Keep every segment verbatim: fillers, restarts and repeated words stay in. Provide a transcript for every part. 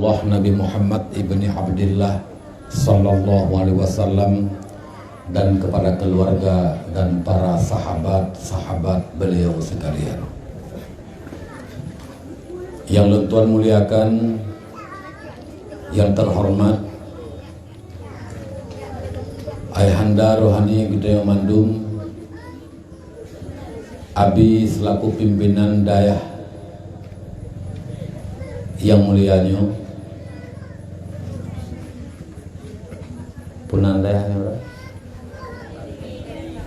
Allah Nabi Muhammad ibni Abdillah sallallahu alaihi wasallam dan kepada keluarga dan para sahabat-sahabat beliau sekalian. Yang lôn tuan muliakan, yang terhormat Ayahanda Rohani geutanyoe mandum, Abi selaku pimpinan dayah yang mulia nyoe, punan dayah nyoe,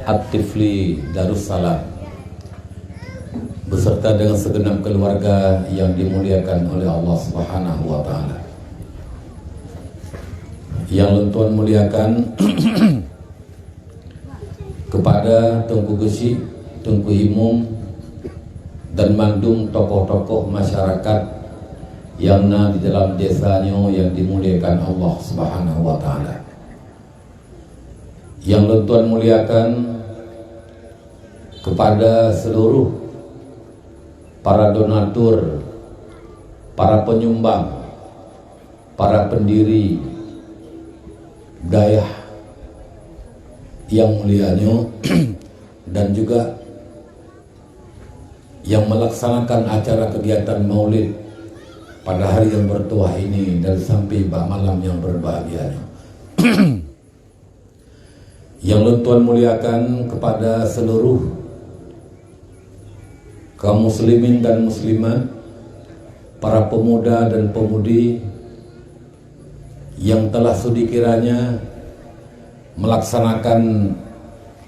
At-Tifli Darussalam, beserta dengan segenap keluarga yang dimuliakan oleh Allah Subhanahu wa Ta'ala. Yang lôn tuan muliakan, kepada Teungku Geuchik, Teungku Imum, dan mandum tokoh-tokoh masyarakat yang na di dalam desa nyoe yang dimuliakan Allah Subhanahu wa Ta'ala. Yang lôn tuan muliakan, kepada seluruh para donatur, para penyumbang, para pendiri dayah yang mulia nyoe dan juga yang melaksanakan acara kegiatan Maulid pada hari yang bertuah ini dan sampai bak malam yang berbahagia nyoe. Yang lôn tuan muliakan, kepada seluruh kaum muslimin dan muslimat, para pemuda dan pemudi yang telah sudi kiranya melaksanakan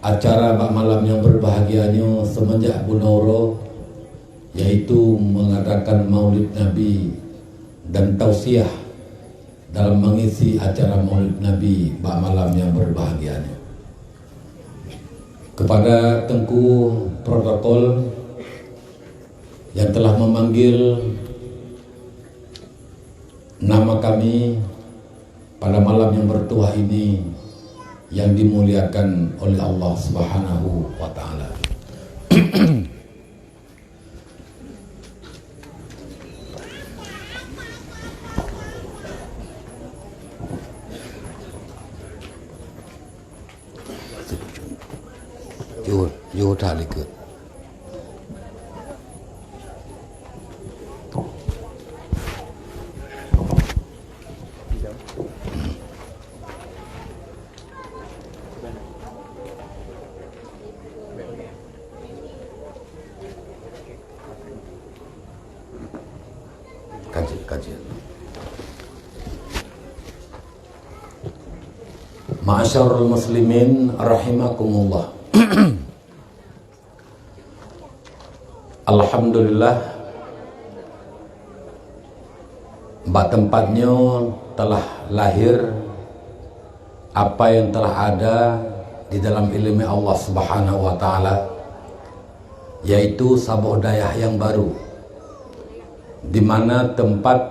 acara bak malam yang berbahagia nyoe semenjak bunoe uroe, yaitu mengadakan Maulid Nabi dan tausiah dalam mengisi acara Maulid Nabi bak malam yang berbahagia nyoe. Kepada Teungku Protokol yang telah memanggil nama kami pada malam yang bertuah ini yang dimuliakan oleh Allah Subhanahu wa Ta'ala. Jeuet, jeuet that likot. Kaji, kaji. Ma'asyiral muslimin rahimakumullah. Alhamdulillah, bak teumpat nyoe telah lahir apa yang telah ada di dalam ileumé Allah Subhanahu wa Ta'ala, yaitu saboh dayah nyang baru, di mana teumpat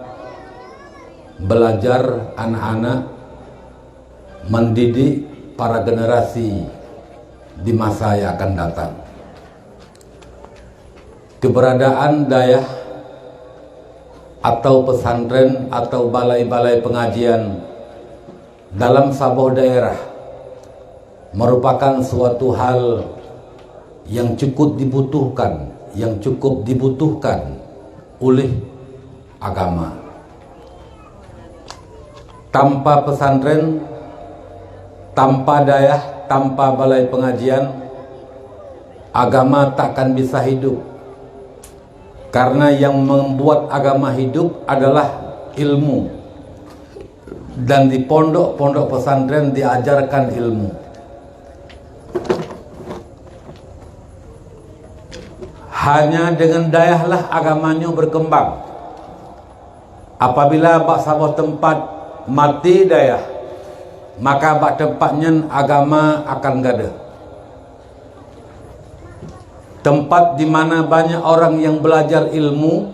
beulajar aneuk-aneuk, mendidik para generasi di masa yang akan datang. Keberadaan dayah atau pesantren atau balai-balai pengajian dalam saboh daerah merupakan suatu hal yang cukup dibutuhkan, yang cukup dibutuhkan oleh agama. Tanpa pesantren, tanpa dayah, tanpa balai pengajian, agama takkan bisa hidup. Karena yang membuat agama hidup adalah ilmu. Dan di pondok-pondok pesantren diajarkan ilmu. Hanya dengan dayahlah agama nyoe berkembang. Apabila bak saboh teumpat maté dayah, maka bak teumpat nyan agama akan gadôh. Teumpat di mana banyak orang yang belajar ilmu,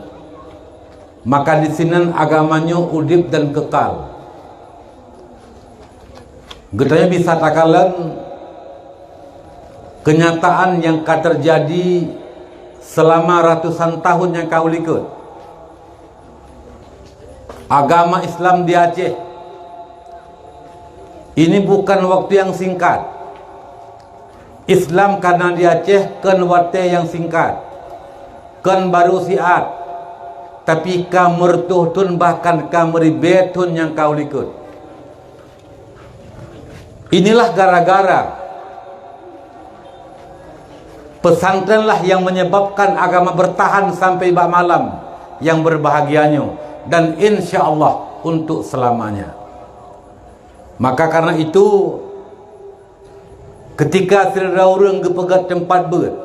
maka di sinan agama nyoe udeb dan kekal. Geutanyoe bisa takalon kenyataan nyang ka teujadi seulama ratusan tahun nyang ka u likot. Agama Islam di Aceh ini bukan waktu yang singkat. Islam ka na di Aceh kon watée nyang singkat, kon barô siat, tapi ka meureutoh thon, bahkan ka meuribée thon nyang ka u likot. Inilah gara-gara pesantrenlah yang menyebabkan agama bertahan sampai bak malam yang berbahagia nyoe, dan insya Allah untuk selamanya. Maka karena itu, ketika sidroe ureuëng geupeugét teumpat beuet,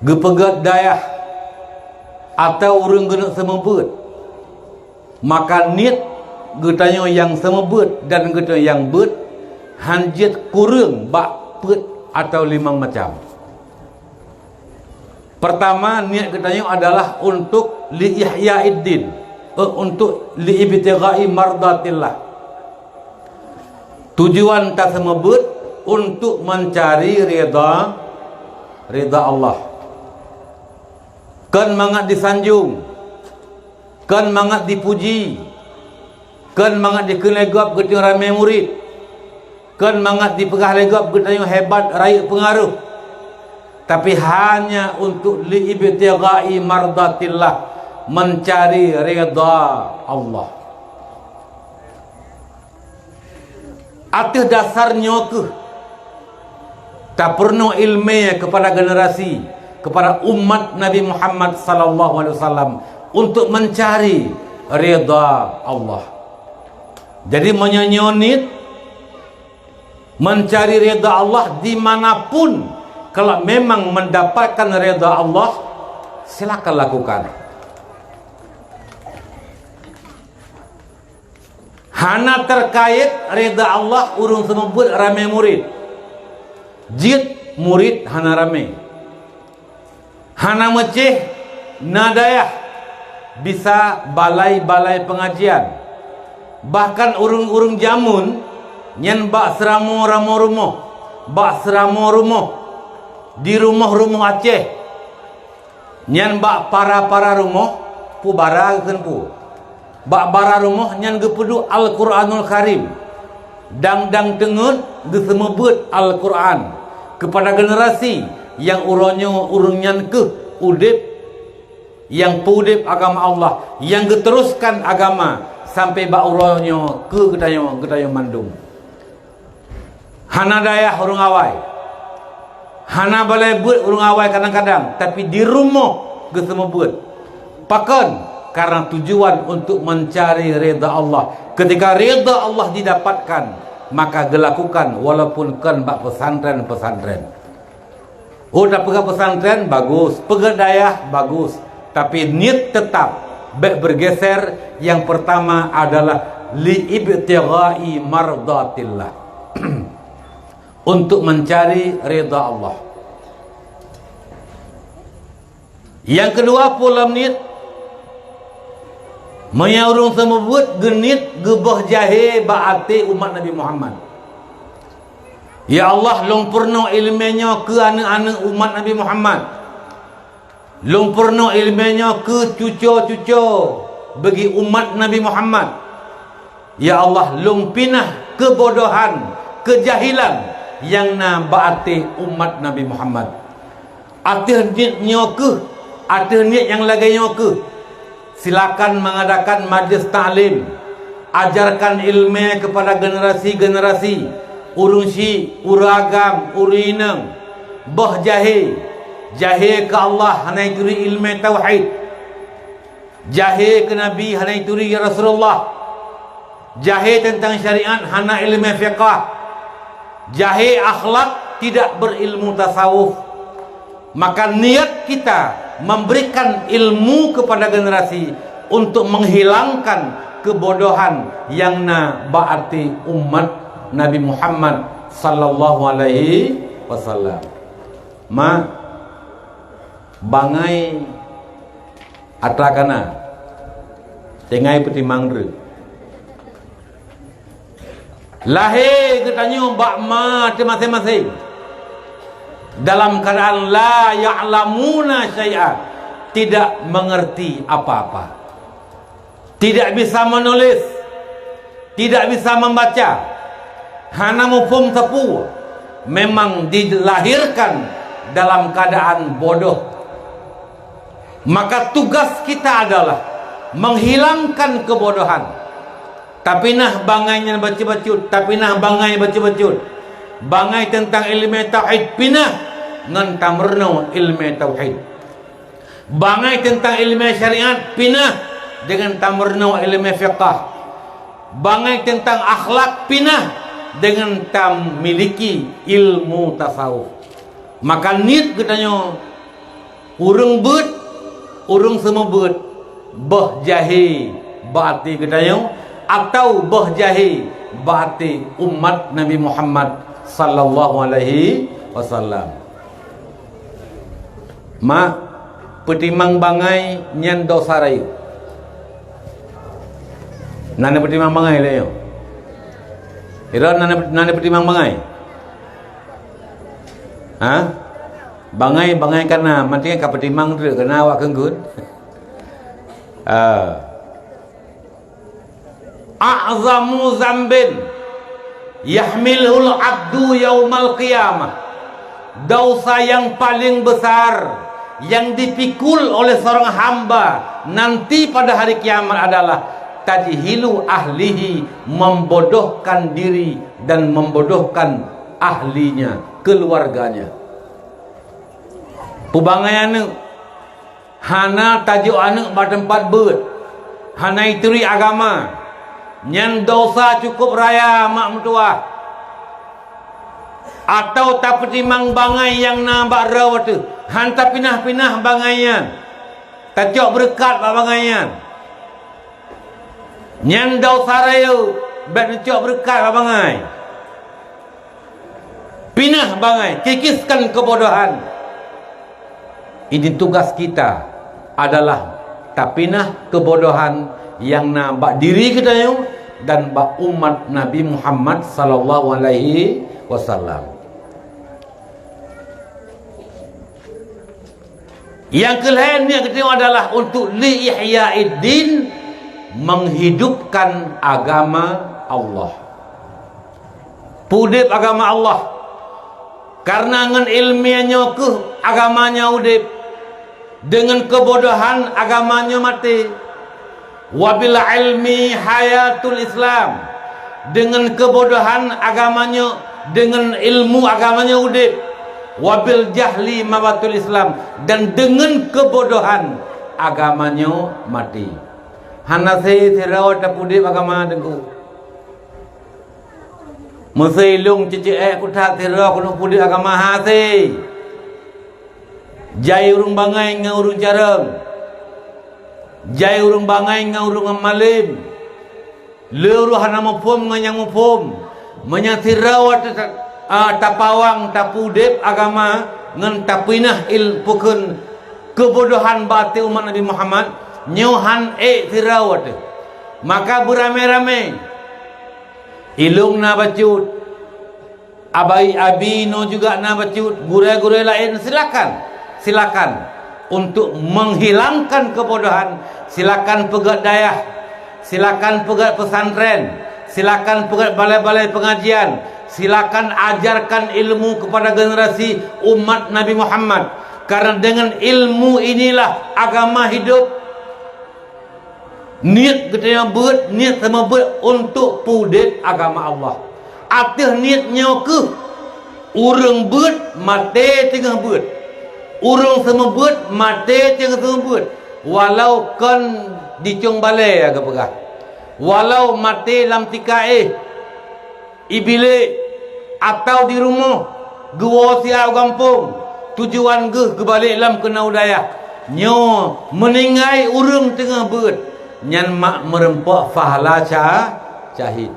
geupeugét dayah, atau ureuëng geuneuk seumeubeuet, maka niet geutanyoe nyang seumeubeuet dan geutanyoe nyang beuet hán jeuet kureueng bak peuet atau limong macam. Pertama, niet geutanyoe adalah untuk li ihyaiddin, eh, untuk li ibtighai mardatillah. Tujuan taseumeubeuet untuk mencari ridha, ridha Allah. Kon mangat disanjong, kon mangat dipuji, kon mangat dikheun lé gob geutanyoe ramé murit, kon mangat dipeugah lé gob geutanyoe hebat rayeuk peungaroh, tapi hanya untuk li ibtighai mardatillah, mencari ridha Allah. Ateueh dasar nyoe kheueh tapeurunoe iéleumé keupada generasi, keupada umat Nabi Muhammad sallallahu alaihi wasallam untuk mencari ridha Allah. Jadi meunyoe nyoe niet mencari ridha Allah dimanapun, kalau memang mendapatkan ridha Allah, silakan lakukan. Hana terkait ridha Allah ureuëng seumeubeuet ramé murit. Jeuet murit hana ramé. Hana meucéh na dayah, bisa balai-balai pengajian. Bahkan ureuëng-ureuëng jameun nyan bak seuramoe-ramoe rumoh, bak seuramoe rumoh, di rumoh-rumoh Aceh. Nyan bak para-para rumoh, peue bara geukheun peue. Bak bara rumoh nyan geupeuduek Al-Quranul Karim. Dang-dang teungeut geuseumeubeuet Al-Quran keupada generasi nyang uroe nyoe ureuëng nyan kheueh udeb nyang peuudeb agama Allah, nyang geuteruskan agama sampai bak uroe nyoe keu geutanyoe, geutanyoe mandum. Hana dayah ureuëng awai. Hana balai beuet ureuëng awai kadang-kadang, tapi di rumoh geuseumeubeuet. Pakon? Karena tujuan untuk mencari ridha Allah. Ketika ridha Allah didapatkan, maka geulakukan walaupun kon bak pesantren-pesantren. Oh, tapeugah pesantren bagus, peugah dayah bagus, tapi niet tetap bék bergeser. Yang pertama adalah li ibtighai mardatillah. Untuk mencari ridha Allah. Yang kedua, pola niet, meunyoe ureuëng seumeubeuet geuniet geuboh jahé bak até umat Nabi Muhammad. Ya Allah, lôn peurunoe iéleumé nyoe keu aneuëk-aneuëk umat Nabi Muhammad. Lôn peurunoe iéleumé nyoe keu cuco-cuco bagi umat Nabi Muhammad. Ya Allah, lôn pinah keubodohan, keujahilan nyang na bak até umat Nabi Muhammad. Ateueh niet nyoe kheueh, ateueh niet nyang lagée nyoe kheueh, silakan mengadakan majlis taklim. Ajarkan iéleumé keupada generasi-generasi, ureuëng syiek, ureuëng agam, ureuëng inong. Boh jahé, jahé keu Allah hana jituri iéleumé tauhid. Jahé keu Nabi hana jituri ya Rasulullah. Jahé teuntang syariat hana iéleumé fiqah. Jahé akhlak tidak berilmu tasawuf. Maka niat kita memberikan ilmu kepada generasi untuk menghilangkan kebodohan nyang na bak até umat Nabi Muhammad sallallahu alaihi wasallam. Mak, bangai atra kana, tinggai peutimang dreuh. Lahé geutanyoe bak ma teuh maséng-maséng dalam keuadaan la ya'lamuna syai'a, tidak mengerti apa-apa. Tidak bisa menulis, tidak bisa membaca, hana muphom sapeue, memang dilahirkan dalam keadaan bodoh. Maka tugas kita adalah menghilangkan kebodohan. Tapinah bangai nyan bacut-bacut, tapinah bangai bacut-bacut. Bangai teuntang ileumèe tauhid pinah ngon tameurunoe ileumèe tauhid. Bangai teuntang ileumèe syariat pinah deungon tameurunoe ileumèe fiqah. Bangai teuntang akhlak pinah deungon tamiliki ilmu tasawuf. Maka niet geutanyoe, ureuëng beuet, ureuëng seumeubeuet, boh jahé bak até geutanyoe, atawa boh jahé bak até umat Nabi Muhammad sallallahu alaihi wasallam. Mak, peutimang bangai nyan desya rayeuk. Na neupeutimang bangai lé nyoe? Droeneuh na, na neupeutimang bangai? Ha? Bangai, bangai ka na, maté ka peutimang treuk, ka na awak keungkot. Ah. A'zamu zambin yahmiluhul abdu yaumal qiyamah. Desya nyang paleng besar nyang dipikul oleh seorang hamba nanti pada hari kiamat adalah tajhilu ahlihi, membodohkan diri dan membodohkan ahlinya, keluarganya. Peubangai aneuëk, hana tajok aneuëk bak teumpat beuet, hana jituri agama, nyan desya cukup raya mak meutuwah. Atawa tapeutimang bangai nyang na bak droe teuh, han tapinah-pinah bangai nyan, tacok beureukat bak bangai nyan. Nyan desya rayeuk, bék neucok beureukat bak bangai. Pinah bangai, kikiskan kebodohan. Ini tugas kita adalah tapinah kebodohan nyang na bak diri geutanyoe dan bak umat Nabi Muhammad sallallahu alaihi wasallam. Nyang keu lhée niet geutanyoe adalah untuk li ihya'id din, menghidupkan agama Allah. Peudeb agama Allah. Karena ngon ileumèe nyoe keuh agama nyoe udeb. Deungon keubodohan agama nyoe maté. Wabil ilmi hayatul Islam. Deungon keubodohan agama nyoe, deungon ilmu agama nyoe udeb. Wabil jahli mawatul Islam. Dan deungon keubodohan agama nyoe maté. Hana sé sidroe tapeudeb agama Teungku. Meusé ilong ceuceuek kutat sidroe keuneuk peudeb agama hase. Jai ureuëng bangai ngon ureuëng carông. Jai ureuëng bangai ngon ureuëng malem. Le ureuëng hana muphom ngon nyang muphom. Meunyoe sidroe ta-, a, tapawang tapeudeb agama ngon tapinah il-, peukheun keubodohan bak até umat Nabi Muhammad, nyoe han ék sidroe teuh. Maka beuramé-ramé. Ilong na bacut, abai abi nyoe juga na bacut, gurée-gurée laén, silakan, silakan untuk menghilangkan kebodohan, silakan peugét dayah, silakan peugét pesantren, silakan peugét balai-balai pengajian, silakan ajarkan ilmu kepada generasi umat Nabi Muhammad, karena dengan ilmu inilah agama hidup. Niet geutanyoe beuet, niet sama beuet untuk peudeb agama Allah. Ateueh niet nyoe keuh, ureuëng beuet maté teungoh beuet. Ureuëng sama beuet maté teungoh sama beuet. Walau kon di cong balée geupeugah. Walau maté lam tika éh. Ibilek atau di rumoh geuwoe siat u gampông, tujuan geuh geubalek lam keunoe u dayah. Nyoe meuninggai ureuëng teungoh beuet, nyan mak meureumpok pahala sya-, syahid.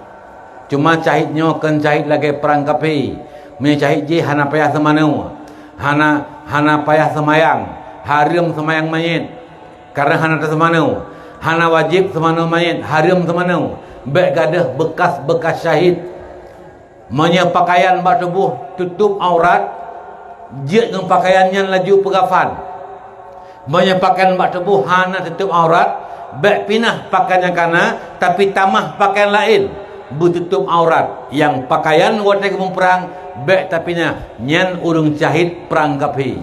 Cuma syahid nyoe kon syahid lagée prang kaphé. Meunyoe syahid jih hana payah seumanoe, hana, hana payah seumayang, hareuem seumayang manyét. Karena hana taseumanoe, hana wajéb seumanoe manyét, hareuem seumanoe. Bék gadôh beukas-beukas syahid. Meunyoe pakaian bak tuboh tutôb aurat, jeuet ngon pakaian nyan laju peugafan. Meunyoe pakaian bak tuboh hana tutôb aurat, Bék pinah pakaian nyang kana, tapi tamah pakaian laén, beututôb aurat. Nyang pakaian watée geumuprang bék tapinah, nyan ureuëng syahid prang kaphi.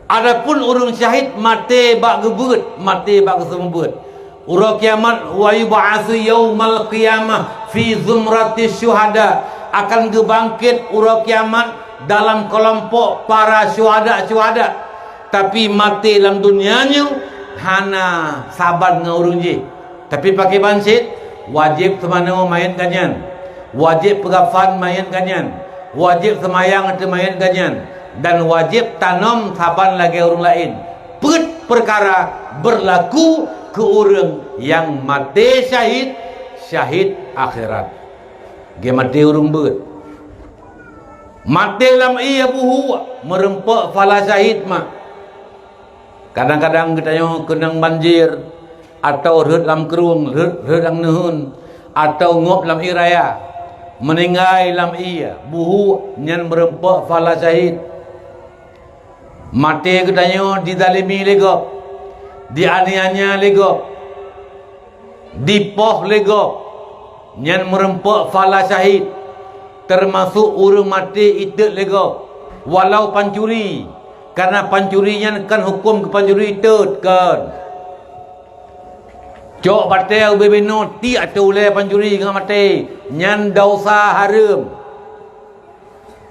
Adapun ureuëng syahid maté bak geubeuet, maté bak geuseumeubeuet, uroe kiamat, "Wa yub'atsu yaumal qiyamah fi zumrati syuhada," akan geubangkét uroe kiamat dalam keulompok para syuhada-syuhada. Tapi maté lam donya nyoe hana saban ngon ureuëng jih. Tapi pakriban cit, wajéb teumanoe manyét gobnyan, wajéb peugafan manyét gobnyan, wajéb seumayang ateueh manyét gobnyan, dan wajéb tanom saban lagée ureuëng laén. Peuet peukara beurlaku keu ureuëng nyang maté syahid, syahid akhirat. Geumaté ureuëng beuet. Maté lam ié buhu, meurumpok pahala syahid mak. Kadang-kadang geutanyoe keunong banjir, atawa rhot lam krueng, rhot, rhot lam neuheun, atawa ngôb lam ié raya, meuninggai lam ié buhu, nyan meurumpok pahala syahid. Maté geutanyoe dizalimi lé gob, dianiaya lé gob, dipoh lé gob, nyan meurumpok pahala syahid, teumasok ureuëng maté itot lé gob, walau pancuri, kareuna pancuri nyan kan huköm keu pancuri itot, kon. Cok batée ubé binoe tiek ateueh ulée pancuri ngon maté, nyan desya hareuem.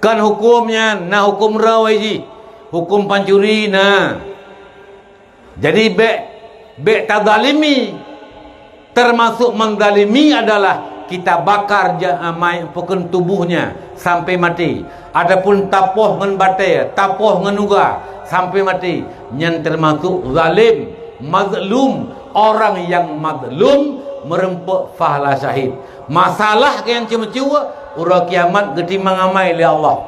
Kon huköm nyan, na huköm droe jih, huköm pancuri na. Jadi bék, bék tazalimi. Teumasok meuzalimi adalah kita bakar ja-, mayét, pakon tubuhnya sampai mati, ataupun tapoh ngon batée, tapoh ngon uga sampai mati. Nyan teumasok zalim, mazlum. Orang nyang mazlum meurumpok pahala syahid. Masalah nyang ceumeucue, uroe kiamat geutimang amai lé Allah.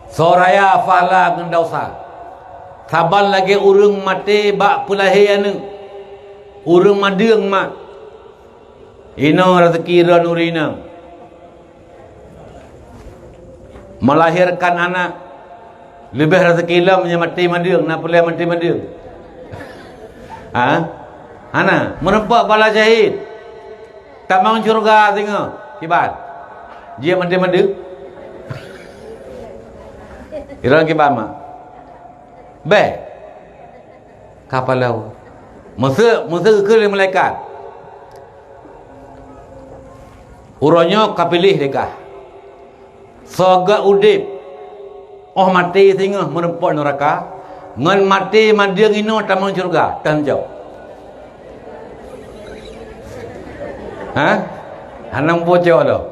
Soe raya pahala ngon desya. Saban lagée ureuëng maté bak peulahé aneuëk, ureuëng madeueng mak. Inoe raseuki droeneuh inong. Melahirkan anak leubeh raseuki lom nyang maté madeueng, na peulahé maté madeueng. Ha? Hana, meurumpok pahala syahid. Tamong syeuruga singoh, kiban. Jeuet maté madeueng. Irong kiban mak. Bék. Ka pahala. Meuseu, meuseu geukheun lé malaikat. Uroe nyoe ka piléh lé gah. Soe gét udeb, óh maté singoh meurumpok neuraka, ngon maté madeueng inoe tamong syeuruga, tan jaweueb. Ha? Hana muphom cok lom.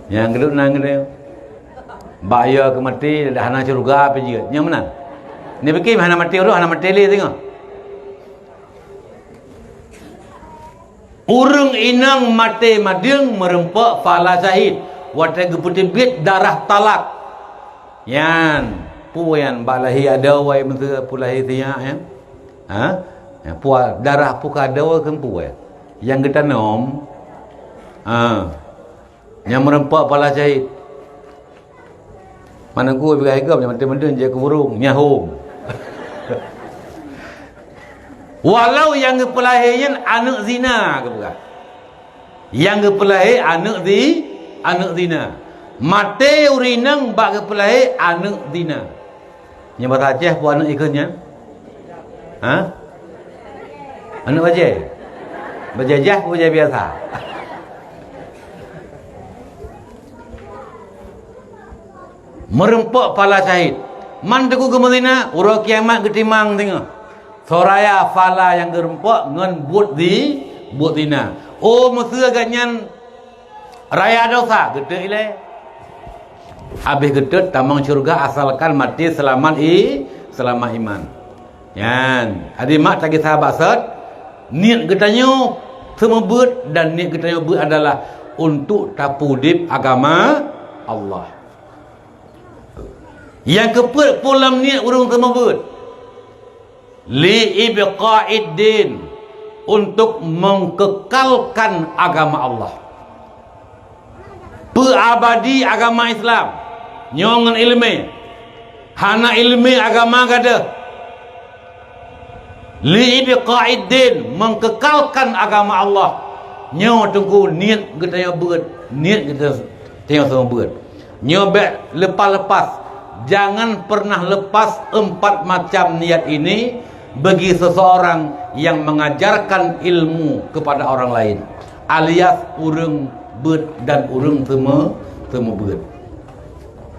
Nyang geudok nan geude. Bak yo keu maté, dah hana syeuruga pih jeuet. Nyang meunan. Ni pike hana maté uroe, hana maté lé singoh. Ureuëng inong maté madeueng meurumpok pahala syahid watée geupeuteubiet darah talak. Nyan, peue nyan bak lahé adoe meuseu peue lahé sinyak nyan? Ha? Nyan peue darah peue ka adoe keu peue? Nyang geutanom. Ha. Nyang meurumpok pahala syahid. Mana ku peugah igom nyang maté madeueng jeuet keu burung, nyahom. Walau nyang geupeulahé nyan aneuëk zina geupeugah. Nyang geupeulahé aneuëk zi-, aneuëk zina. Maté ureuëng inong bak geupeulahé aneuëk zina. Nyang bahasa Aceh peue aneuëk ikheun nyan? Ha? Aneuëk bajée? Bajée jah peue bajée biasa? Meurumpok pahala syahid. Man teungku geumeuzina, uroe kiamat geutimang singoh. Soe raya pahala nyang geurumpok ngon buet zi-, buet zina. Oh, meuseu gobnyan raya desya, geutot ilée. Habéh geutot tamong syeuruga asalkan maté seulamat i-, seulamat iman. Nyan, adik mak, lagée sahabat sot, niet geutanyoe seumeubeuet dan niet geutanyoe beuet adalah untuk tapeudeb agama Allah. Nyang keupeuet peue lam niet ureuëng seumeubeuet? Li ibqa'id din, untuk mengkekalkan agama Allah. Peuabadi agama Islam nyoe ngon iéleumé. Hana iéleumé agama gadôh. Li ibqa'iddin, mengkekalkan agama Allah. Nyoe teungku niet geutanyoe beuet, niet geutanyoe seumeubeuet. Nyoe bék lepas-lepas. Jangan pernah lepas empat macam niat ini bagi seseorang yang mengajarkan ilmu kepada orang lain, alias ureuëng beuet dan ureuëng seumeu-, seumeubeut.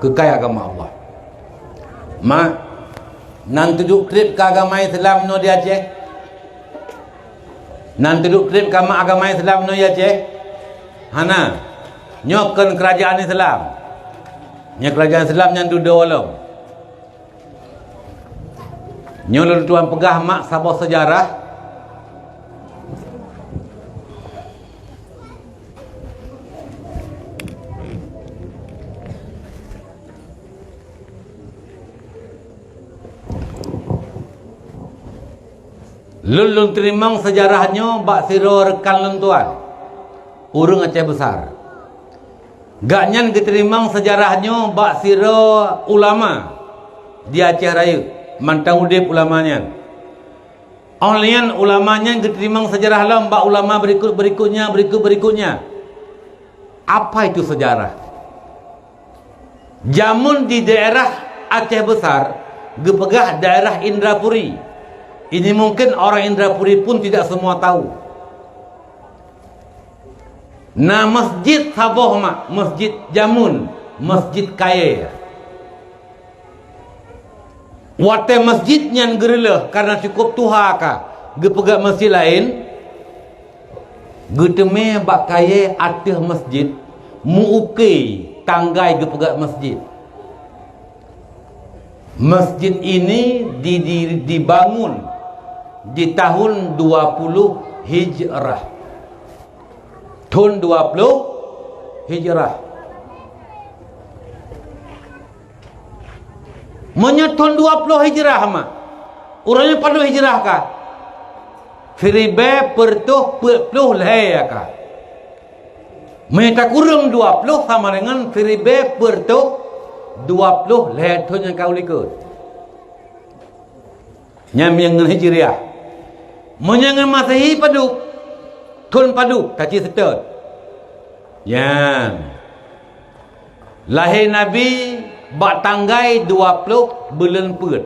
Keukai agama Allah. Mak, nan teuduek treb keu agama Islam nyoe di Aceh? Nan teuduek treb keu agama Islam nyoe di Aceh? Hana. Nyoe kon keurajeuen Islam. Nyoe keurajeuen Islam nyang dudoe lom. Nyoe lôn tuan peugah mak saboh seujarah. Lôn, lôn teurimong seujarah nyoe bak sidroe rekan lôn tuan, ureuëng Aceh Besar. Gobnyan geuteurimong seujarah nyoe bak sidroe ulama di Aceh Rayeuk, mantong udeb ulama nyan. Óh lheueh nyan ulama nyan geuteurimong seujarah lom bak ulama beurikot-beurikot nyan, beurikot-beurikot nyan. Apa itu sejarah? Jameun di daerah Aceh Besar geupeugah daerah Indrapuri. Ini mungkin orang Indrapuri pun tidak semua tahu. Na masjid saboh mak, masjid jameun, masjid kayée. Watée masjid nyan geureuleueh kareuna cukup tuha ka geupeugét masjid laén, geuteumé bak kayée ateueh masjid, meu-uke tanggai geupeugét masjid. Masjid ini di, di, dibangun di tahun dua puluh Hijrah. Thon dua ploh Hijrah. Meunyoe thon dua ploh Hijrah, mak, uroe nyoe padub Hijrah ka? Siribée peuet reutôh peuet ploh lhée ka. Meunyoe takureueng dua ploh sama deungon siribée peuet reutôh dua ploh lhée thon nyang ka u likot. Nyan meunyoe ngon Hijriah. Meunyoe ngon Masehi padub, thon padub, ka cit seutôt. Nyan. Lahé Nabi bak tanggai dua ploh buleuen peuet,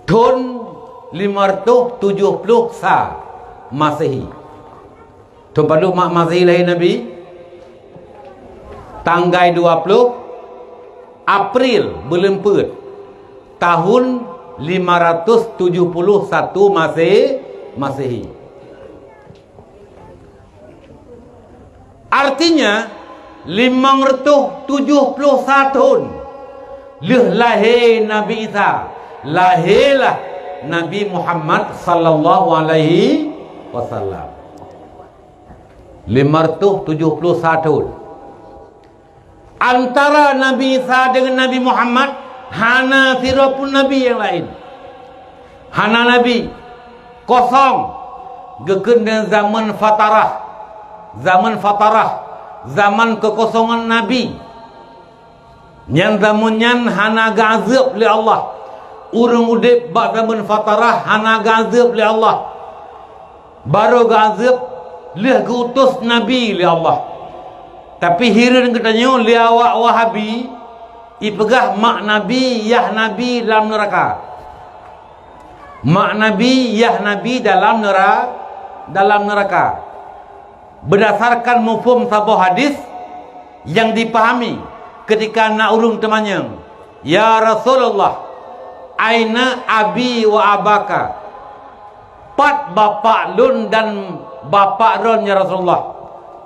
thon lima reutôh tujoh ploh sa Masehi. Thon padub mak Masehi lahé Nabi? Tanggai dua ploh April, buleuen peuet, tahun lima ratus tujuh puluh satu Mase-, Masehi. Artinya, limong reutôh tujoh ploh sa thon lheueh lahé Nabi Isa, lahé lah Nabi Muhammad sallallahu alaihi wasallam. Lima reutôh tujoh ploh sa thon. Antara Nabi Isa deungon Nabi Muhammad hana sidroe pun nabi nyang laén. Hana nabi. Kosong. Geukheun deungon zaman fatarah. Zaman fatarah, zaman keukosongan nabi. Nyan zaman nyan hana geuazeueb lé Allah. Ureuëng udeb bak zaman fatarah hana geuazeueb lé Allah. Barô geuazeueb lheueh geuutus nabi lé Allah. Tapi hireuen geutanyoe lé awak Wahabi, ipeugah mak nabi, yah nabi lam neuraka. Mak nabi, yah nabi dalam neura-, dalam neuraka. Beudasarkan mufhom saboh hadis nyang dipahami keutika na ureuëng teumanyong, "Ya Rasulullah, aina abi wa abaka?" Pat bapak lôn dan bapak droen, ya Rasulullah?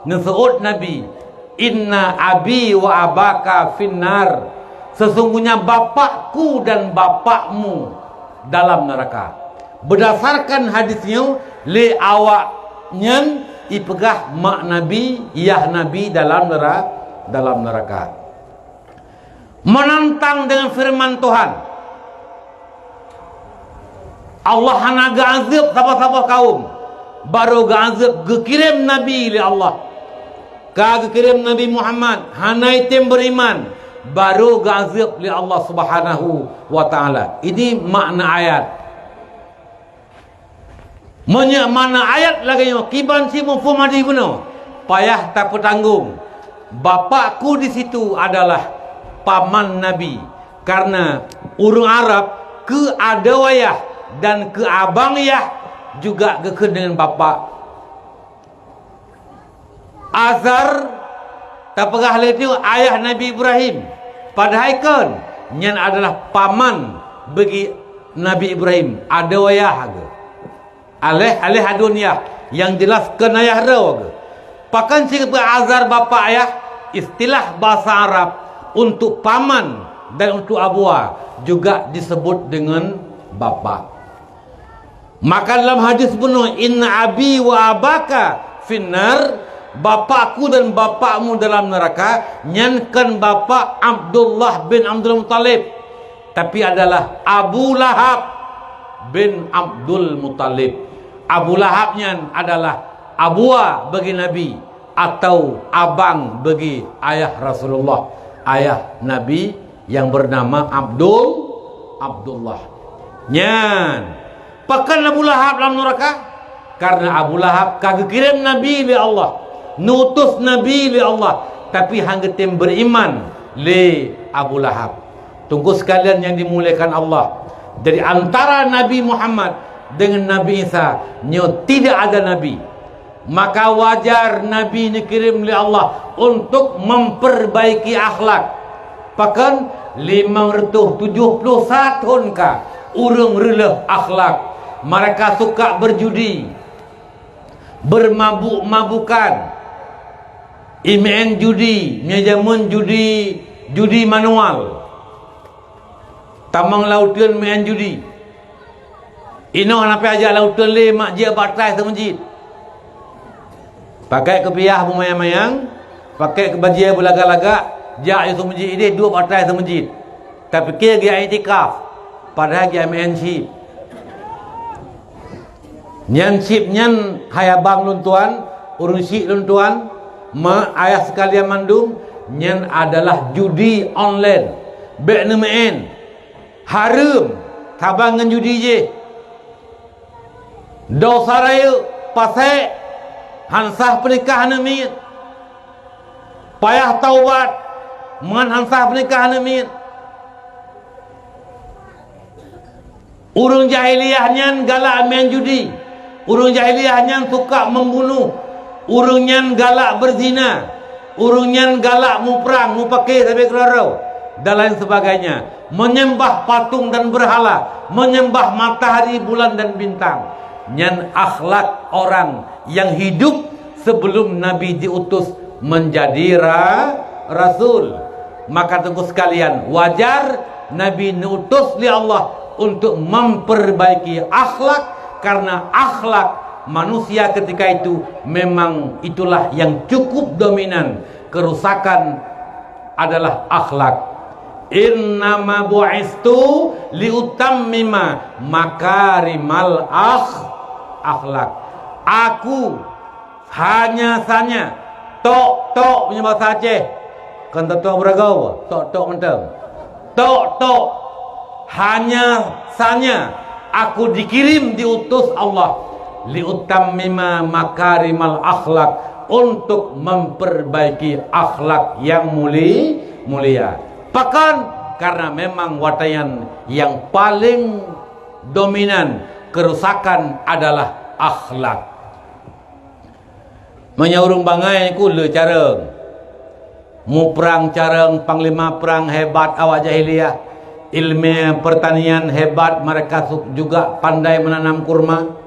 Neuseuôt Nabi, "Inna abi wa abaka finnar." Sesungguhnya bapakku dan bapakmu dalam neraka. Beudasarkan hadis nyoe, lé awak nyan ipeugah mak Nabi, yah Nabi dalam nera-, dalam neraka. Meunantang deungon feureuman Tuhan, Allah hana geuazeueb saboh-saboh kawöm, barô geuazeueb geukirém nabi lé Allah. Ka geukirém Nabi Muhammad, hana jitem beuriman, barô geuazeueb lé Allah Subhanahu wa Ta'ala. Ini makna ayat. Meunyoe makna ayat lagée nyoe, kiban si muphom hadis bunoe, payah tapeutanggong. Bapakku di situ adalah paman Nabi, karena ureuëng Arab keu adoe ayah dan keu abang yah juga geukheun deungon bapak. Azar, tapeugah lé teuh ayah Nabi Ibrahim, padahai kon, nyan adalah paman bagi Nabi Ibrahim, adoe ayah geuh. Aléh, aléh aduen yah, nyang jeulaih kon ayah droe geuh. Pakon si geupeu Azar bapak yah, istilah basa Arab untuk paman dan untuk abua juga disebut deungon bapak. Maka dalam hadis bunoe, "Inna abi wa abaka finnar," bapakku dan bapakmu dalam neraka, nyan kon bapak Abdullah bin Abdul Muthalib, tapi adalah Abu Lahab bin Abdul Muthalib. Abu Lahab nyan adalah abua bagi Nabi atau abang bagi ayah Rasulullah, ayah Nabi yang bernama Abdul Abdullah. Nyan, pakon Abu Lahab lam nuraka? Karena Abu Lahab ka geukirém Nabi lé Allah, neutus Nabi lé Allah, tapi han geutem beriman lé Abu Lahab. Teungku sekalian yang dimuliakan Allah, dari antara Nabi Muhammad dengan Nabi Isa, nyoe tidak ada nabi. Maka wajar Nabi neukirém lé Allah untuk memperbaiki akhlak. Pakon? Limong reutôh tujoh ploh sa thon ka ureuëng reuloh akhlak. Mereka suka berjudi, bermabuk-mabukan, imeu'en judi, meunyoe jameun judi, judi manual. Tamong lam uteuen meu'en judi. Inoe hana payah jak lam uteuen lé, mak jeuet bak atai seumeujid. Pakèk keupiah beumayang-mayang, pakèk keubajèe beulagak-lagak, jak u seumeujid idéh duek bak atai seumeujid. Tapike geujak iktikaf, padahai geujak meu'en chip. Nyan chip nyan hai abang lôn tuan, ureuëng chik lôn tuan, mak ayah sekalian mandum, nyan adalah judi online. Bèk neumeu'en. Hareuem saban ngon judi jih. Desya rayeuk, pasék, han sah peunikah aneuk miet. Payah taubat, meuhan han sah peunikah aneuk miet. Ureuëng jahiliyah nyan galak meu'en judi. Ureuëng jahiliyah nyan suka membunuh. Ureuëng nyan galak beuzina. Ureuëng nyan galak muprang, mupake sabe keudroe-droe, dan lain sebagainya. Menyembah patung dan berhala, menyembah matahari, bulan, dan bintang. Nyan akhlak orang yang hidup sebelum Nabi diutus menjadi ra-, rasul. Maka teungku sekalian, wajar Nabi neutus lé Allah untuk memperbaiki akhlak, karena akhlak manusia ketika itu memang itulah yang cukup dominan. Kerusakan adalah akhlak. "Innama bu'istu liutammima makarimal akh-, akhlak." Aku hanya sanya, tok-tok meunyoe basa Aceh. Kon tok-tok beuragau, tok-tok mantong. Tok-tok, hanya sanya aku dikirim, diutus Allah, liutammima makarimal akhlak, untuk memperbaiki akhlak yang muli-, mulia. Pakon? Karena memang watèe nyan yang paling dominan kerusakan adalah akhlak. Meunyoe ureuëng bangai ku le careueng. Muprang careueng, panglima prang hebat awak jahiliyah. Ilmu pertanian hebat, mereka su-, juga pandai menanam kurma.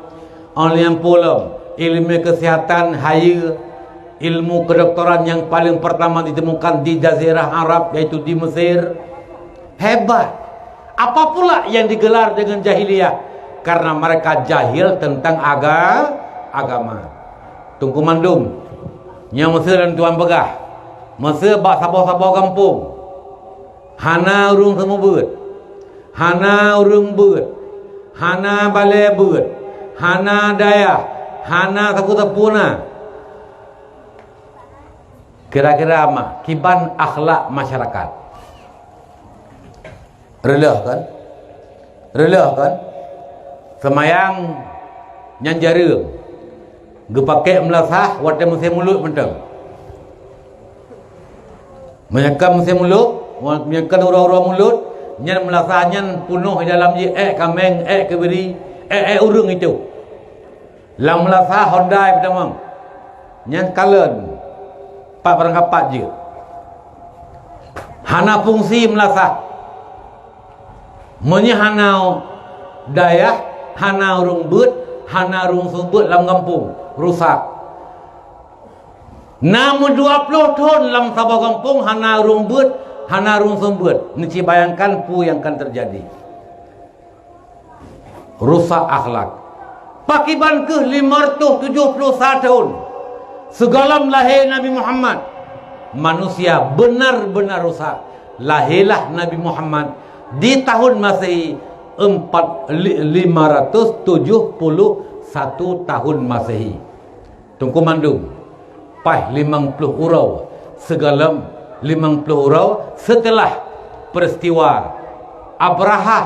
Óh lheueh nyan peue lom, ilmu kesehatan hayeue, ilmu kedokteran yang paling pertama ditemukan di Jazirah Arab, yaitu di Mesir. Hebat. Apa pula yang digelar dengan jahiliyah? Karena mereka jahil tentang aga-, agama. Teungku mandum, nyang meuseu lôn tuan peugah, meuseu bak saboh-saboh gampông, hana ureuëng seumeubeuet, hana ureuëng beuet, hana balée beuet, hana dayah, hana sapeue-sapeue na. Kira-kira ma, kiban akhlak masyarakat? Reuloh kan? Reuloh kan? Seumayang Nyan jareueng. Geupakèk meulasah watèe musém mulod mantong. Meunyoe ka musém mulod, meunyoe ka uroe-uroe mulod, nyan meulasah nyan peunoh di dalam jih, èk kaméng, èk keubiri, èk, èk ureueng itu. Lam meulasah hondai peutamong. Nyan kalon pat barangkapat jeuet. Hana fungsi meulasah. Meunyoe hana dayah, hana ureueng beuet, hana ureueng seumeubeuet lam gampông, rusak. Na meudua ploh thon lam saboh gampông hana ureueng beuet, hana ureueng seumeubeuet. Neuci bayangkan peue nyang akan teujadi. Rusak akhlak. Pakriban keuh lima ratus tujoh ploh sa thon sigohlom lahé Nabi Muhammad, manusia beuna-beuna rusak. Lahélah Nabi Muhammad di tahun Masehi empat, li-, lima ratus tujoh puluh satu tahun Masehi. Teungku mandum, paih limong ploh uroe sigohlom, limong ploh uroe seuteulah peuristiwa Abrahah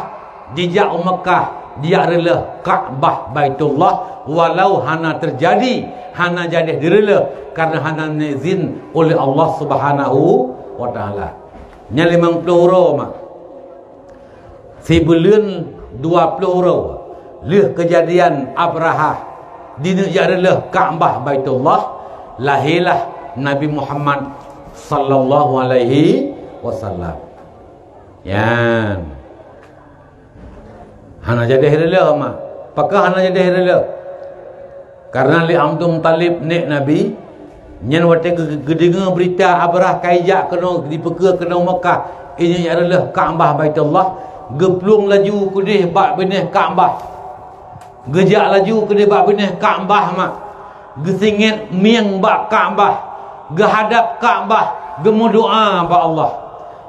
jijak u Meukah, jijak reuloh Ka'bah Baitullah, walau hana teujadi, hana jadeh direuleuh, kareuna hana neuizin uleh Allah Subhanahu wa Ta'ala. Nyan limong ploh uroe, mak. Sibuleuen dua ploh uroe lheueh keujadian Abrahah dineuk jak reuloh Ka'bah Baitullah, lahélah Nabi Muhammad sallallahu alaihi wasallam. Nyan. Hana jadeh reuloh, mak. Pakon hana jadeh reuloh? Kareuna lé Abdul Muthalib, nék Nabi, nyan watèe geu-, geudeungoe beurita Abrahah ka ijak keunoe, jipeukeue keunoe Meukah, ineuk jak reuloh Ka'bah Baitullah, geuplueng laju keudeh bak binéh Ka'bah. Geujak laju keudeh bak binéh Ka'bah, mak. Geusingét mieng bak Ka'bah, geuhadap Ka'bah, geumeudoa bak Allah,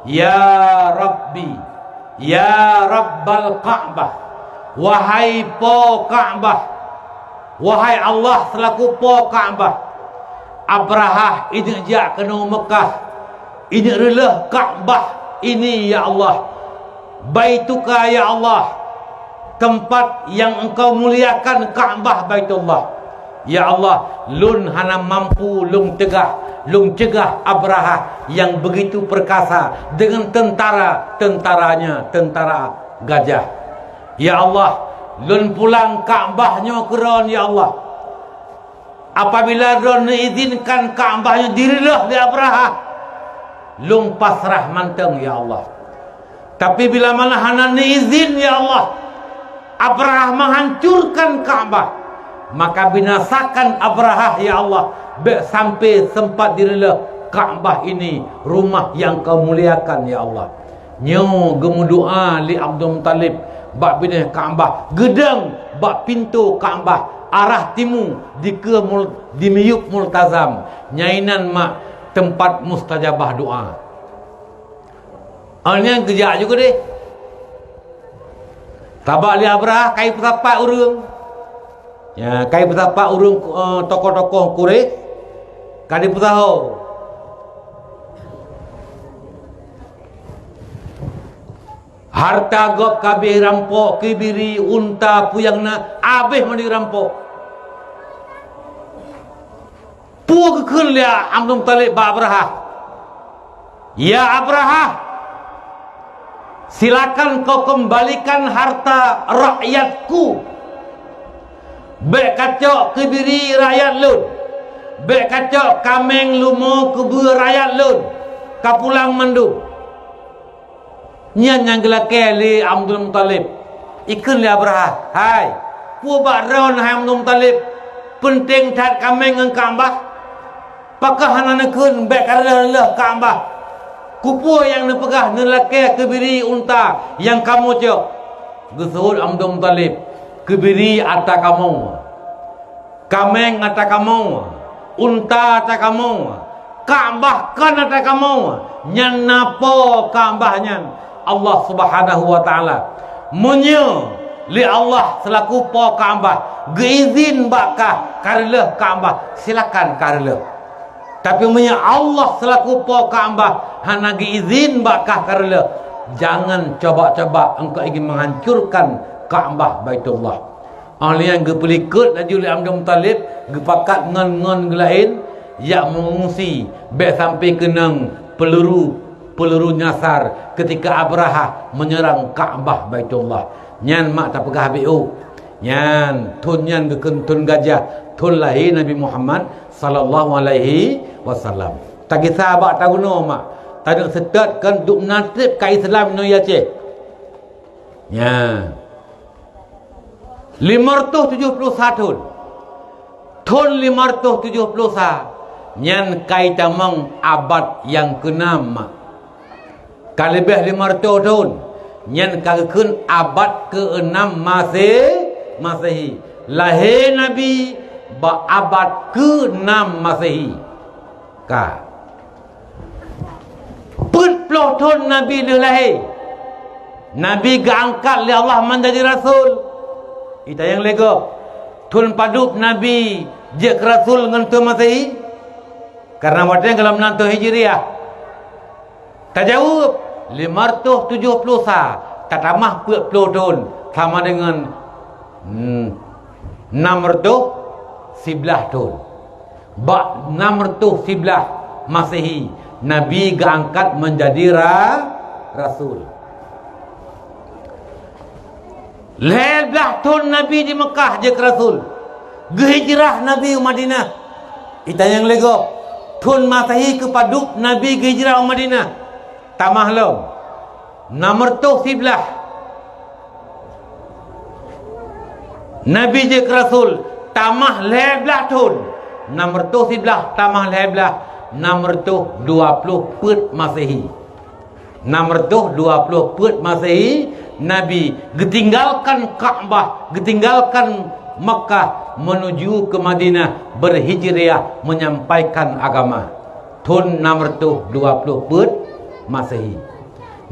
"Ya Rabbi, ya Rabbal Ka'bah, wahai Po Ka'bah, wahai Allah seulaku Po Ka'bah, Abrahah ineuk jak keunoe Meukah, ineuk reuloh Ka'bah ini, ya Allah. Baituka, ya Allah, teumpat nyang Engkau muliakan, Ka'bah Baitullah. Ya Allah, lôn hana mampu lôn teugah, lôn ceugah Abrahah nyang beugitu peurkasa deungon teuntaranya, teuntara gajah. Ya Allah, lôn pulang Ka'bah nyoe keu droen, ya Allah. Apabila droen neuizinkan Ka'bah nyoe direuloh lé Abrahah, lôn pasrah mantong, ya Allah. Tapi bila mana hana neuizin, ya Allah, Abrahah meuhancurkan Ka'bah, maka binasakan Abrahah, ya Allah, bèk sampai sempat direuloh Ka'bah ini, rumah yang Kau muliakan, ya Allah. Nyoe geumeudoa lé Abdul Muthalib bak binéh Ka'bah, geudong bak pintoe Ka'bah arah timu dikeue mul-, di miyueb Multazam. Nyan inan mak teumpat mustajabah doa. Awaknyan geujak ju keudeh. Sabab lé Abrahah ka jipeusapat ureueng. Ya, ka jipeusapat ureueng, eh, tokoh-tokoh Quraisy, ka jipeusaho. Hareuta gob ka habéh rampok, keubiri, unta, peue nyang na, habéh mandum rampok. Peue geukheun lé Abdul Muthalib bak Abrahah, "Ya Abrahah, silakan kau kembalikan harta rakyatku. Bèk kacok keubiri rakyat lôn. Bèk kacok kaméng, leumo, keubeue rakyat lôn. Ka pulang mandum." Nyan nyang geulakèe lé Abdul Muthalib. Ikheun lé Abrahah, "Hai, peue bak droen, hai Abdul Muthalib, peunteng that kaméng ngon Ka'bah? Pakon hana neukheun bèk kareuloh-reuloh Ka'bah? Keupeue nyang neupeugah neulakèe keubiri, unta nyang kamoe cok?" Geuseuôt Abdul Muthalib, "Keubiri atra kamoe. Kaméng atra kamoe, unta atra kamoe, Ka'bah kon atra kamoe, nyan na Po Ka'bah nyan, Allah Subhanahu wa Ta'ala. Meunyoe lé Allah seulaku Po Ka'bah geuizin bak kah kareuloh Ka'bah, silakan kareuloh. Tapi meunyoe Allah seulaku Po Ka'bah hana geuizin bak kah kareuloh, jangan coba-coba engkau ingin menghancurkan Ka'bah Baitullah." Óh lheueh nyan geupeulikot laju lé Abdul Muthalib, geupakat ngon, ngon geulaén, jak meungungsi, bék sampai keunong peuluru, peuluru nyasar ketika Abrahah menyerang Ka'bah Baitullah. Nyan mak tapeugah B O. Nyan, thon nyan geukheun thon gajah, thon lahé Nabi Muhammad sallallahu alaihi wasallam. Tagisa bak taguno mak, taneuk seutôt kon duek meunan treb ka Islam inoe Aceh. Nyan. Lima reutôh tujoh ploh sa thon. Thon lima reutôh tujoh ploh sa, nyan ka itamong abad nyang keunam mak. Ka leubeh lima reutôh thon, nyan ka geukheun abad keuenam Mase-, Masehi. Lahé Nabi bak abad keuenam Masehi. Ka. Peuet ploh thon Nabi lheueh lahé, Nabi geuangkat lé Allah manjadi rasul. Itanyong lé gob, thon padub Nabi jeuet keu rasul ngon thon Masehi? Karena watée nyan gohlom na thon Hijriah. Tajaweueb, lima reutôh tujoh ploh sa tatamah peuet ploh thon sama deungon, hmm, nam reutôh siblaih thon. Bak nam reutôh siblaih Masehi, Nabi geuangkat meunjadi ra-, rasul. Lhée blaih thon Nabi di Meukah jeuet keu rasul. Geuhijrah Nabi u Madinah. Itanyong lé gob, thon Masehi keupadub Nabi geuhijrah u Madinah? Tamah lom. Nam reutôh siblaih. Nabi jeuet keu rasul tamah lhée blaih thon. Nam reutôh siblaih tamah lhée blaih, nam reutôh dua ploh peuet Masehi. Nam reutôh dua ploh peuet Masehi, Nabi geutinggalkan Ka'bah, geutinggalkan Makkah menuju ke Madinah, berhijriah menyampaikan agama. Thon nam reutôh dua ploh peuet Masehi.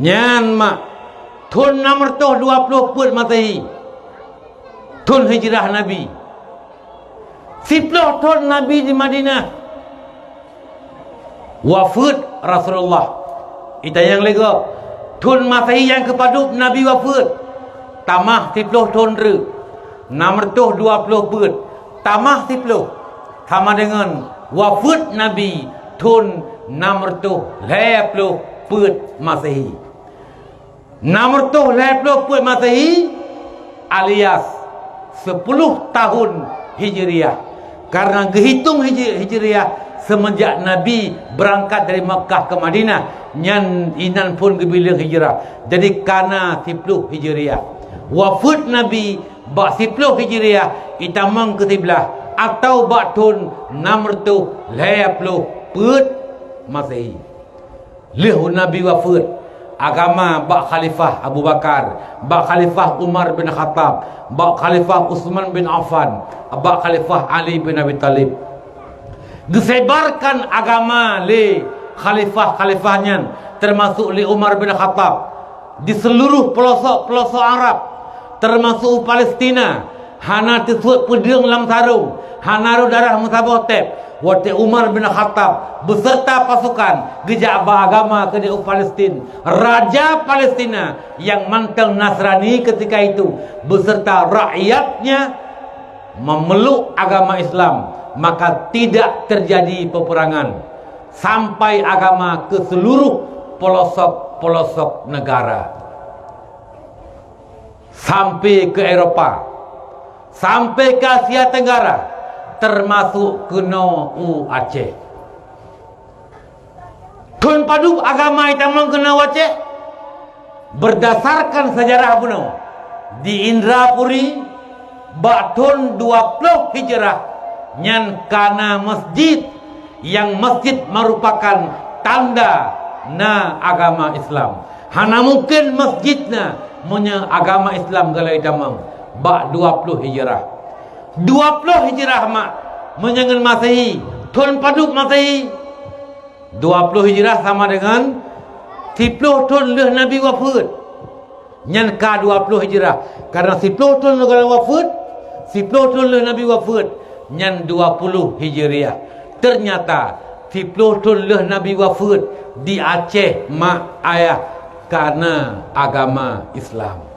Nyan mak, thon nam reutôh dua ploh peuet Masehi, thon hijrah Nabi. Siploh thon Nabi di Madinah, wafeuet Rasulullah. Itanyong lé gob, thon Masehi nyang keupadub Nabi wafeuet? Tamah siploh thon treuk. Nam reutôh dua ploh peuet tamah siploh, sama deungon wafeuet Nabi thon nam reutôh lhée ploh peuet Masehi. Nam reutôh lhée ploh peuet Masehi alias sepuluh tahun Hijriah. Karena geuhitong Hij-, Hijriah semenjak Nabi beurangkat dari Makkah ke Madinah, nyan inan phon geubileueng hijrah. Jadi kana siploh Hijriah. Wafeuet Nabi bak siploh Hijriah itamong keu siblaih atau bak thon nam reutôh lhée ploh peuet Masehi. Lheueh Nabi wafeuet, agama bak Khalifah Abu Bakar, bak Khalifah Umar bin Khattab, bak Khalifah Utsman bin Affan, bak Khalifah Ali bin Abi Thalib. Geusebarkan agama lé khalifah-khalifah nyan, teumasuk lé Umar bin Khattab, di seluruh peulosok-peulosok Arab, teumasuk u Palestina, hana teusuet peudeueng lam sarong, hana rôh darah meusaboh teb. Watée Umar bin Khattab beserta pasukan geujak ba agama keudeh u Palestin, raja Palestina nyang mantong Nasrani ketika itu beserta rakyatnya memeluk agama Islam, maka tidak terjadi peperangan sampai agama ke seluruh pelosok-pelosok negara, sampai ke Eropa, sampai ke Asia Tenggara, termasuk keunoe u Aceh. Thon padub agama itamong keunoe u Aceh? Berdasarkan sejarah bunoe, di Indrapuri, bak thon dua ploh Hijrah, nyan kana masjid nyang masjid merupakan tanda na agama Islam. Hana mungken masjid na meunyoe agama Islam galak itamong bak dua ploh Hijrah. Dua ploh Hijrah mak, meunyoe ngon Masehi, thon padub Masehi? Dua ploh Hijrah sama dengan siploh thon lheueh Nabi wafeuet. Nyan ka dua ploh Hijrah. Karena siploh thon lheueh Nabi wafeuet, siploh thon lheueh Nabi wafeuet, nyan dua puluh Hijriah. Ternyata siploh thon lheueh Nabi wafeuet di Aceh mak ayah kana agama Islam.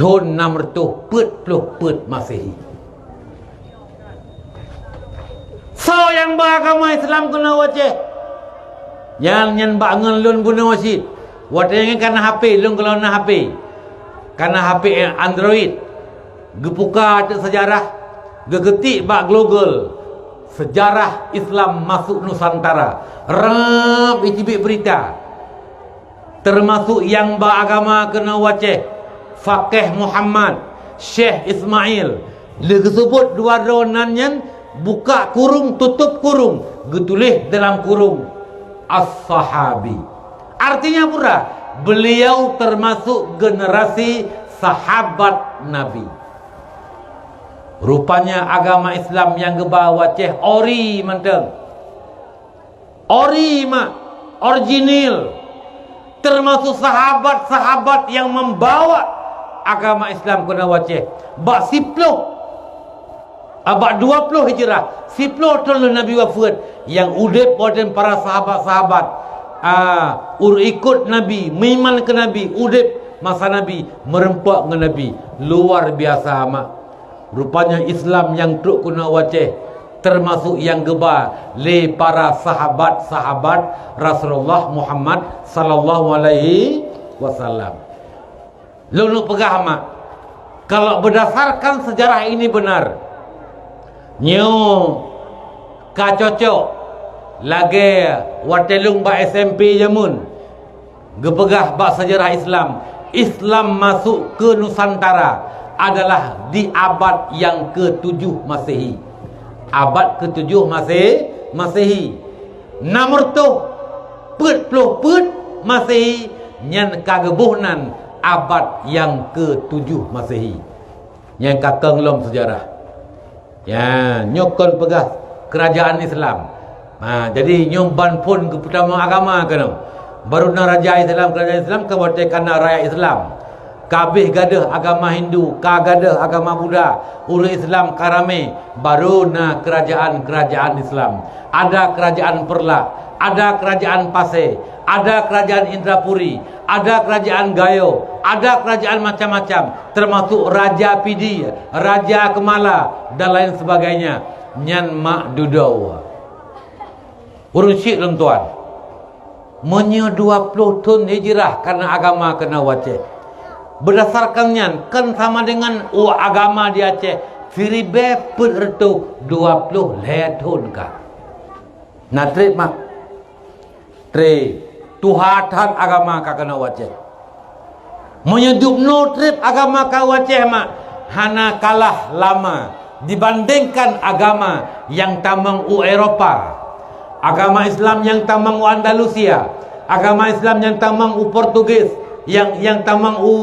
Thon nam reutôh peuet ploh peuet Masehi. Soe nyang ba agama Islam keunoe u Aceh? Nyan, nyan bak ngon lôn bunoe cit. Watèe nyan ka na H P, lôn gohlom na H P. Ka na H P Android. Geupuka teuk seujarah, geukeutik bak Google, "Sejarah Islam masuk Nusantara." Rab iteubiet beurita. Teumasuk nyang ba agama keunoe u Aceh, Fakih Muhammad, Syekh Ismail. Lheueh geuseubut dua droe nan nyan, buka kurung, tutup kurung, geutuléh dalam kurung, "As-Sahabi." Artinya peue? Beliau termasuk generasi sahabat Nabi. Rupanya agama Islam nyang geuba u Aceh ori mantong. Ori mak, original, termasuk sahabat-sahabat yang membawa agama Islam keunoe u Aceh. Bak siploh, ah, bak dua ploh Hijrah, siploh thon lheueh Nabi wafeuet, nyang udeb watèe para sahabat-sahabat, ah, ureueng ikot Nabi, meuiman keu Nabi, udeb masa Nabi, meureumpok ngon Nabi. Luar biasa mak. Rupanya Islam nyang trok keunoe u Aceh, teumasuk nyang geuba lé para sahabat-sahabat Rasulullah Muhammad sallallahu alaihi wasallam. Lôn peugah mak, kalau berdasarkan sejarah ini benar, nyoe ka cocok lagèe watèe lôn bak S M P jameun. Geupeugah bak sejarah Islam, Islam masuk ke Nusantara adalah di abad nyang ketujuh Masehi. Abad ketujuh Mase-, Masehi. Nam reutôh peuet ploh peuet Masehi, nyan ka geuboh nan abad nyang ketujuh Masehi. Nyang ka keueng lom seujarah. Ya, nyoe kon peugah keurajeuen Islam. Ha, jadi nyoe ban phon geupeutamong agama keunoe. Baru na raja Islam, keurajeuen Islam, ka watèe ka na rakyat Islam. Ka abéh gadôh agama Hindu, ka gadôh agama Buddha, ureueng Islam ka ramé, baru na keurajeuen-keurajeuen Islam. Ada keurajeuen Peureulak, ada keurajeuen Pasé, ada keurajeuen Indrapuri, ada keurajeuen Gayo, ada keurajeuen macam-macam, teumasuk Raja Pidie, Raja Kemala, dan lain sebagainya. Nyan mak dudoe. Ureueng syik lôn tuan, meunyoe dua ploh thon Hijrah ka na agama keunoe u Aceh, berdasarkan nyan, kan sama dengan u agama di Aceh siribèe peuet reutôh dua ploh lhèe thon ka. Na trép mak? Trép. Tuha that agama ka keunoe u Aceh. Meunyoe dubnoe trép agama ka u Aceh mak, hana kalah lama dibandingkan agama nyang tamong u Eropa. Agama Islam nyang tamong u Andalusia, agama Islam nyang tamong u Portugis, nyang, nyang tamong u,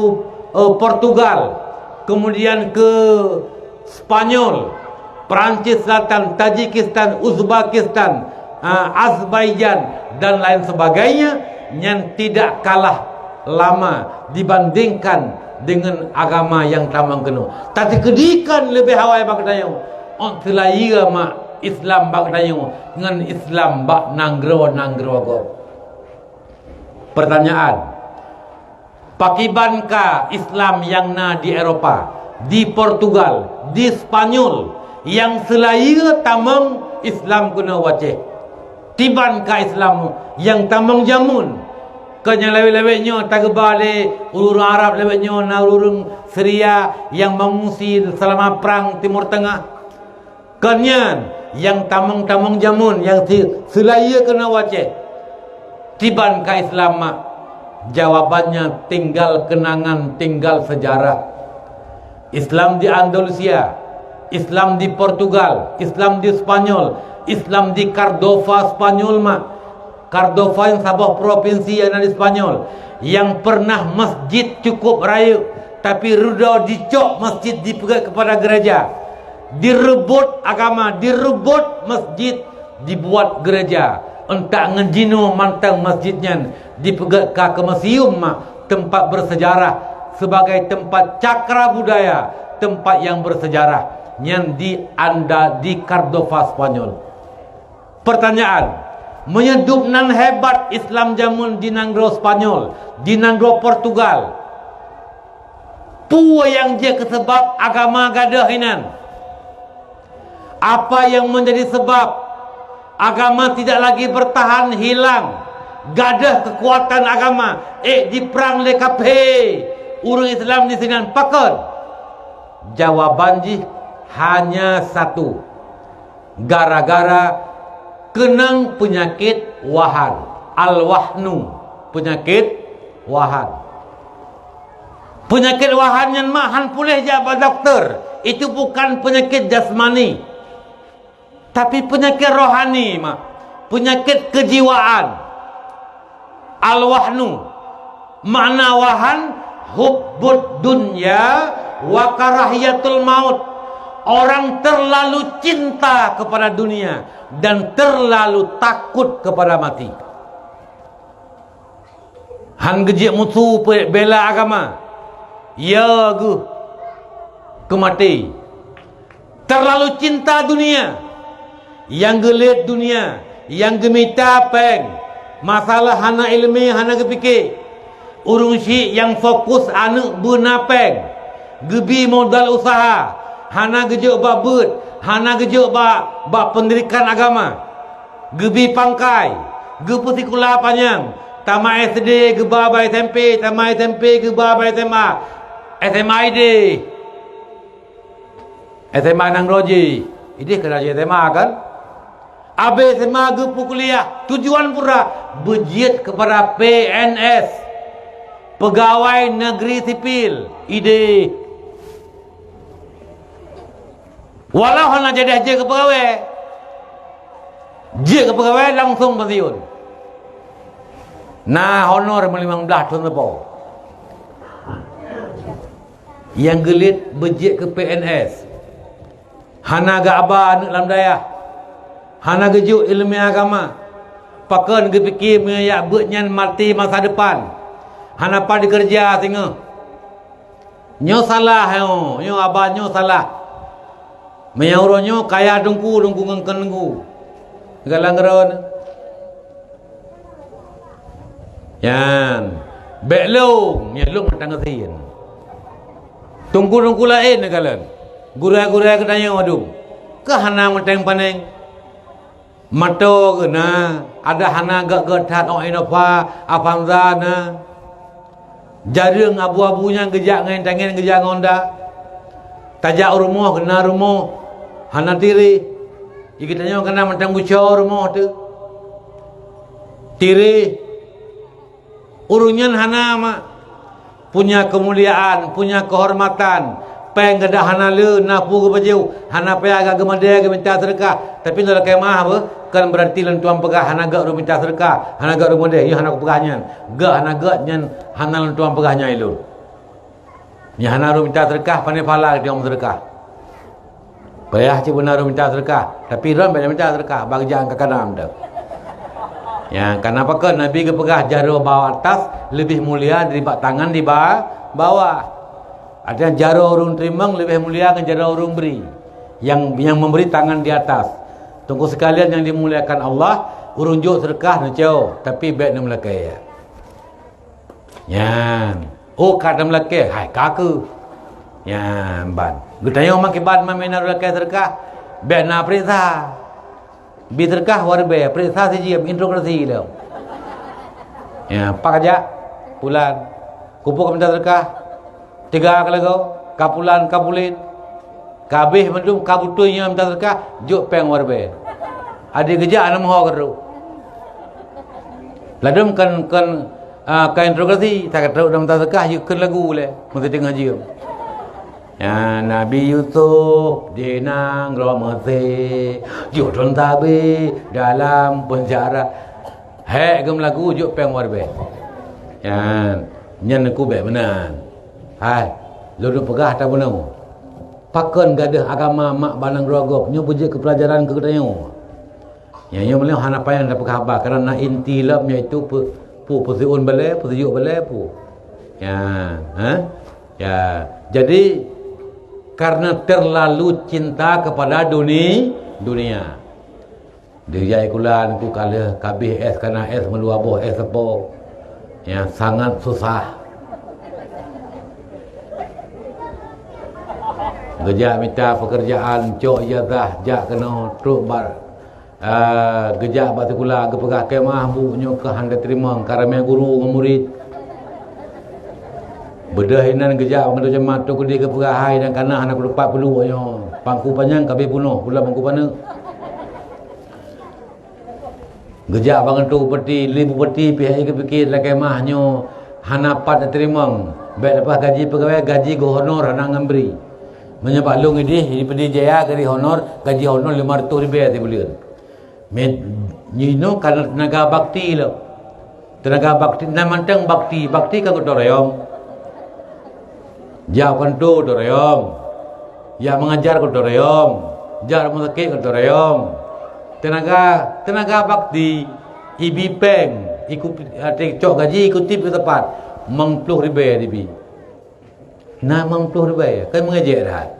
eh, Portugal, kemudian ke Spanyol, Perancis Selatan, Tajikistan, Uzbekistan, ah, Azerbaijan, dan lain sebagainya, nyan tidak kalah lama dibandingkan dengan agama nyang tamong keunoe. Tateukeudi kan leubeh awai bak geutanyoe, ôn seulayeue mak Islam bak geutanyoe ngon Islam bak nanggroe-nanggroe gob. Pertanyaan, Pakiban ka Islam nyang na di Eropa, di Portugal, di Spanyol, nyang seulayeue tamong Islam keunoe u Aceh? Kiban ka Islam nyang tamong jameun? Keu nyang lawét-lawét nyoe tageuba lé ureueng Arab, lawét nyoe na ureueng Syria nyang meungungsi seulama prang Timur Tengah. Kon nyan, nyang tamong-tamong jameun nyang si-, seulayeue keunoe u Aceh. Kiban ka Islam mak? Jawabannya tinggal kenangan, tinggal sejarah. Islam di Andalusia, Islam di Portugal, Islam di Spanyol, Islam di Cordova Spanyol mak. Cordova nyan saboh propinsi nyang na di Spanyol, nyang pernah masjid cukup rayeuk, tapi rudôh dicok masjid dipeugét keupada gereja. Direubot agama, direubot masjid, dibuat gereja. Euntak ngon jinoe mantong masjid nyan dipeugét ka keu museum mak, teumpat bersejarah, sebagai teumpat cakra budaya, teumpat nyang bersejarah. Nyan di Anda-, di Cordova Spanyol. Pertanyaan, meunyoe dubnan hebat Islam jameun di nanggroe Spanyol, di nanggroe Portugal, Peue nyang jeuet keu sabab agama gadôh inan? Apa yang menjadi sebab agama tidak lagi bertahan, hilang, gadôh keukuatan agama, ék jiprang lé kaphé, ureuëng Islam disinan pakon? Jawaban jih hanya satu. Gara-gara keunong peunyakét wahan, al-wahnu, peunyakét wahan. Peunyakét wahan nyan mak han puléh jak bak dokto. Itu bukan peunyakét jasmani, tapi peunyakét rohani mak, peunyakét keujiwaan. Al-wahnu, makna wahan, hubbud dunya wa karahiyatul maut. Orang terlalu cinta kepada dunia dan terlalu takut kepada mati. Han geujeuet musu pe-, bela agama, ya geuh keu maté. Terlalu cinta dunia, nyang geulet dunia, nyang geumita péng, masalah hana iéleumé, hana geupike. Ureuëng syiek nyang fokus aneuëk beuna péng, geubi modal usaha, hana geujok bak beuet, hana geujok bak, bak peundidikan agama. Geubi pangkai, geupeusikula panyang, tamat S D geuba bak S M P, tamat S M P geuba bak S M A, S M A ideh. S M A nanggroe jih, ideh keunan jih S M A kan? Abéh S M A geupeu kuliah, tujuan pura beujeuet keupada P N S, pegawai negeri sipil, ideh. Walau hana jadi jeuet keu peugawée, jeuet keu peugawée langsong pensiun. Na honor meulimong blaih thon sapo. Nyang geulet beujeuet keu P N S. Hana geuaba aneuëk lam dayah. Hana geujok iéleumé agama. Pakon geupike meunyoe jak beuet nyan maté masa depan. Hana pat dikeureuja singoh. Nyoe salah nyoe, nyoe aba nyoe salah. Meunyoe uroe nyoe kaya teungku, teungku ngon keu teungku. Galang keudroe. Nyan, bék lôn, nyan lôn mantong geusin. Teungku-teungku laén neukalon. Gurée-gurée geutanyoe adu. Keu hana mantong paneng. Moto geuh na, ada hana gét-gét that ôk Innova, Avanza na. Jareueng abu-abu nyan geujak ngon tangen geujak ngon da. Tajak u rumoh geuh na rumoh, hana tireh. Di geutanyoe kana mantong buco rumoh teuh. Tireh. Ureuëng nyan hana mak punya keumuliaan, punya keuhormatan. Péng geudah hana le, na peue geupajoh, hana payah geumeudeh geuminta seudeukah. Tapi nyoe lakée meuah beuh, kon beurati lôn tuan peugah hana gét ureuëng minta seudeukah, hana gét ureuëng meudeh, nyoe hana kupeugah nyan. Gét hana gét nyan hana lôn tuan peugah nyan ilôn. Nyang hana ureuëng minta seudeukah, pane pahala geutanyoe meuseudeukah. Payah cit beuna ureuëng minta seudeukah, tapi droe bék minta seudeukah, bak jak ka kana mantong. Nyang kana pakon Nabi geupeugah jaroe bawah atas leubeh mulia daripada tangan di ba-, bawah. Artinya jaroe ureuëng teurimong leubeh mulia ngon jaroe ureuëng bri. Nyang, nyang memberi tangan di atas. Teungku sekalian nyang dimuliakan Allah, ureuëng jok seudeukah neucok, tapi bék neumeulakée. Nyan. Oh, ka teumeulakée, hai ka keuh. Nyan ban. Geutanyoe makiban mamina lakée seudeukah, bék na peuriksa. Bi seudeukah wareubée, peuriksa sijeuem, interogasi lom. Ya, pak jak, pulan. Kupeue ka minta seudeukah? Tiga kali go, ka pulan, ka pulen. Ka abéh mandum, ka beutôi nyoe minta seudeukah, jok péng wareubée. Adik geujak aneuk meuho keudroe. Ladom kan, kan, ah, ka interogasi, ka trok dalam minta seudeukah, jeuet kheun lagu lé, meusidang haji. Ya, Nabi Yusuf di nanggroe Mesir, jok thon sabe dalam penjara. Hék geumeulagu jok péng wareubée. Nyan, nyan Teungku bék meunan. Hai, lôn peugah tabunoe. Pakon gadôh agama mak banang droe gob nyoe beujeuet keu peulajaran keu geutanyoe. Nyan nyoe meunyoe hana payah tapeugah haba, karena inti lom yaitu peu-, peu-, peusiôn balée, peusiyok balée, peu. Ya, ha? Ya, jadi karena terlalu cinta kepada duni-, dunia. Di jai kula Teungku ka lheueh kabéh es, kana es meulua boh es seupôt. Ya, sangat susah. Geujak mita peukeurjaan, cok ijazah, jak keunoe, trok bak, eh, geujak bak sikula, geupeugah, "Keu maah, bu, nyoe keuh hana teurimong, ka ramé guru ngon murit." Beudôh inan geujak bak geutanyoe camat, trok keudeh geupeugah, "Hai, dan kana hana kutupat peuluk nyoe, pangku panyang ka abéh punoh, pula pangku paneuk." Geujak bak geutanyoe bupati, lé bupati pih hana geupike, lakée maah nyoe hana pat teurimong. Bék leupah gaji peugawée, gaji geuhonor hana ngon bri. Meunyoe bak lôn idéh, di Pidie Jaya gaji honor, gaji honor limong reutôh ribée sibuleuen. Met, nyoe inoe ka na teunaga bakti lom. Teunaga bakti, na mantong bakti, bakti kan geutanyoe rayong. Jak u kantô geutanyoe rayong, jak meungajar geutanyoe rayong, jak rumoh sakét geutanyoe rayong. Teunaga, teunaga bakti, ibi péng, ikut, até cok gaji, ikutip keu teumpat, limong ploh ribée ibi. Na limong ploh ribée, kan meungejek that.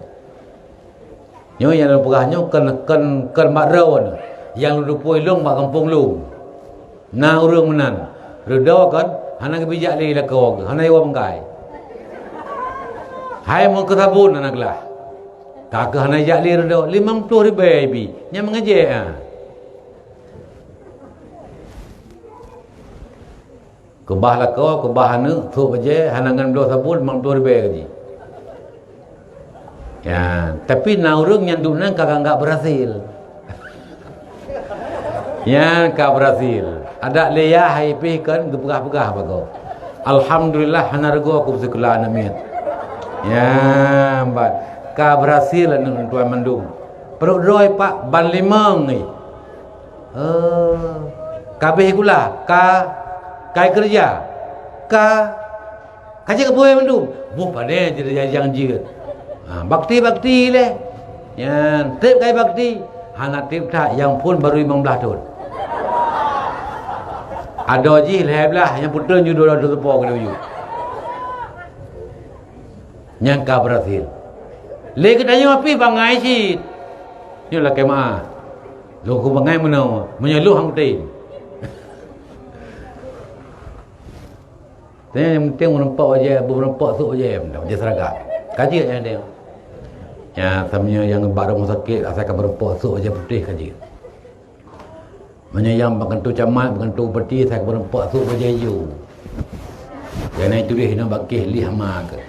Nyoe nyang lôn peugah nyoe kon, kon, kon bak droe nyoe. Nyang lôn tupue lôn bak gampông lôn. Na ureuëng meunan, reudoe kon, hana geubijak lé lakoe geuh, hana jiwoe beukai. Hai meukeusabon hana glah. Ka keuh hana jak lé reudoe, limong ploh ribée ibi, nyang meungejek, ah. Keubah lakoe, keubah aneuëk, sôk bajée, hana ngon bloe sabon, limong ploh ribée gaji. Ya, tapi na ureuëng nyang duek nan ka anggap berhasil. Nyan ka berhasil. Adak lé yah hai pih kan geupeugah-peugah bagoe. Alhamdulillah hana rugoe aku sikula aneuëk miet. Ya, ban ka berhasil aneuëk tuan mandum. Peuruek droe pak ban limong ni. Eh, ka abéh sikula, ka, ka keureuja, ka, ka jeuet keu peue mandum. Boh pane jeuet jajang jeuet. Ha, bakti-bakti lé. Nyan, treb kai bakti. Hana treb that, nyang phon baru limong blaih thon. Adoe jih lhée blaih, nyang peutrön ju dua ratus seupôt keu laju. Nyang ka berhasil. Lé geutanyoe pih bangai cit. Nyoe lakée meu'ah. Lôn ku bangai meunoe, meunyoe lôn han kutem. Tanya nyang penting meureumpok bajée, meureumpok sôk bajée, bajée seragam. Ka jeuet nyang deuh. Nya, sameunyoe nyang bak rumoh sakét, asai ka meureumpok sôk bajée putéh ka jeuet. Meunyoe nyang bak kantô camat, bak kantô bupati, asai ka meureumpok sôk bajée ijo. Nyang na ituléh inoe bak kéh lih hama keuh.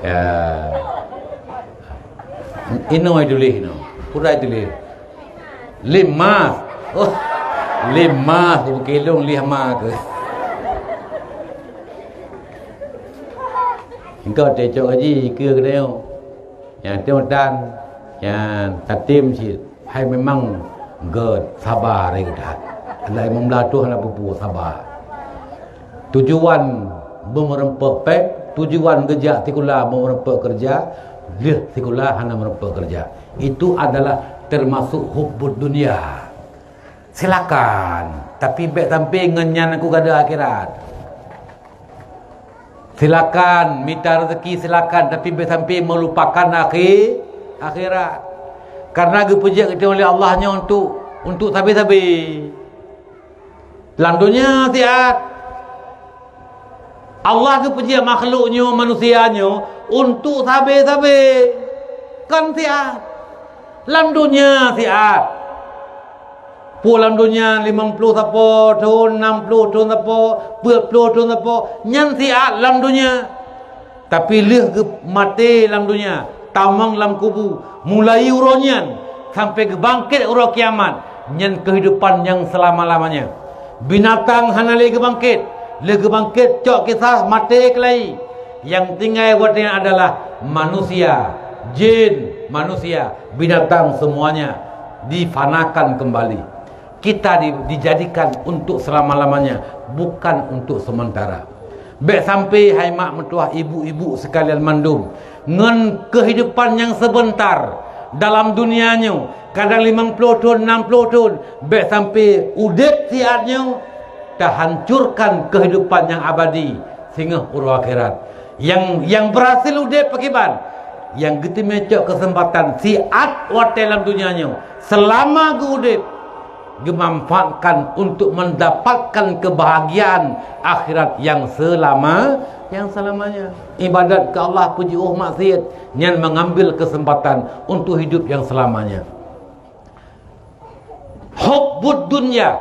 Ya. Inoe ituléh inoe. Peue ituléh? Lé mas. Oh, lé mas, bukon lôn lé hama keuh. Engkau teucok gaji keu geutanyoe. Nyang teuh tan, nyang tatem cit. Hai memang gét saba lagée that. Adak limong blaih thon hana peue-peue saba. Tujuan beumeureumpok péng, tujuan geujak sikula beumeureumpok keureuja, lheueh sikula hana meureumpok keureuja. Itu adalah termasuk hubbud dunia. Silakan, tapi bék sampai ngon nyan aku gadoh akhirat. Silakan mita rezeki, silakan, tapi bék sampai meulupakan akhi-, akhirat. Karena geupeujeuet geutanyoe lé Allah nyoe untuk, untuk sabe-sabe. Lam donya siat. Allah geupeujeuet makhluk nyoe, manusia nyoe, untuk sabe-sabe. Kon siat. Lam donya siat. Peue lam donya limong ploh sapo thon, nam ploh thon sapo, peuet ploh thon sapo, nyan siat lam donya. Tapi lheueh geumaté lam donya, tamong lam kubu, mulai uroe nyan sampai geubangkét uroe kiamat, nyan keuhidupan nyang seulama-lamanya. Binatang hana lé geubangkét, lheueh geubangkét cok kisah maté keulai. Nyang tinggai watée nyan adalah manusia, jin, manusia, binatang semuanya difanakan kembali. Kita di-, dijadikan untuk selama-lamanya, bukan untuk sementara. Bék sampai hai mak meutuah, ibu-ibu sekalian mandum, ngon keuhidupan nyang sebentar dalam dunia nyoe, kadang limong ploh thon, nam ploh thon, bék sampai udeb siat nyoe tahancurkan keuhidupan nyang abadi singoh uroe akhirat. Nyang, nyang berhasil udeb pakriban? Nyang geuteumé cok keuseumpatan siat watée lam dunia nyoe, seulama geuudeb, geumanfaatkan untuk mendapatkan keubahagiaan akhirat nyang seulama, Yang selamanya. Ibadat ke Allah, peujiôh maksiat, nyan mengambil kesempatan untuk hidup yang selamanya. Hubbud dunya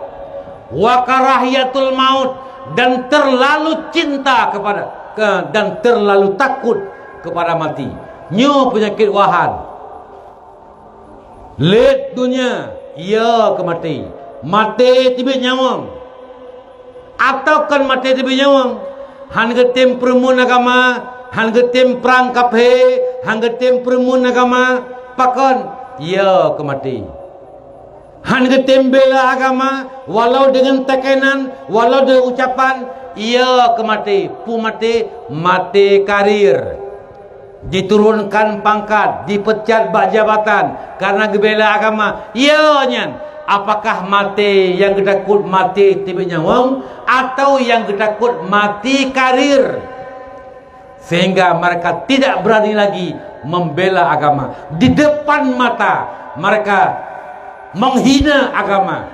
wa karahiyatul maut, dan terlalu cinta kepada, ke, dan terlalu takut kepada mati. Nyoe penyakit wahan. Lét donya, ya keu maté. Maté teubiet nyawöng. Atawa kon maté teubiet nyawöng. Han geutem peureumeun agama, han geutem prang kaphé, han geutem peureumeun agama, pakon? Ya keu maté. Han geutem bela agama, walau deungon teukenan, walau deungon ucapan, ya keu maté. Peue maté? Maté karir. Diturunkan pangkat, dipecat bak jabatan karena geubela agama. Ya nyan, apakah maté nyang geutakot maté teubiet nyawöng, atawa nyang geutakot maté karir? Sehingga mereka tidak berani lagi membela agama. Di depan mata mereka menghina agama.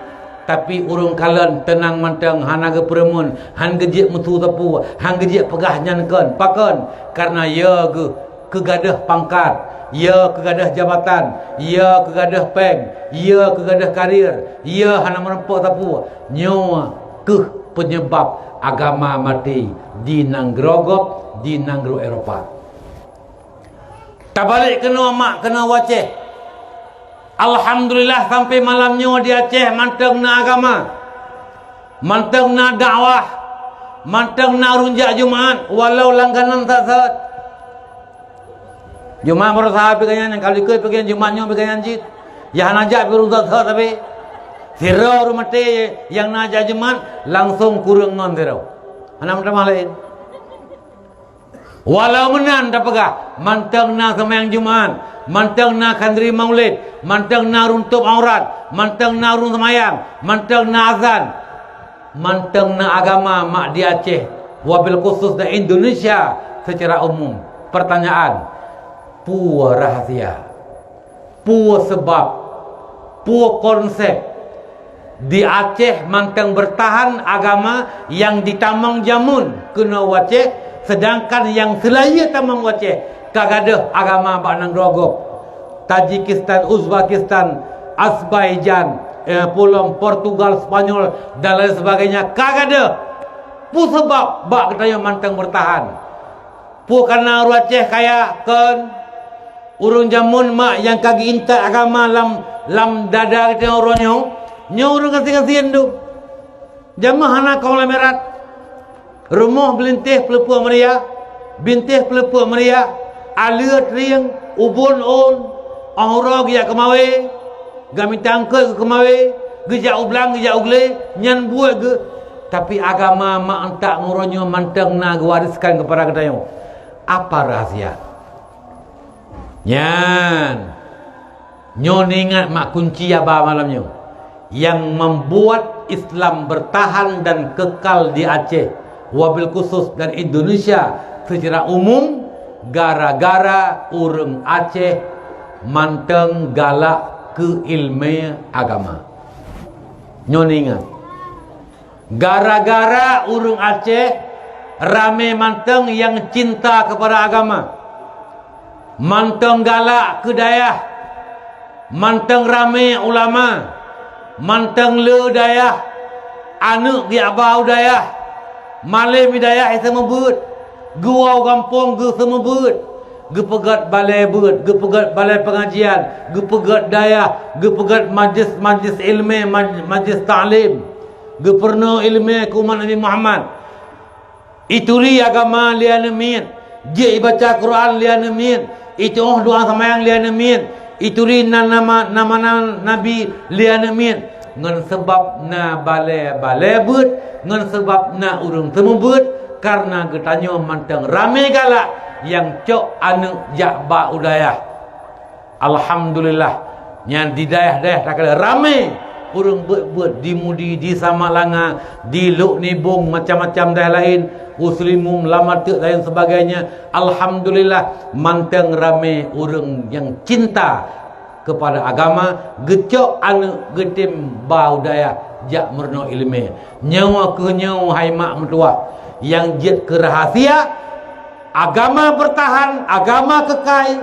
Tapi ureuëng kalon teunang mantong, hana geupeureumeun, han geujeuet meusu sapeue, han geujeuet peugah nyan kon. Pakon? Karena ya geuh keugadoh pangkat, ya keugadoh jabatan, ya keugadoh péng, ya keugadoh karir, ya hana meurumpok sapeue. Nyoe keuh penyebab agama maté di nanggroe gob, di nanggroe Eropa. Tabalek keunoe mak keunoe u Aceh. Alhamdulillah, sampai malam nyoe di Aceh mantong na agama, mantong na dakwah, mantong na ureuëng jak Jumat, walau langganan that-that. Jumat baroe saha pih geutanyan, kalau ikot pih geutanyan Jumat nyoe pih geutanyan cit. Nyang hana jak pih ureuëng that-that, tapi sidroe ureuëng maté nyang na jak Jumat langsung kureueng ngon sidroe. Hana meutamah laén. Walau meunan tapeugah, mantong na seumayang Jumat, mantong na khanduri Maulid, mantong na ureuëng tôb aurat, mantong na ureuëng seumayang, mantong na azan, mantong na agama mak di Aceh, wabil khusus dan Indonesia secara umum. Pertanyaan, peue rahsia? Peue seubab, peue konsep di Aceh mantong beurtahan agama nyang jitamong jameun keunoe u Aceh, seudangkan nyang seulayeue tamong u Aceh ka gadôh agama bak nanggroe gob. Tajikistan, Uzbekistan, Azerbaijan, eh, peulom Portugal, Spanyol, dan lain sebagainya ka gadôh. Peue seubab bak geutanyoe mantong beurtahan? Peue kareuna ureuëng Aceh kaya? Kon. Ureuëng jameun mak nyang ka geuintat agama lam, lam dada geutanyoe uroe nyoe, nyoe ureuëng gasien-gasien dum. Jameun hana konglomerat. Rumoh beulintéh peuleupeue meuria, bintéh peuleupeue meuria, aleue trieng, ubon ôn, óh uroe geujak keumawé, geumita eungkôt geukeumawé, geujak u blang, geujak u glé, nyan buet geuh. Tapi agama mak euntak uroe nyoe mantong na geuwariskan keupada geutanyoe. Apa rahsia? Nyan, nyoe neuingat mak kunci haba malam nyoe, nyang membuat Islam bertahan dan kekal di Aceh, wabil khusus dan Indonesia secara umum, gara-gara ureuëng Aceh mantong galak keu ileumèe agama. Nyoe neuingat. Gara-gara ureuëng Aceh ramé mantong nyang cinta keupada agama, mantong galak keu dayah, mantong ramé ulama, mantong le dayah, aneuëk geujak ba u dayah, malém di dayah geuseumeubeuet, geuwoe u gampông geuseumeubeuet, geupeugét balée beuet, geupeugét balée peungajian, geupeugét dayah, geupeugét majlis-majlis ileumèe, maj-, majlis taklim. Geupeurunoe ileumèe keu umat Nabi Muhammad. Ituri agama lé aneuëk miet, jeuet ibaca Quran lé aneuëk miet, ituoh doa seumayang lé aneuëk miet, ituri nan nama, nama nan Nabi lé aneuëk miet. Ngon seubab na balée-balée beuet, ngon seubab na ureuëng seumeubeuet, kareuna geutanyoe mantong ramé galak nyang cok aneuëk jak ba u dayah. Alhamdulillah, nyan di dayah-dayah takalon ramé ureuëng beuet-beuet, di Mudi, di Samalanga, di Lhok Nibong, macam-macam dayah laén, u Seulimum, Lamateuk, lain sebagainya. Alhamdulillah, mantong ramé ureuëng nyang cinta keupada agama, geucok aneuëk geutem ba u dayah jak meurunoe ileumèe. Nyoe keuh nyoe, hai mak meutuwah, Nyang jeuet keu rahsia, agama beurtahan, agama keukai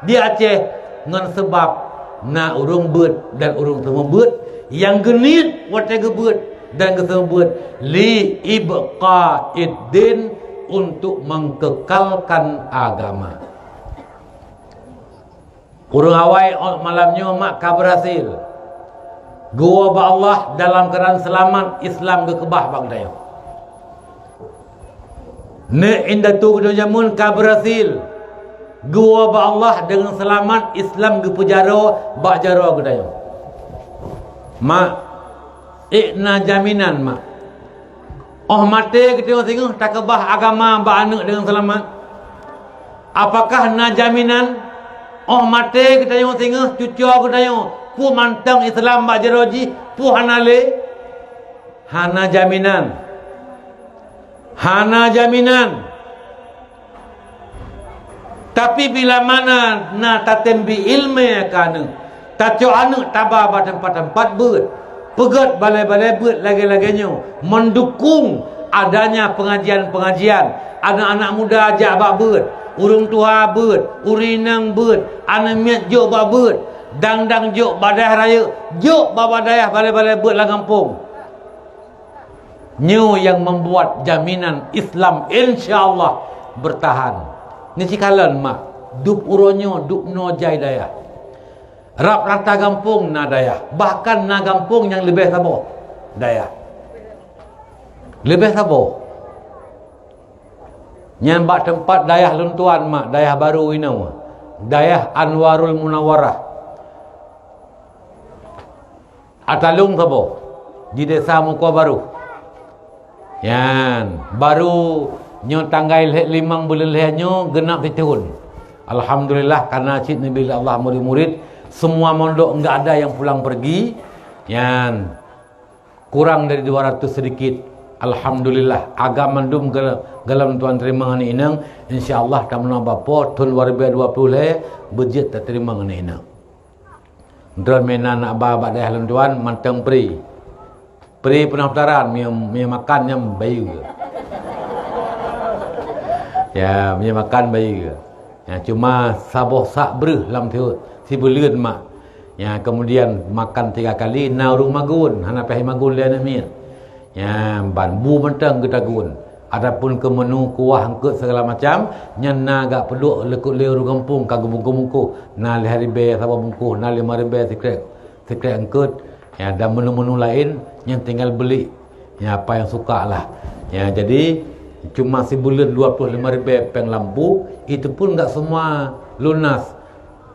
di Aceh ngon seubab na ureuëng beuet dan ureuëng seumeubeuet nyang geuniet watée geubeuet dan geuseumeubeuet li ibqa'iddin, untuk mengkekalkan agama. Ureuëng awai ôk malam nyoe mak ka beurhasil. Geuwoe bak Allah dalam keuadaan seulamat, Islam geukeubah bak geutanyoe. Neuk indatu geutanyoe jameun ka beurhasil. Geuwoe bak Allah deungon seulamat, Islam geupeujaroe bak jaroe geutanyoe. Mak, ék na jaminan mak. Óh maté geutanyoe singoh takeubah agama bak aneuëk deungon seulamat? Apakah na jaminan óh maté geutanyoe singoh cucoe geutanyoe peue mantong Islam bak jaroe jih, peue hana lé? Hana jaminan. Hana jaminan. Tapi bila mana na tatem bi iéleumé keu aneuëk, tacok aneuëk taba bak teumpat-teumpat beuet, peugét balée-balée beuet lagée-lagée nyoe, mendukung adanya pengajian-pengajian, aneuk-aneuk muda jak bak beuet, ureuëng tuha beuet, ureuëng inong beuet, aneuk miet jok bak beuet, dang-dang jok bak dayah rayeuk, jok bak, bak dayah balée-balée beuet lam gampông. Nyoe nyang membuat jaminan Islam insya Allah bertahan. Neusikalon mak, dub uroe nyoe dub noe jai dayah. Rab rata gampông na dayah, bahkan na gampông nyang leubeh saboh dayah. Leubeh saboh. Nyan bak teumpat dayah lôn tuan mak, dayah barô inoe, dayah Anwarul Munawarah. Atalong saboh di Desa Mukoh Baroh. Nyan, baru nyoe tanggai lhée limong buleuen lhée nyoe geunap sithon. Alhamdulillah, karena cit neubi lé Allah murid-murid, semua mondok enggak ada yang pulang pergi. Nyan, kurang dari dua ratus sedikit. Alhamdulillah, agam mandum gel-, galom tuan terima aneuk inong. Insya Allah, tameunoe bapo thon dua ribu dua puluh lhée beujeuet taterima aneuk inong. Droe meunan na ba bak dayah lôn tuan mantong pri. Pri peunah putaran, mie, mie makan nyang bayeue. Ya, mie makan bayeue. Ya, cuma saboh sak breuh lam sibuleuen mak. Ya, kemudian makan tiga kali, na ureuëng magun, hana pih magun lé aneuk miet. Nyan ban bu mantong geutagun. Adapun keu meunu kuah eungkot segala macam, nyan na gak peuduek leukot lé ureuëng gampông ka geubungkôh-bungkôh. Na lhée ribée saboh bungkôh, na lima ribée sikrek, sikrek eungkot. Ya, dan meunu-meunu laén nyan tinggal beli. Ya, apa yang suka lah. Ya, jadi cuma sibuleuen dua puluh lima ribée péng lampu, itu pun enggak semua lunas.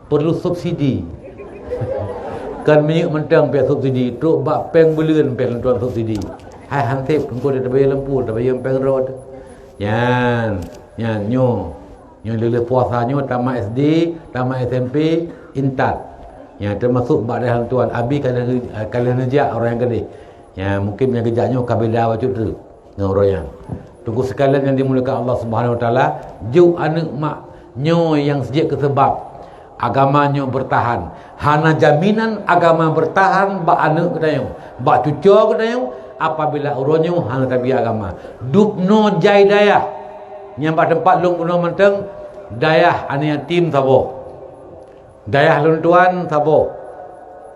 Perlu subsidi. Kan minyeuk mantong pih subsidi, trok bak péng buleuen pih lôn tuan subsidi. Hai hansép, engko tabayeue lampu, tabayeue péng rot. Nyan, nyan nyoe. Nyoe lheueh puasa nyoe tamat S D, tamat S M P, intat. Nyan termasuk bak dayah lôn tuan, abi ka lheueh, ka lheueh neujak orang nyang keudeh. Nyan mungkin nyang geujak nyoe ka beda bacut teuk. Ngon uroe nyan. Teungku sekalian nyang dimuliakan Allah Subhanahu Wa Taala, jok aneuk mak nyoe nyang sijeuet keu seubab agama nyoe beurtahan. Hana jaminan agama beurtahan bak aneuk geutanyoe, bak cucoe geutanyoe, apabila uroe nyoe hana tabi agama. Dub noe jai dayah. Nyang bak teumpat lôn bunoe mantong, dayah aneuk yatim saboh. Dayah lôn tuan saboh.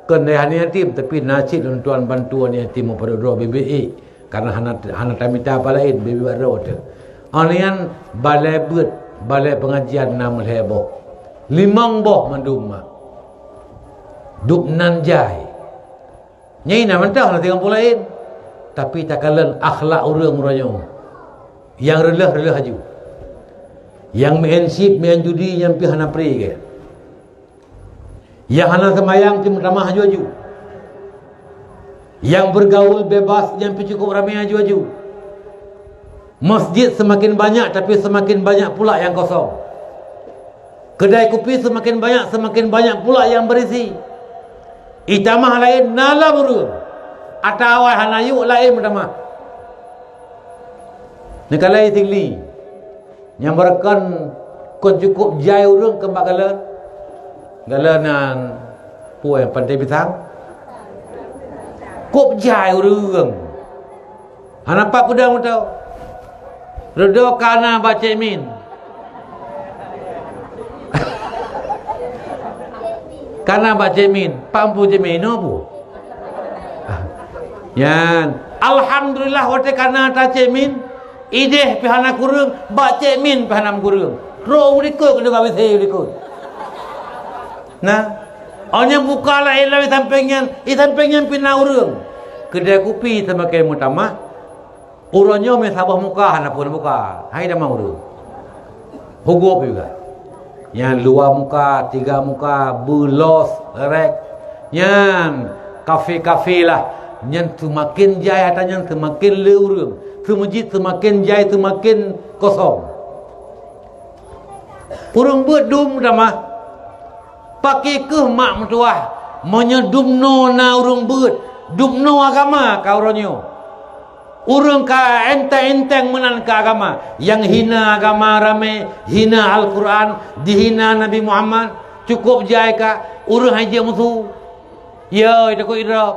Kon dayah aneuk yatim, tapi na cit lôn tuan bantu aneuk yatim meupadub droe bibit ék. Karena hana, hana tamita apa laén, bibit bak droe teuh. Aneuk nyan balée beuet, balée pengajian na meulhée boh. Limong boh mandum mak. Dub nan jai. Nyai na mantong na tinggai laén. Tapi takalon akhlak ureuëng uroe nyoe. Nyang reuloh-reuloh aju. Nyang meu'en chip, meu'en judi, nyang pih hana pri gét. Nyang hana seumayang cit meutamah aju-aju. Nyang bergaul bebas nyang pih cukup ramé aju-aju. Masjid seumaken banyak, tapi seumaken banyak pula nyang kosong. Keudai kupi seumaken banyak, seumaken banyak pula nyang beurisi. Itamah laén na lom ureuëng. Atawa hana yuk laén meutamah. Neukalai Sigli. Nyang beureukan kon cukup jai ureuëng keu bak gala. Gala nan puai Pantai Pisang. Kop jai ureuëng. Hana pat peudong meuto. Reudoh ka na bak Cék Min. Ka na bak Cék Min. Pam pu Cék Min, inoe pu. Nyan, alhamdulillah watée ka na ata Cék Min, ideh pih hana kureueng, bak Cék Min pih hana kureueng. Trok u likot keuneuk bak W C u likot. Nah, oh nyang buka laén lom i sampéng nyan, i sampéng nyan pih na ureueng. Keudai kupi seumaken meutamah. Uroe nyoe meusaboh muka hana phon buka, hai dama ureueng. Hugop juga. Nyan luwa muka, tiga muka, beulos, rek. Nyan kafe-kafe lah. Nyan seumaken jai ata nyan seumaken le ureueng. Seumeujid seumaken jai seumaken kosong. Ureueng beuet dum tamah. Pakri keuh mak meutuwah, meunyoe dumnoe na ureueng beuet, dumnoe agama ka uroe nyoe. Ureueng ka enteng-enteng meunan keu agama, nyang hina agama ramé, hina Al-Qur'an, jihina Nabi Muhammad, cukôp jai ka ureueng hai jeuet meusu. Yo, takot idrob.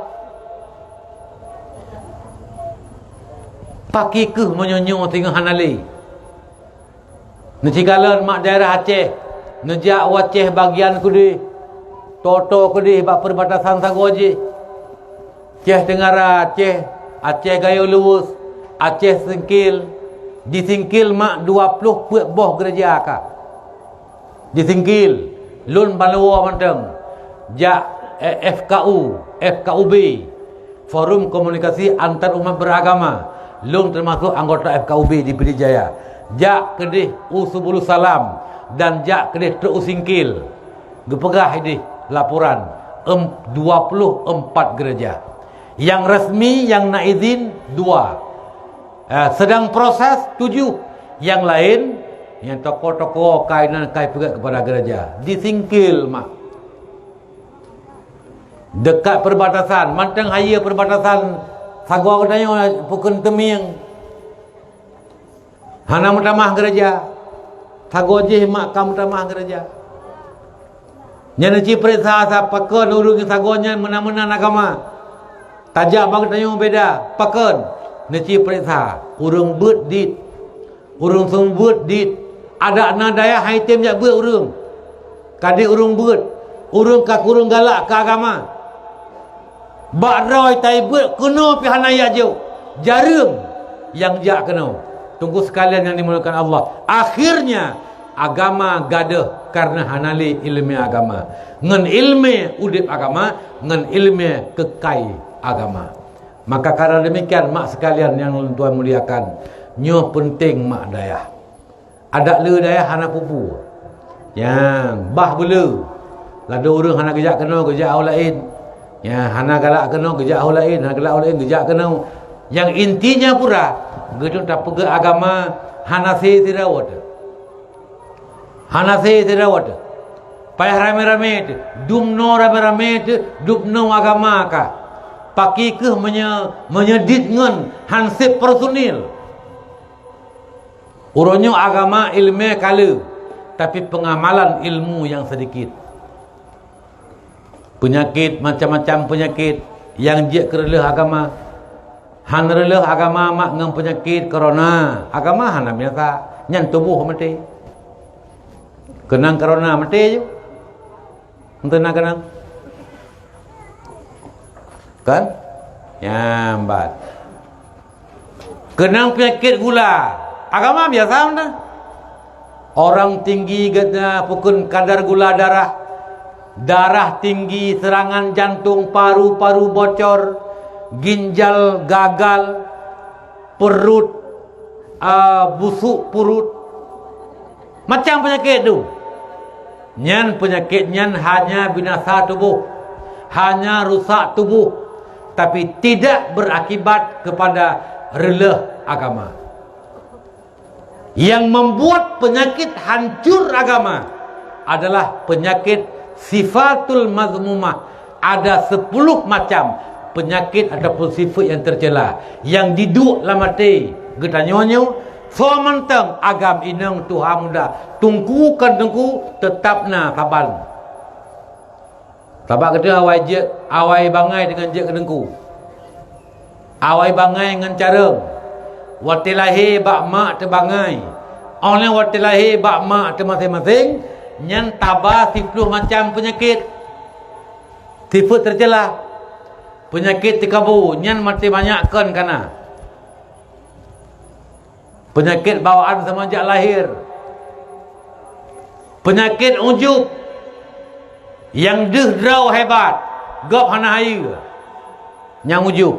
Pakri keuh meunyoe nyoe singoh hana lé. Neusikalon mak daerah Aceh, neujak u Aceh bagian keudeh, toe-toe keudeh bak perbatasan sagoe jih. Aceh Tenggara, Aceh, Aceh Gayo Luwus, Aceh Singkil. Di Singkil mak dua ploh peuet boh gereja ka. Di Singkil, lôn ban lôn woe mantong jak, eh, F K U, F K U B, Forum Komunikasi Antar Umat Beragama, lôn teumasok anggota F K U B di Pidie Jaya. Jak keudeh u Subulus Salam dan jak keudeh trok u Singkil. Geupeugah ideh laporan, em, dua ploh empat gereja. Nyang resmi, nyang na izin, dua. Eh, sedang proses, tujoh. Nyang laén, nyang toko-toko ka inan ka ipeugét keupada gereja. Di Singkil mak. Dekat perbatasan, mantong hayeue perbatasan sagoe geutanyoe Pukon Teumieng. Hana meutamah gereja. Sagoe jih mak ka meutamah gereja. Nyan neuci peuriksa sa pakon ureueng sagoe nyan meunan-meunan agama. Tajak bak geutanyoe beda, pakon? Neuci peuriksa, ureueng beuet dit, ureueng seumeubeuet dit. Adak na dayah han item jak beuet ureueng. Ka dit ureueng beuet, ureueng ka kureueng galak keu agama. Bak droe tai beuet keunoe pih hana jak jok, jareueng nyang jak keunoe. Teungku sekalian nyang dimuliakan Allah, akhirnya agama gadôh kareuna hana lé ileumé agama. Ngon ileumé udeb agama, ngon ileumé keukai agama. Maka karena demikian, mak sekalian nyang lôn tuan muliakan, nyoe peunteng mak dayah. Adak le dayah hana peue-peue. Nyang bah beule. Ladôm ureueng hana geujak keunoe, geujak u laén. Nyang hana galak keunoe, geujak u laén, hana galak u laén, geujak keunoe. Nyang intinya pura, geutanyoe tapeugah agama hana sé sidroe teuh. Hana sé sidroe teuh. Payah ramé-ramé teuh, dumnoe ramé-ramé teuh, dumnoe agama ka. Pakri keuh meunyoe, meunyoe dit ngon hansép personil. Uroe nyoe agama ileumé ka le, tapi peungamalan ilmu nyang seudikit. Peunyakét, macam-macam peunyakét nyang jeuet keu reuloh agama. Han reuloh agama mak ngon peunyakét korona. Agama hana biasa, nyan tuboh maté. Keunong korona maté ju. Hana keunong. Kan? Nyang bat. Keunong peunyakét gula. Agama biasa mantong. Orang tinggi gata pukon kadar gula darah. Darah tinggi, serangan jantung, paru-paru bocor, ginjal gagal, perut, ah, busuk perut. Macam peunyakét tu. Nyan peunyakét nyan hanya binasa tuboh, hanya rusak tuboh, tapi tidak berakibat kepada reuloh agama. Yang membuat penyakit hancur agama adalah penyakit sifatul mazmumah. Ada sepuluh macam peunyakét ataupun sifeuet nyang teucela nyang jiduek lam até geutanyoe nyoe. Soe mantong agam inong tuha muda, teungku kon teungku, teutap na saban. Sabab geutanyoe awai jeuet, awai bangai deungon jeuet keu teungku. Awai bangai ngon carông. Watée lahé bak mak teubangai, óh lheueh watée lahé bak mak teumaséng-maséng, nyan taba siploh macam peunyakét. Sifeuet teuceulah. Peunyakét teukabo, nyan maté manyak kon kana. Peunyakét bawaan seumenjak lahé. Peunyakét ujub, nyang deuh droe hebat, gob hana hayeue. Nyang ujub.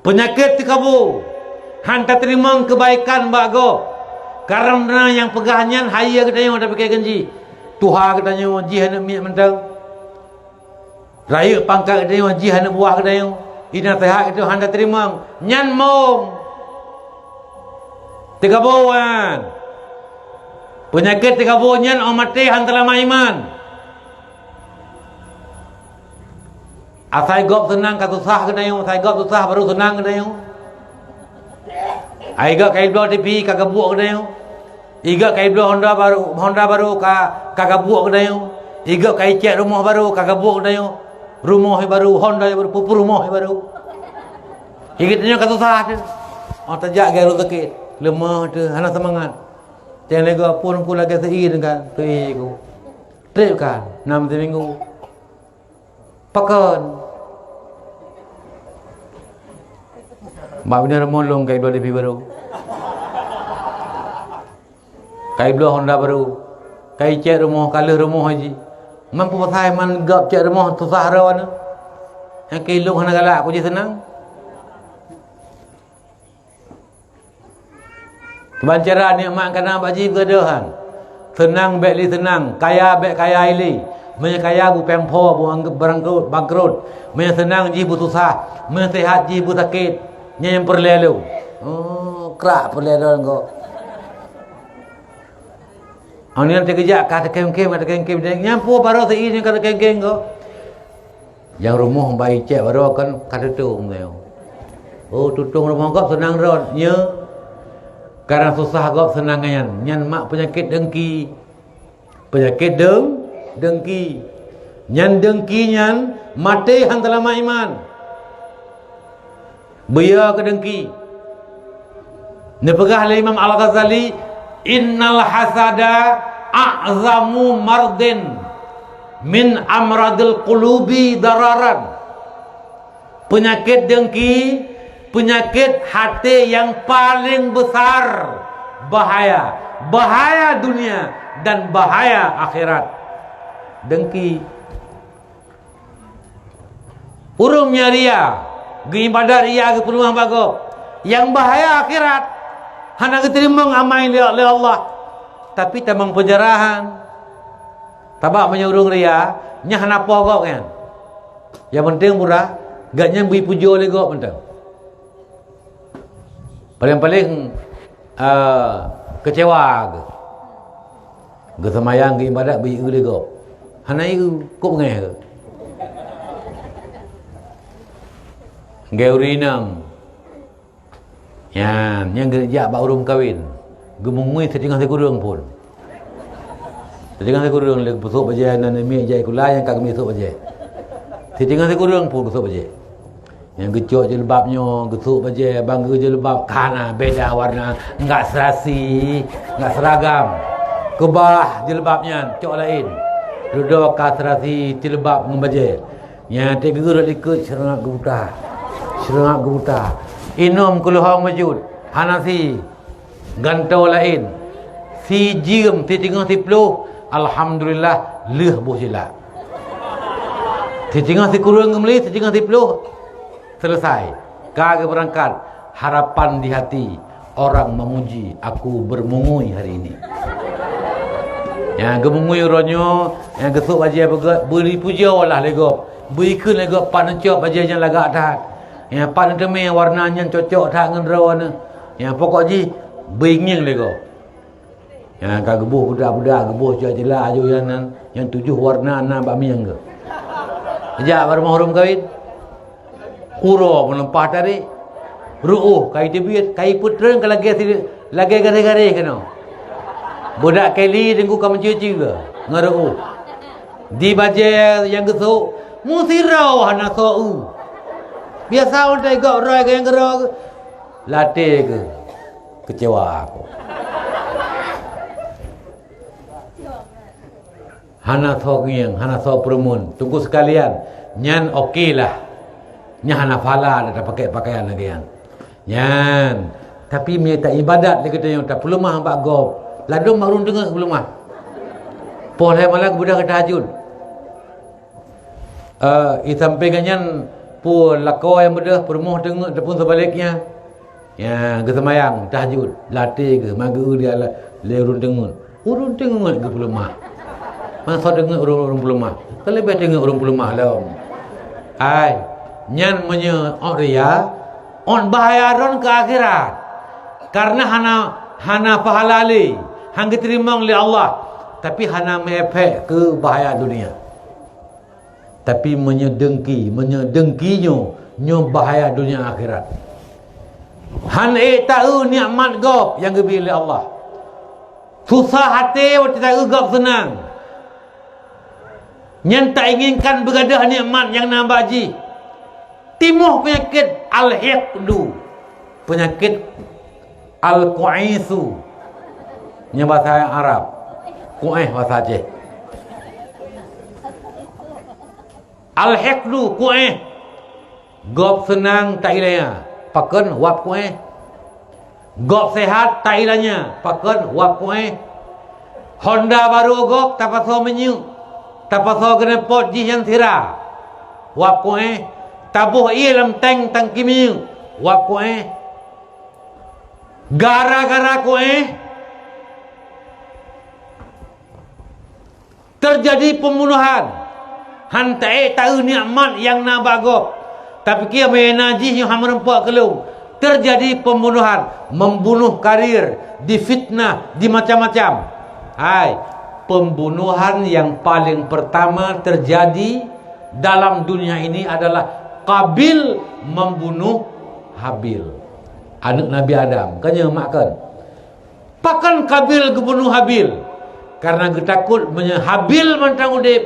Peunyakét teukabo, hana tateurimong keubaikan bak gob. Kareuna nyang peugah nyan hayeue geutanyoe tapike keunong jih. Tuha geutanyoe jih aneuëk miet mantong. Rayeuk pangkat geutanyoe jih aneuëk buah geutanyoe. Ina seuhat geutanyoe hana tateurimong. Nyan mom. Teukabo nyan. Peunyakét teukabo nyan óh maté hana seulama iman. Asai gob seunang ka susah geutanyoe, asai gob susah barô seunang geutanyoe. Ai gob ka ibloe TV ka geubuek geutanyoe. Igob ka ibloe honda barô, honda barô ka, ka geubuek geutanyoe. Igob ka icek rumoh barô ka geubuek geutanyoe. Rumoh barô, honda barô, peue-peue rumoh barô. Igob tanyoe ka susah teuh. Óh tajak gaya ureuëng sakét, leumah teuh, hana seumangat. Teuh lego pun ku lagée seuir kan, teuh ku. Trép kan, nam siminggu. Pakon? Mak bina rumoh lôn ka ibloe TV barô. Ka ibloe honda barô. Ka icek rumoh, ka lheueh rumoh haji. Mampu pasai man gob cek rumoh susah droe nyoe. Nyang keu ilôn hana galak ku jih seunang. Kiban cara nikmat kana bak jih beudôh han. Seunang bék lé seunang, kaya bék kaya ilé. Meunyoe kaya beupéng pho, beu bangkrot, bangkrot. Meunyoe seunang jih beususah, meunyoe seuhat jih beusakét. Nyan nyang peureulée lôn. Oh, krak peureulée lôn kok. Awaknyan teukeujak ka teukem-kem, ka teukem-kem. Nyang peue barô seuir nyang ka teukem-kem kok. Nyang rumoh bai cek baroe kan ka tutong nyoe. Oh, tutong rumoh gob seunang rot. Nyo. Karena susah gob seunang nyan. Nyan mak peunyakét dengki. Peunyakét deng-, dengki. Nyan dengki nyan maté han seulama iman. Beuyo keu dengki. Neupeugah lé Imam Al-Ghazali, "Innal hasada a'zamu mardin min amradil qulubi dararan." Peunyakét dengki, peunyakét haté nyang paleng beusar bahaya, bahaya dunia dan bahaya akhirat. Dengki. Ureuëng nyang ria, geuibadat ria geupeuleumah bak gob, nyang bahaya akhirat, hana geuteurimong amai lé, lé Allah, tapi tamong peunjarahan. Sabab meunyoe ureuëng ria, nyan hana poh gob nyan. Nyang penting murah, gobnyan bri pujoe lé gob mantong. Paleng-paleng, eh, keucewa geuh. Geuseumayang, geuibadat, beu ieu lé gob. Hana ieu, kok beungéh geuh. Geu ureuëng inong. Nyan, nyan geujak bak ureuëng kawen. Geumeungui siteungoh sikureueng phon. Siteungoh sikureueng lé geupeusuek bajée nan miet jai kula nyang ka geumeusuek bajée. Siteungoh sikureueng phon geusuek bajée. Nyang geucok jilbab nyoe, geusuek bajée, banggeue jilbab kana beda warna, enggak serasi, enggak seragam. Keubah jilbab nyan, cok laén. Dudoe ka serasi jilbab ngon bajée. Nyang teuk geurot likot seurangab geubuta. Seurangab geubuta. Inom keuluhong meujeuet. Hana si. Gantoe laén. Si jeuem, si teungoh siploh. Alhamdulillah, lheueh boh silak. Si teungoh sikureueng geumeli, si teungoh siploh. Selesai. Ka geubeurangkat. Harapan di hati. Orang memuji aku bermungui hari ini. Nyang geumungui uroe nyoe, nyang geusuek bajée beugét, bri pujoe lah lé gob. Bri kheun lé gob pat neucok bajée nyang lagak that. Nyang pat neuteumé warna nyang cocok that ngon droe nyoe. Nyang pokok jih bri ngieng lé gob. Nyang ka geuboh budak-budak, geuboh cok jeula aju nyang nan, nyang tujoh warna na bak mieng geuh. Jak bak rumoh ureuëng kawin. Uroe meuleumpah tarék, ruôh ka iteubiet, ka ipeutrön ka lagée si-, lagée garéh-garéh keunoe. Budak Kelly teungku ka meucue-cue ngon ruôh. Di bajée nyang geusôk, meusidroe hana soe eu. Biasa watée gob rhoi keu nyang keudroe, laté keuh. Keucewa aku. Hana soe ngieng, hana soe peureumeun. Teungku sekalian, nyan oke lah. Nyan hana pahala dah tapakai pakaian lagèe nyan. Nyan. Tapi meunyo ta ibadat lé geutanyoe, tapeuleumah bak gob. Ladôm bak ureueng teungeut peuleumah. Poh lhèe malam geubeudôh keu tahajud. Eh, di sampéng nyan, peue lakoe nyang beudôh, peurumoh teungeut ataupun seubaliknya. Ya, geuseumayang tahajud, lam até geuh, mageu dia la-, lé ureueng teungeut. Ureueng teungeut geupeuleumah. Masa teungeut ureueng, ureueng peuleumah, keuleubèh teungeut ureueng peuleumah lom. Hai, nyan meunyoe ôt riya, ôt bahaya droen keu akhirat. Karena hana, hana pahala lé, han geuteurimong lé Allah, tapi hana meuefek keu bahaya dunia. Tapi meunyoe dengki, meunyoe dengki nyoe, nyoe bahaya dunia akhirat. Han ék taeu nikmat gob nyang geubri lé Allah. Susah até watèe taeu gob seunang. Nyan tainginkan beugadoh nikmat nyang na bak jih. Timoh peunyakét al-hiqdu, peunyakét al-ku'aisu. Nyan bahasa Arab. Ku'aih bahasa Aceh. Al-hiqdu, ku'aih. Gob seunang ta ilanya, pakon wab ku'aih. Gob sehat ta ilanya, pakon wab ku'aih. Honda barô gob tapasoe minyeuk, tapasoe keuneupot jih nyang sira, wab ku'aih. Taboh ié lam tank tangki minyeuk, wab ku'aih. Gara-gara ku'aih, teujadi peumbunohan. Han taék taeu nikmat nyang na bak gob. Tapiké meunyoe na jih nyoe han meurumpok keu lôn. Teujadi peumbunohan, membunuh karir, difitnah, dimacam-macam. Hai, peumbunohan nyang paleng peurtama teujadi dalam dunia ini adalah Qabil membunuh Habil, aneuk Nabi Adam. Kan nyoe mak kan? Pakon Qabil geubunoh Habil? Kareuna geutakot meunyoe Habil mantong udeb,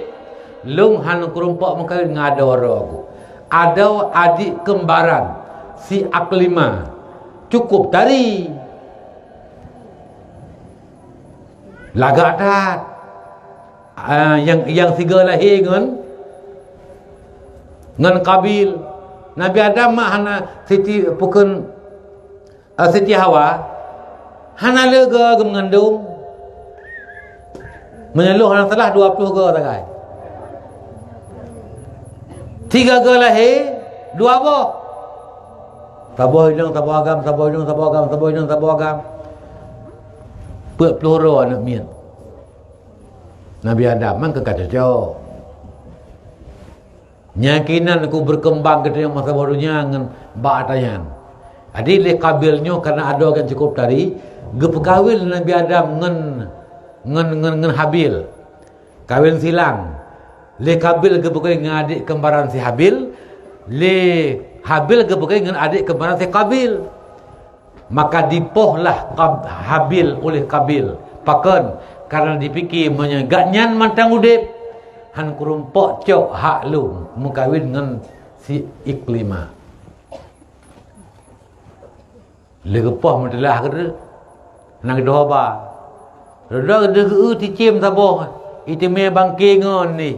lôn hana kurumpok meukawen ngon adoe droe ku. Adoe adik keumbaran si Iklima. Cukup tari. Lagak that. Ah, nyang, nyang sigoe lahé ngon, ngon Qabil. Nabi Adam mak hana Siti, pukon, eh, Siti Hawa, hana lé goe geumeungandong. Meunyoe lôn hana salah, dua ploh goe sagai. Tiga goe lahé, dua boh. Saboh inong, saboh agam, saboh inong, saboh agam, saboh inong, saboh agam. Peuet ploh droe aneuk miet Nabi Adam, mangka ka cocok. Nyan keunan ku beukeumbang geutanyoe masa boh donya ngon bak ata nyan. Jadi lé Qabil nyoe kareuna adoe geuh cukup tari, geupeukawen lé Nabi Adam ngon, ngon, ngon, ngon Habil. Kawen silang. Lé Qabil geupeukawen ngon adik keumbaran si Habil, lé Habil geupeukawen ngon adik keumbaran si Qabil. Maka dipoh lah Qab-, Habil uléh Qabil. Pakon? Kareuna dipike meunyoe gobnyan mantong udeb, han kurumpok cok hak lôn meukawen ngon si Iklima. Lé geupoh meuteulah keudeh, na geudhoe ba. Roda geudeh geu-eu ticém saboh, iteumé bangké ngon ni.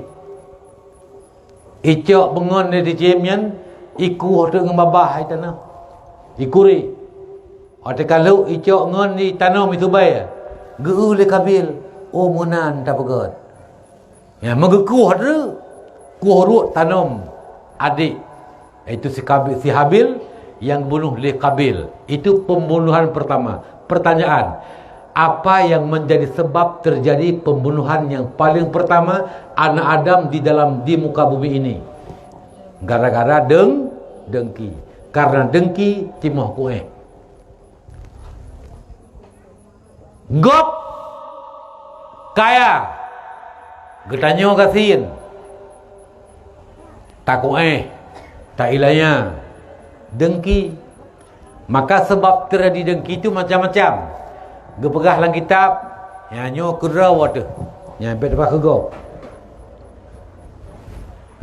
Icok beungon lé ticém nyan, ikueh teuk ngon babah i tanoh. Ikuri. Watée ka lhok icok ngon i tanoh misubée, geu-eu lé Qabil, oh meunan tapeugét. Ya, meugeukeuh teuk, kueh ruet tanom adék, yaitu si Qabi-, si Habil nyang geubunoh lé Qabil. Itu pembunuhan pertama. Pertanyaan, apa yang menjadi sebab terjadi pembunuhan yang paling pertama anak Adam di dalam, di muka bumi ini? Gara-gara deng-, dengki. Karena dengki timoh kuéh. Gob kaya, geutanyoe gasien, takuéh, tailanya, dengki. Maka sebab teujadi dengki tu macam-macam. Geupeugah lam kitab, nyan nyoe keudroe teuh, nyan bèk teupeugah keu gob.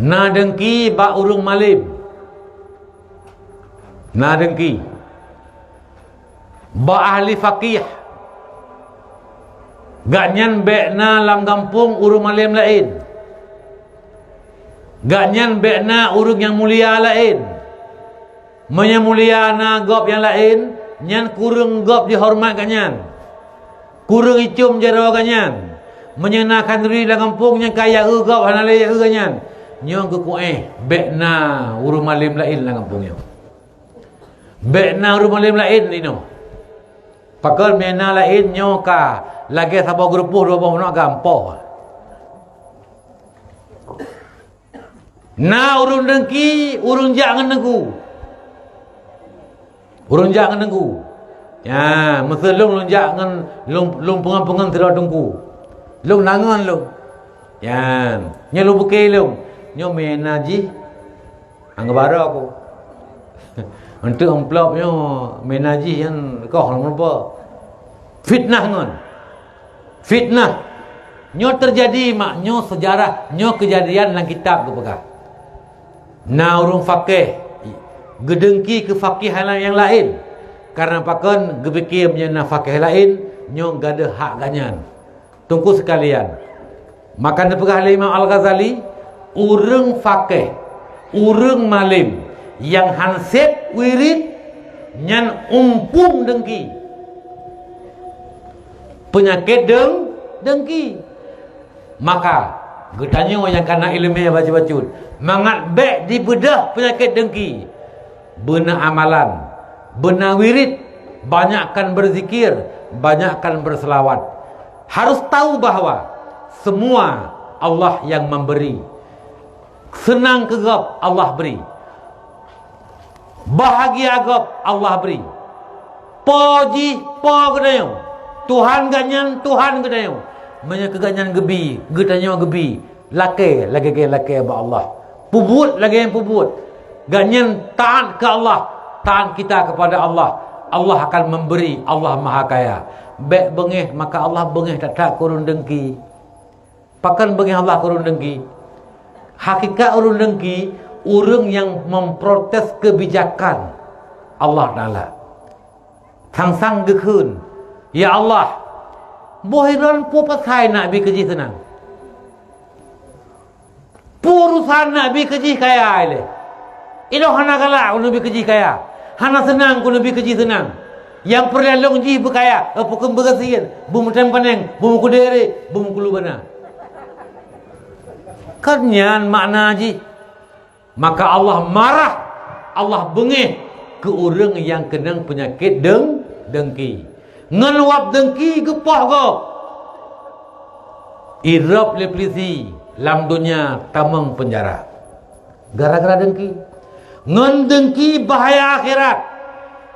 Na dengki bak ureuëng malém. Na dengki. Bak ahli faqih, gobnyan bék na lam gampông ureuëng malém laén. Gobnyan bék na ureuëng nyang mulia laén. Meunyoe mulia na gob nyang laén, nyan kureueng gob jihoreumat gobnyan. Kureueng icôm jaroe gobnyan. Meunyoe na khanduri lam gampông nyang ka yue gob hana lé yue gobnyan, nyoe geukuéh bék na ureuëng malém laén lam gampông nyoe. Bék na ureuëng malém laén inoe. Pakon meunyoe na laén nyoe ka lagée saboh geurupoh dua boh manok gampông. Na ureuëng deungki, ureuëng jak ngon deungku. Ureuëng jak ngon deungku. Ya, meuseu lôn, lôn jak ngon lôn, lôn peungon-peungon sidroe teungku. Lôn na ngon lôn. Ya, nyoe lôn bukée lôn. Nyoe meunan jih. Anggeubaroe ku. Untuk amplop nyoe meunan jih nyan koh lom rupa. Fitnah ngon. Fitnah. Nyoe teujadi mak, nyoe seujarah, nyoe keujadian lam kitab geupeugah. Na ureuëng faqih geudeungki keu faqih nyang laén. Kareuna pakon geupike meunyoe na faqih laén, nyoe gadôh hak gobnyan. Teungku sekalian, maka neupeugah lé Imam Al-Ghazali, ureuëng faqih, ureuëng malém nyang han sép wirit nyan umpung deungki. Peunyakét deung, deungki. Maka geutanyoe nyang kana iéleumé bacut-bacut, mangat bék dibeudôh peunyakét deungki. Beuna amalan, beuna wirit, banyakkan berzikir, banyakkan berselawat. Harus tahu bahwa semua Allah yang memberi. Seunang keu gob Allah bri. Bahagia gob Allah bri. Po jih po geutanyoe. Tuhan gobnyan Tuhan geutanyoe. Meunyoe keu gobnyan geubi, geutanyoe geubi. Lakée lagée lakée bak Allah. Peubuet lagée peubuet. Gobnyan taát keu Allah, taát kita kepada Allah. Allah akan memberi, Allah Maha Kaya. Bék beungéh, maka Allah beungéh that-that keu ureuëng deungki. Pakon beungéh Allah keu ureuëng deungki? Hakikat ureuëng deungki, ureuëng nyang memprotes kebijakan Allah Taala. Sang-sang geukheun, "Ya Allah, boh droen peue pasai na bi keu jih seunang? Peue urusan na bi keu jih kaya ilée? Ilôn hana galak keuneuk bi keu jih kaya, hana seunang keuneuk bi keu jih seunang. Nyang peureulée lôn jih beukaya, eh, peukeum beugasien, beumeutem paneng, beumeukeudeh ré, beumeukeulu bana." Kan nyan makna jih. Maka Allah marah, Allah beungéh keu ureuëng nyang keunong peunyakét deung, deungki. Ngon wab deungki geupoh gob. Irôb lé peulisi lam donya tamong peunjara. Gara-gara deungki. Ngon deungki bahaya akhirat.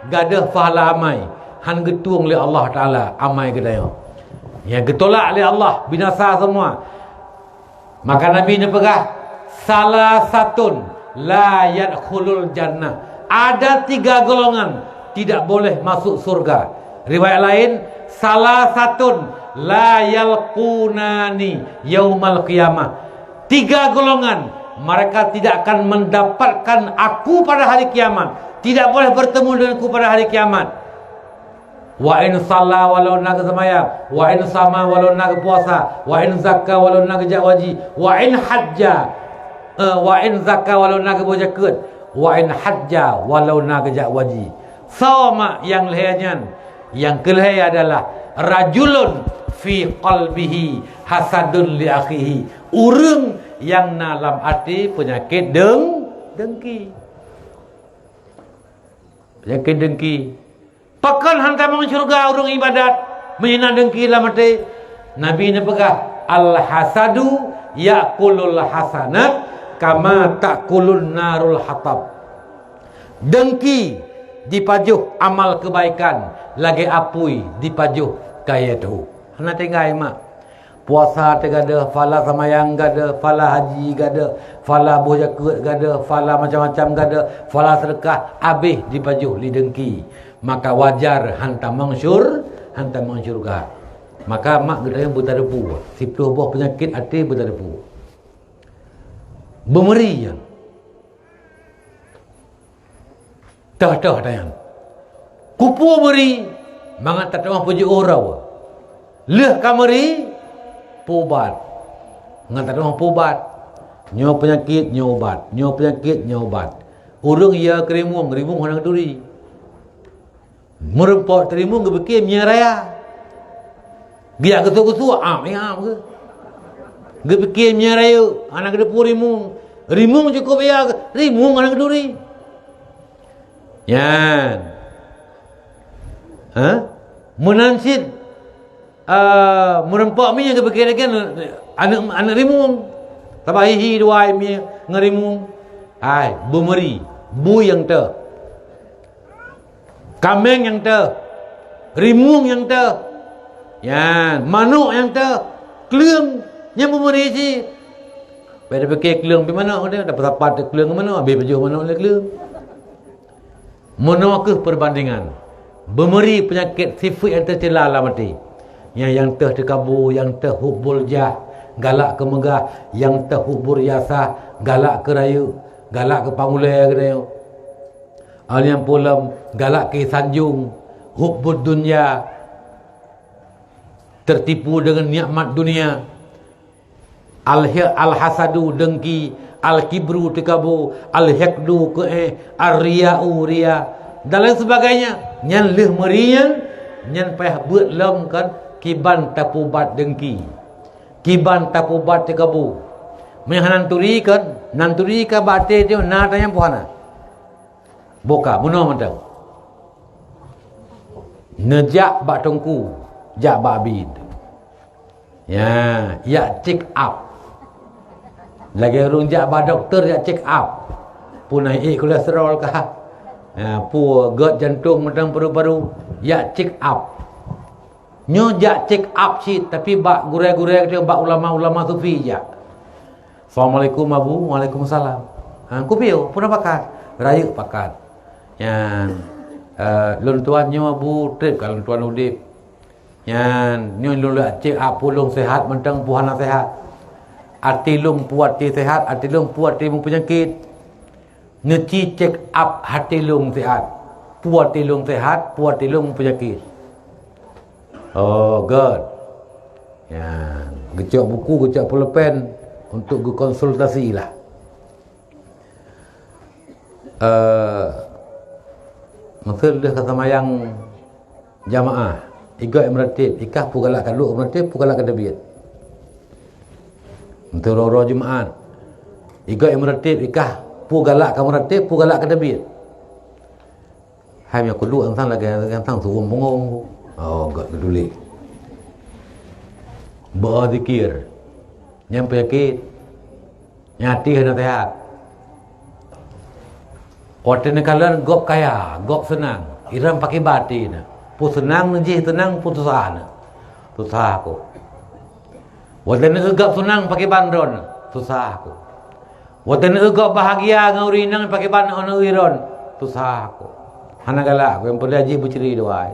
Gadôh pahala amai, han geutueng lé Allah Taala amai geutanyoe. Nyang geutolak lé Allah, binasa semua. Maka Nabi neupeugah, "Salasatun la yadkhulul jannah." Ada tiga golongan tidak boleh masuk surga. Riwayat lain, "Salasatun la yalqunani yaumal qiyamah." Tiga golongan, mereka tidak akan mendapatkan aku pada hari kiamat. Tidak boleh bertemu denganku pada hari kiamat. Wa in shalla, walau na geuseumbahyang, wa in shama, walau na geupuasa, wa in zakka, walau na geujak haji, wa in hajja, eh, wa in zakka, walau na geuboh jakeuet, wa in hajja, walau na geujak haji. Soe mak nyang lhée nyan? Nyang keu lhée adalah rajulun fi qalbihi hasadun li akhihi. Ureuëng nyang na lam até peunyakét deung, deungki. Peunyakét deungki. Pakon han tamong syeuruga ureuëng iébadat meunyoe na deungki lam até? Nabi neupeugah, "Al-hasadu ya'kulul hasanat kama ta'kulun narul hatab." Deungki jipajoh amal keubaikan lagée apui jipajoh kayée teuh. Hana tinggai mak. Puasa teuh gadôh, pahala seumayang gadôh, pahala haji gadôh, pahala boh jakeuet gadôh, pahala macam-macam gadôh, pahala seudeukah, abéh jipajoh lé deungki. Maka wajar han tamong syur-, han tamong syeuruga. Maka mak geutanyoe beutadepu, siplôh boh peunyakét até beutadepu. Beumeuri nyan. Toh-toh tanyan. Kupeue meuri? mangat tateumah peujiôh uroe. Lheueh ka meuri, peuubat. Ngon tateumah peuubat. Nyoe peunyakét, nyoe ubat. Nyoe peunyakét, nyoe ubat. Ureuëng ya keu rimueng, rimueng hana geuturi. Meurumpok teurimong geupike mié raya. Geujak geusu-geusu, am, eh, am geuh. Geupike mié raya, hana geuteupeue rimong. Rimong cukôp ya, rimong hana geuturi. Nyan. Ha? Meunan cit, ah, meurumpok mié geupike lagée aneuëk, aneuëk rimong. Sabab hihi dua mié ngon rimong. Hai, beumeuri, bui nyang teuh. Kaméng nyang teuh, rimueng nyang teuh, nyan, manok nyang teuh, kleueng nyang beumeuri cit. Bèk tapike kleueng pih manok, dah, dah peusapat kleueng manok, habéh pajoh manok lé kleueng. Meunoe kheueh perbandingan. Beumeuri peunyakét sifeuet nyang teucela lam até. Nyang, nyang teuh teukabô, nyang teuh hubbul jah, galak keu meugah, nyang teuh hubbul riasah, galak keu rayeuk, galak keu pangulée geutanyoe. Nyang pulam galak keu sanjong, hubbud dunya, tertipu dengan nikmat dunia. Al-, al-hasadu dengki, al-kibru teukabô, al-hiqdu keuéh, ar-riya'u riya, dan lain sebagainya. Nyan lheueh meuri nyan, nyan payah beuet lom kan kiban tapeuubat dengki, kiban tapeuubat teukabô. Meunyoe hana turi kan, nan turi ka bak até teuh na tanyong puhana. Boka, bunoe mantong. Neujak bak teungku, jak bak abi. Ya, yak check up. Lagée ureuëng jak bak dokto yak check up. Peue na ék kolesterol kah? Ya, peue gét jantong mantong paru-paru, yak check up. Nyoe jak check up cit, tapi bak gurée-gurée geutanyoe, bak ulama-ulama sufi jak. "Assalamualaikum, Abu." "Waalaikumsalam." "Ha, kupiôh, peue na pakat?" "Rayeuk pakat." "Nyan, eh, lôn tuan nyoe, Abu, trép ka lôn tuan udeb. Nyan, nyoe lôn jak check up, peue lôn sehat mantong, peue hana sehat. Até lôn peue até sehat, até lôn peue até meupeunyakét." Neuci check up até lôn sehat, peue até lôn sehat, peue até lôn meupeunyakét. Oh, gét. Ya, geucok buku, geucok pulpen untuk geukonsultasi lah. Eh, meuseue lheueh ka seumayang jamaah, igoe meuratib, ikah peue galak ka duek meuratib, peue galak ka teubiet. Meuteuroro Jumaat, igoe meuratib, ikah peue galak ka meuratib, peue galak ka teubiet. Hai meunyoe kuduek sang lagée sang suwom bungong. Oh, gét geutuléh. Beu zikir. Nyang peuyakét. Nyan até hana sehat. Watée neukalon gob kaya, gob seunang, iran pakiban até na. Peue seunang jih seunang, peue susah na. Susah aku. Watée neugob seunang pakiban droe na. Susah aku. Watée neugob bahagia ngon ureuëng inong pakiban aneuk droe na. Susah aku. Hana galak aku, nyang peureulée jih beucre dua.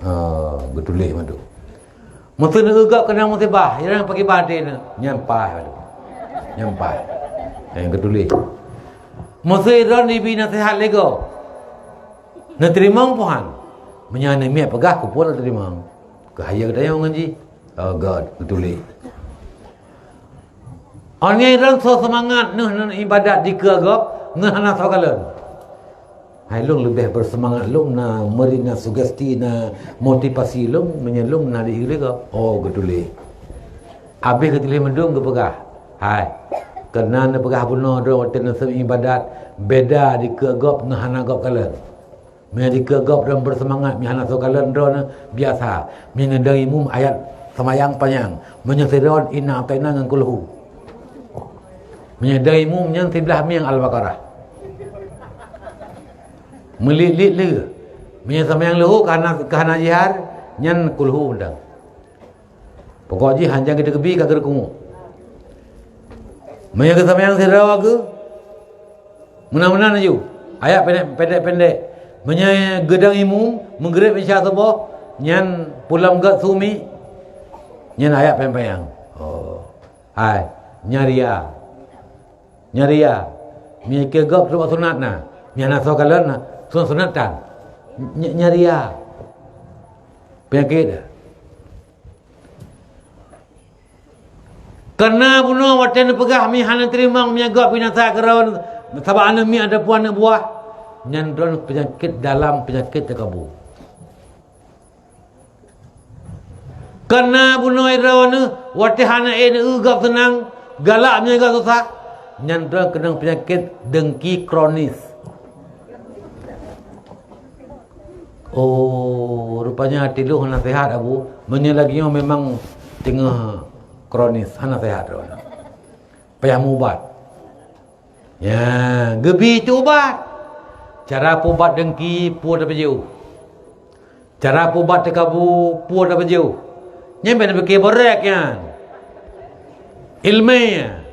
Ha, geutuléh mandum. Meuseu neugob keunong musibah, nyang pakiban até na, nyan paih mandum. Nyan paih. Nyang geutuléh. Meuseu droe neubi naseuhat lé gob, neuteurimong peue han? Meunyoe neumiet peugah, keupeue neuteurimong? Keuhai geutanyoe ngon jih. Oh, gét geutuléh. Ôn nyang droe soe seumangat neuh, neuh iébadat dikeue gob ngon hana soe kalon. Hai lôn leubeh beuseumangat lôn na meuri na sugesti, na motivasi lôn meunyoe lôn na dikeue gob. Oh, geutuléh. Abéh geutuléh mandum geupeugah, hai, keunan neupeugah bunoe droe watée neuseumeung iébadat, beda dikeue gob ngon hana gob kalon. Meunyoe dikeue gob droe beuseumangat, meunyoe hana soe kalon droe na biasa. Meunyoe neudong imum ayat seumayang panyang. Meunyoe sidroe inna a'taina ngon kulhu. Meunyoe dong imum nyan siblah mieng Al-Baqarah. Meulit-lit lé. Meunyoe seumayang leuhô ka hana, ka hana jihar, nyan kulhu mantong. Pokok jih hanjeuet geuteukeubie ka geuruku. Meunyoe geuseumayang sidroe geuh, meunan-meunan laju, ayat pendek-pendek. Meunyoe geudong imum, Maghrib, Isya, Suboh, nyan pulam gét sumi, nyan ayat panyang-panyang. Oh. Hai, nyan ria. Nyan ria. Meunyoe dikeue gob sunat na. Meunyoe hana soe kalon na, sunat-sunat tan. Ny-, nyan ria. Peunyakét. Kareuna bunoe watée neupeugah mi hana teurimong, mi gob binasa keudroe, sabab aneuk miet ataupun aneuk buah, nyan droe peunyakét dalam peunyakét teukabu. Kareuna bunoe droeneuh watée hana ék neueu gob seunang, galak mi gob susah, nyan droe keunong peunyakét dengki kronis. Oh, rupanya até lôn hana sehat, Abu. Meunyoe lagée nyoe memang teungoh kronis, hana sehat droe. Payah meuubat. Ya, geubi teuubat. Cara peuubat dengki, peue tapajoh. Cara peuubat teukabu, peue tapajoh. Nyan bèk neupiké borek nyan. Ileumèe,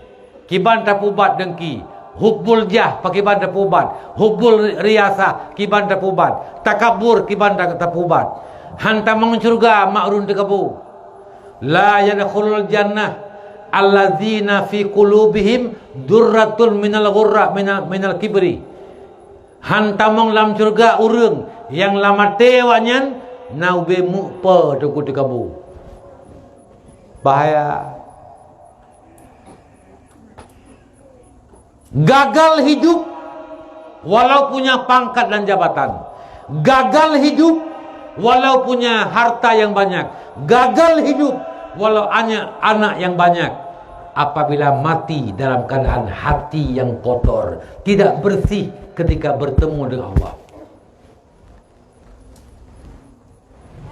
kiban tapeuubat dengki. Hubbul jah, pakiban tapeuubat. Hubbul riasah, kiban tapeuubat. Takabur, kiban ta-, tapeuubat. Han tamong syeuruga mak ureueng teukabu. La yadkhulul jannah allazina fi qulubihim durratun minal ghurra, minal, minal kibri. Han tamong lam syeuruga ureueng nyang lam até awaknyan na ubé meu'pe teungku teukabu. Bahaya. Gagal hidup walau punya pangkat dan jabatan. Gagal hidup walau punya harta yang banyak. Gagal hidup walau hanya anak yang banyak. Apabila mati dalam keadaan hati yang kotor, tidak bersih ketika bertemu dengan Allah.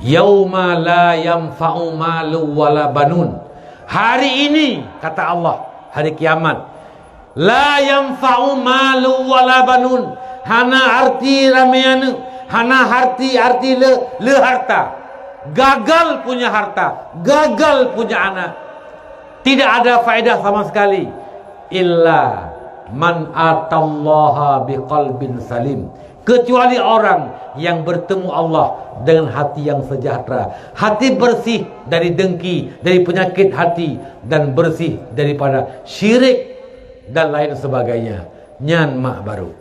Yauma la yanfa'u malu wala banun. Hari ini, kata Allah, hari kiamat, la yanfa'u malu wala banun. Hana arti ramé aneuk, hana arti, arti le, le harta. Gagal punya harta, gagal punya anak. Tidak ada faedah sama sekali. Illa man atallaha biqalbin salim. Kecuali orang yang bertemu Allah dengan hati yang sejahtera, hati bersih dari dengki, dari penyakit hati, dan bersih daripada syirik dan lain sebagainya. Nyan mak baru.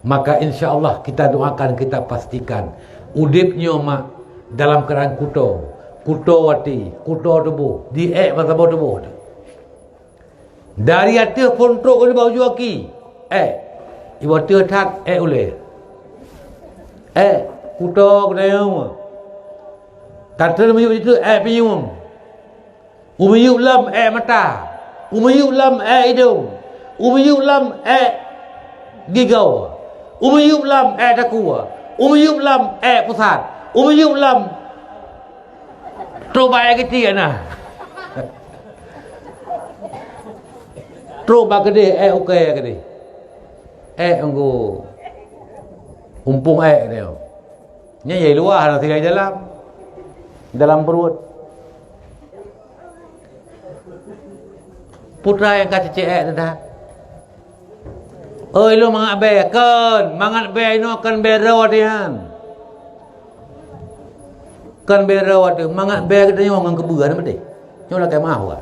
Maka insya Allah kita doakan, kita pastikan udeb nyoe mak dalam keadaan kuto, kuto até, kuto tuboh, di ék meusaboh tuboh. Dari ateueh phon trok keuneuk bak ujong aki, ék. Iwa teuh that ék ulée. Ék kuto keudayong. Tateun miyueb itu ék pinyueng. Umiyueb lam ék mata, umiyueb lam ék idong, umiyueb lam ék gigoe, umiyueb lam ék takue, umiyueb lam ék pusat, umiyueb lam trok bak ék geuti na. Trok bak keudeh ék ukée keudeh. Ék ngon umpung ék keudeh. Nyan nyang luwa hana tinggai dalam, dalam pruet. Putra nyang ka cicék ék teudah. Oi, lôn mangat bèe, kon, mangat bèe inoe kon bèe droe nyan. Kon bèe droe, mangat bèe geutanyoe ngon keubeue na beutôi. Nyoe lakée meuah wa.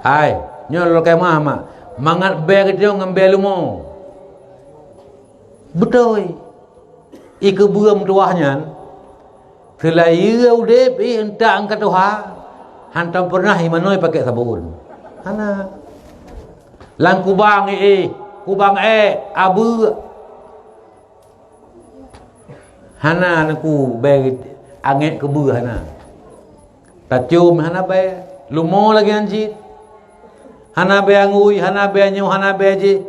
Hai, nyoe lakée meuah mak. Mangat bèe geutanyoe ngon bèe lumo. Beutôi. Ie keubeue meutuwah nyan, seulayeue udeb ie euntak ngon ka tuha, hantom peureunah ie manoe pakék sabon. Hana. Lam kubang ie, kubang ék, abeue. Hana neuku bèe angét keubeue hana. Tacôm hana bèe, lumo lagée nyan cit. Hana bèe angui, hana bèe nyoe, hana bèe jéh.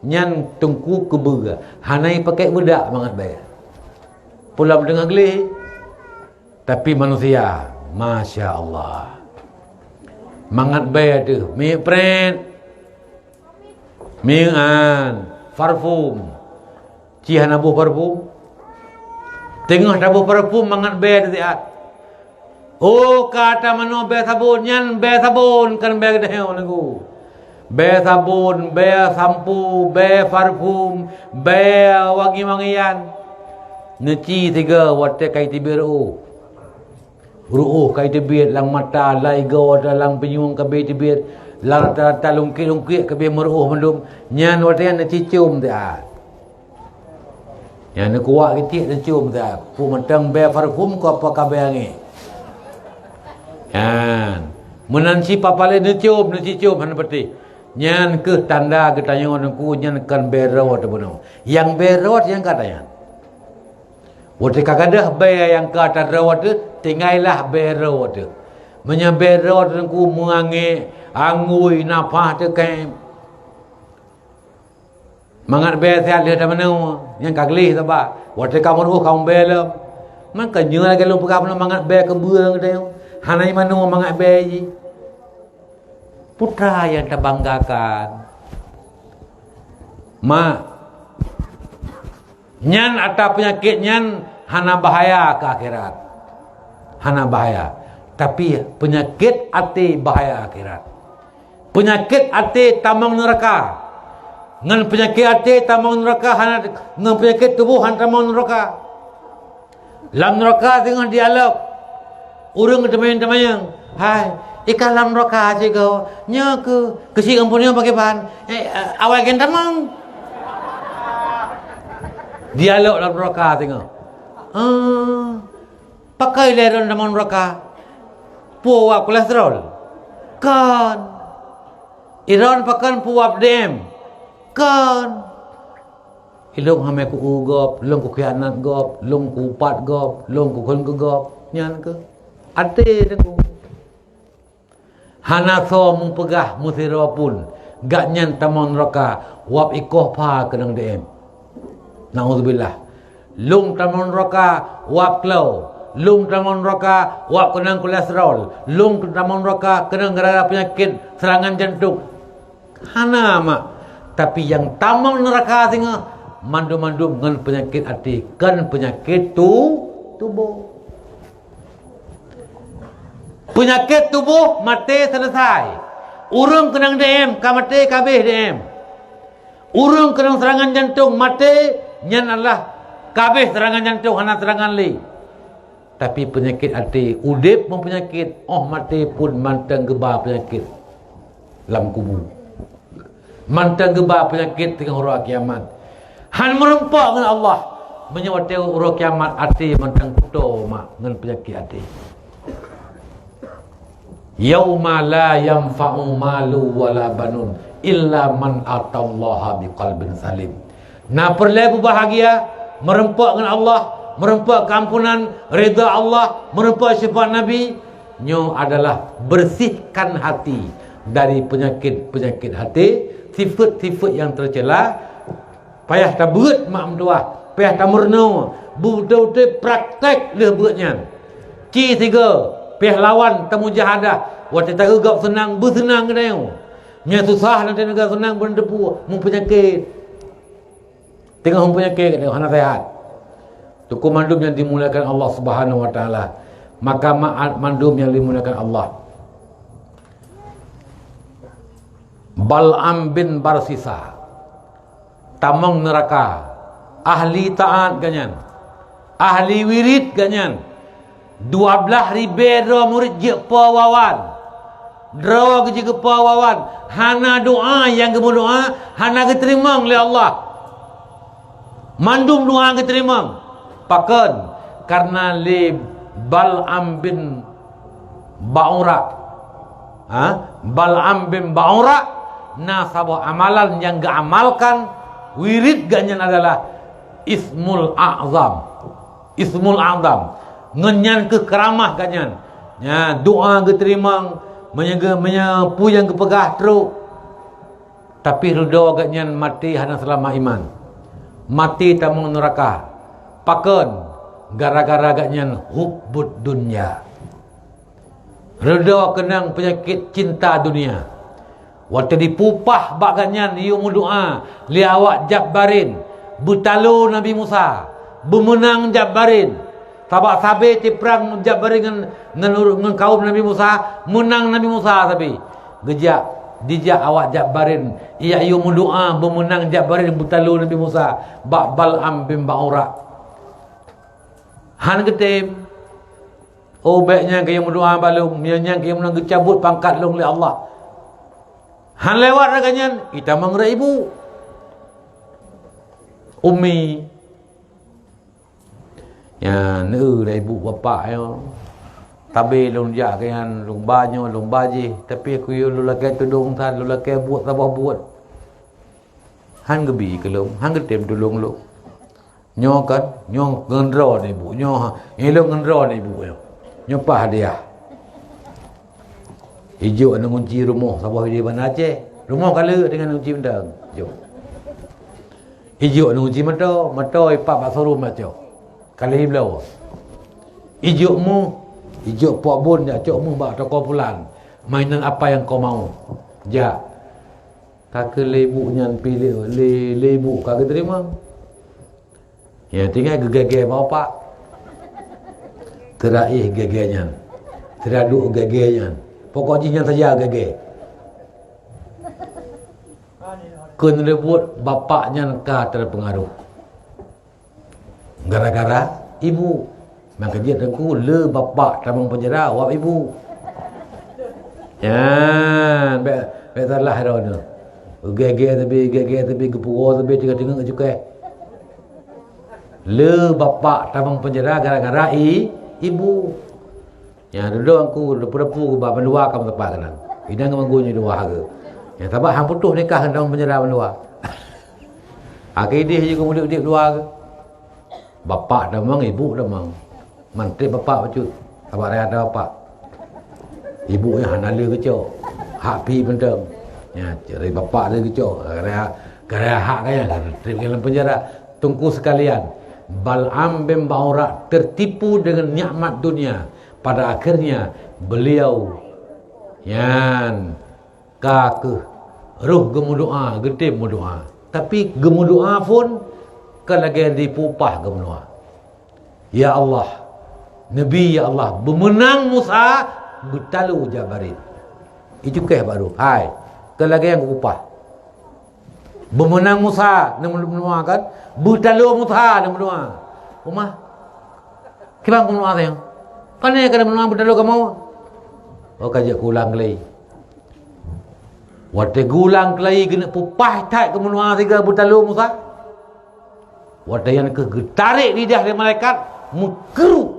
Nyan teungku keubeue, hana ipakék beudak mangat bèe. Pulam teungoh gleh, tapi manusia, masya Allah. Mangat bèe teuh, miek prét. Miek an, parfum. Ci hana boh parfum. Teungoh taboh parfum mangat bèe teusiat. Oh, ka tamanoe bèe sabon, nyan bèe sabon, kon bèe geutanyoe lagu. Bèe sabon, bèe sampo, bèe parfum, bèe wangi-wangian. Neuci sigoe watée ka iteubiet reuôh. Reuôh ka iteubiet lam mata, lam igoe, lam pinyueng ka bèe iteubiet, lam rata-rata lungkiek-lungkiek ka bèe meureuôh mandum. Nyan watée nyan neuci com siat. Nyan neukuak geucit neucium that. Peue mantong bèe parfum keu apa ka bèe angèk. Nyan. Meunan ci papalé neucium, neucicum hana patéh. Nyan kheueh tanda geutanyoe Teungku nyan kon bèe rot bunoe. Nyang bèe rot nyang ka tanyan. Watèe ka gadôh bèe nyang ka tadroe teuh, tingailah bèe rot teuh. Meunyoe bèe rot teuh Teungku meuangèk, angui, nafah teuh kém. Mangat bèe siat lheueh tamanoe, nyang ka gleh saba. Watèe ka meuruôh ka umbèe lom. Maka nyoe lagèe lôn peugah bunoe mangat bèe keubeue geutanyoe. Hana imanoe mangat bèe jih. Putra nyang tabanggakan. Mak, nyan ata peunyakét nyan hana bahaya keu akhirat. Hana bahaya. Tapi peunyakét até bahaya akhirat. Peunyakét até tamong neuraka. Ngon peunyakét até tamong neuraka hana, ngon peunyakét tuboh hana tamong neuraka. Lam neuraka singoh dialog. Ureueng teumanyong-teumanyong, "Hai, i ka lam neuraka sigoe, nyoe keuh keusiek amphon nyoe pakriban? Eh, awai gen tamong." Dialog lam neuraka singoh. "Eh, pakon lé droen tamong neuraka? Peue wab kolesterol? Kon. I droen pakon peue wab D M? Kon. Ilôn hamé ku-u gob, lôn kukhianat gob, lôn kuupat gob, lôn kukheun keu gob." Nyan keuh até Teungku. Hana soe meupeugah meusidroe pun gobnyan tamong neuraka wab ikoh pha keunong D M. Naudzubillah. Lôn tamong neuraka wab klo, lôn tamong neuraka wab keunong kolesterol, lôn tamong neuraka keunong gara-gara peunyakét seurangan jantông. Hana, mak. Tapi nyang tamong neuraka singoh mandum-mandum ngon peunyakét até, kon peunyakét tu-, tuboh. Peunyakét tuboh maté seuleusai. Ureueng keunong D M ka maté, ka abéh D M. Ureueng keunong seurangan jantông maté, nyan adalah ka abéh seurangan jantông, hana seurangan lé. Tapi peunyakét até, udeb meupeunyakét, óh maté pun mantong geuba peunyakét lam kubu. Mantong geuba peunyakét teungoh uroe kiamat. Han meureumpok ngon Allah. Meunyoe watèe uroe kiamat até mantong kuto mak ngon peunyakét até. "Yauma la yanfa'u malu wala banun illa man atallaha biqalbin salim." Na peureulèe beubahgia, meureumpok ngon Allah, meureumpok keuampunan, ridha Allah, meureumpok syafaat Nabi, nyoe adalah bersihkan hati dari peunyakét-peunyakét até, sifeuet-sifeuet nyang teucela, payah tabeuet mak meutuwah, payah tameurunoe, beutôi-utôi prakték lheueh beuet nyan. Ci sigoe, payah lawan tamujahadah, watèe taeu gob seunang, beuseunang geutanyoe. Nyang susah nanti neugah seunang beuneuteupeu, meupeunyakét. Teungoh meupeunyakét, hana sehat. Teungku mandum nyang dimuliakan Allah Subhanahu wa Taala. Maka ma-, mandum nyang dimuliakan Allah. Bal'am bin Barsisa, tamong neuraka, ahli taat gobnyan, ahli wirid gobnyan, dua blaih ribèe droe murit jeuet po wawan. Droe geujeuet geupo wawan, hana doa nyang geumeudoa hana geuteurimong lé Allah. Mandum doa geuteurimong. Pakon? Kareuna lé Bal'am bin Ba'ura. Ha? Bal'am bin Ba'ura na saboh amalan nyang geuamalkan, wirid gobnyan adalah Ismul A'zam. Ismul A'zam. Ngon nyan keuh keuramah gobnyan. Nya, doa geuteurimong, meunyoe geu-, meunyoe peue nyang geupeugah trok. Tapi reudoe gobnyan maté hana seulama iman. Maté tamong neuraka. Pakon? Gara-gara gobnyan hubbud dunya. Reudoe keunong peunyakét cinta dunia. Watèe jipeupah bak gobnyan yue meudoa lé awak Jabbarin, beutalo Nabi Musa, beumeunang Jabbarin. Sabab sabe tiprang Jabbarin ngon, ngon, ngon kawöm Nabi Musa, meunang Nabi Musa sabe. Geujak, jijak awak Jabbarin, ijak yue meudoa beumeunang Jabbarin beutalo Nabi Musa bak Bal'am bin Ba'ura. Han geutem. Oh, bèk nyan keu nyang meudoa bak lôn, nyan, nyan keu nyang meunan geucabot pangkat lôn lé Allah. Han lewat lagèe nyan, itamong rot ibu. Ummi, Nyan, eu, dah ibu bapak nyoe. Tabe lôn jak keu nyan, lôn ba nyoe, lôn ba jih. Tapi kuyue lôn lakée tudong that, lôn lakée buet saboh buet. Han geubi keu lôn, han geutem tulông lôn. Nyoe kan, nyoe ngon droeneuh ibu, nyoe ha, nyoe lôn ngon droeneuh ibu nyoe. Nyoe paih hadiah. Ijok aneuk gunci rumoh saboh di Banda Aceh. Rumoh ka le deungon gunci mantong. Jok. Ijok aneuk gunci moto, moto ipak bak showroom bak cok. Ka lheueh bloe. Ijok mu, ijok pok bun jak cok mu bak toko pulan. Mainan apa yang kau mau. Jak. Ka keu lé ibu nyan pi lé, lé, lé ibu ka geuteurimong. Ya, tinggai geugèe-gèe bak bapak. Teuraéh gèe-gèe nyan. Teuraduek gèe-gèe nyan. Pokok jih nyan saja gèe-gèe. Keu neubuet bapak nyan ka teupeungaruh. Gara-gara ibu. Maka jeuet teungku le bapak tamong penjara wab ibu. Nyan, bèk, bèk salah droeneuh. Gèe-gèe teubi, gèe-gèe teubi, geupuwoe teubi, teungeut-teungeut cukai. Le bapak tamong penjara gara-gara i, ibu. Nyan, dudoe aku, depu-depu geuba bandua ka meuteupah keunan. Idang geumeugu nyoe dua ke. Nyan, sabab han putôh nikah ngon penjara bandua. Akhé idéh jih geumeuduek-duek dua ke. Bapak tamong, ibu tamong. Man trép bapak bacut. Sabab raya ata bapak. Ibu nyan hana le geucok. Hak pi mantong. Nyan, cari bapak le geucok. Gara-gara, gara-gara hak ka nyan, trép lam penjara. Teungku sekalian, Bal'am bin Ba'ura tertipu dengan nikmat dunia. Pada akhirnya, beliau nyan ka keuh roh geumeudoa, geutem meudoa. Tapi geumeudoa phon ka lagèe dipeupah geumeudoa. Ya Allah, Nabi, ya Allah, beumeunang Musa, beutalo Jabarin. Icukéh baru, hai, ka lagèe nyang geupah. Beumeunang Musa, neumeudoa kan? Beutalo Musa, neumeudoa. Umah, kiban geumeudoa sayang? Pane ka neumeudoa beutalo kamoe? Oh, ka jeuet keu ulang keulai. Watèe geulang keulai geuneuk peupah that geumeudoa siga beutalo Musa. Watèe nyan keuh geutarek lidah lé malaikat, meukeuruk,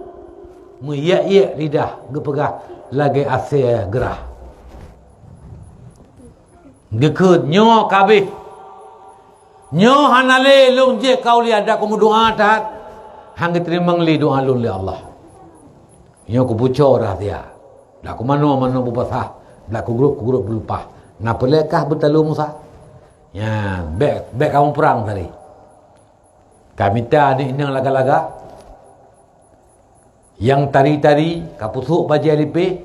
meuyek-yek lidah, geupeugah lagèe asèe geurah. Geukheun, "Nyoe ka abéh. Nyoe hana lé lôn jeuet keu aulia, dak kumeudoa that, han geuteurimong lé doa lôn lé Allah. Nyoe kubuco rahsia. Dak kumanoe-manoe beubasah, dak kugrôp-kugrôp beulumpah. Na peureulèe kah beutalo Musa?" Nyan, bèk, bèk kamoe prang tadi. Ka mita aneuk inong lagak-lagak, nyang tari-tari, ka peusôk bajèe lipéh,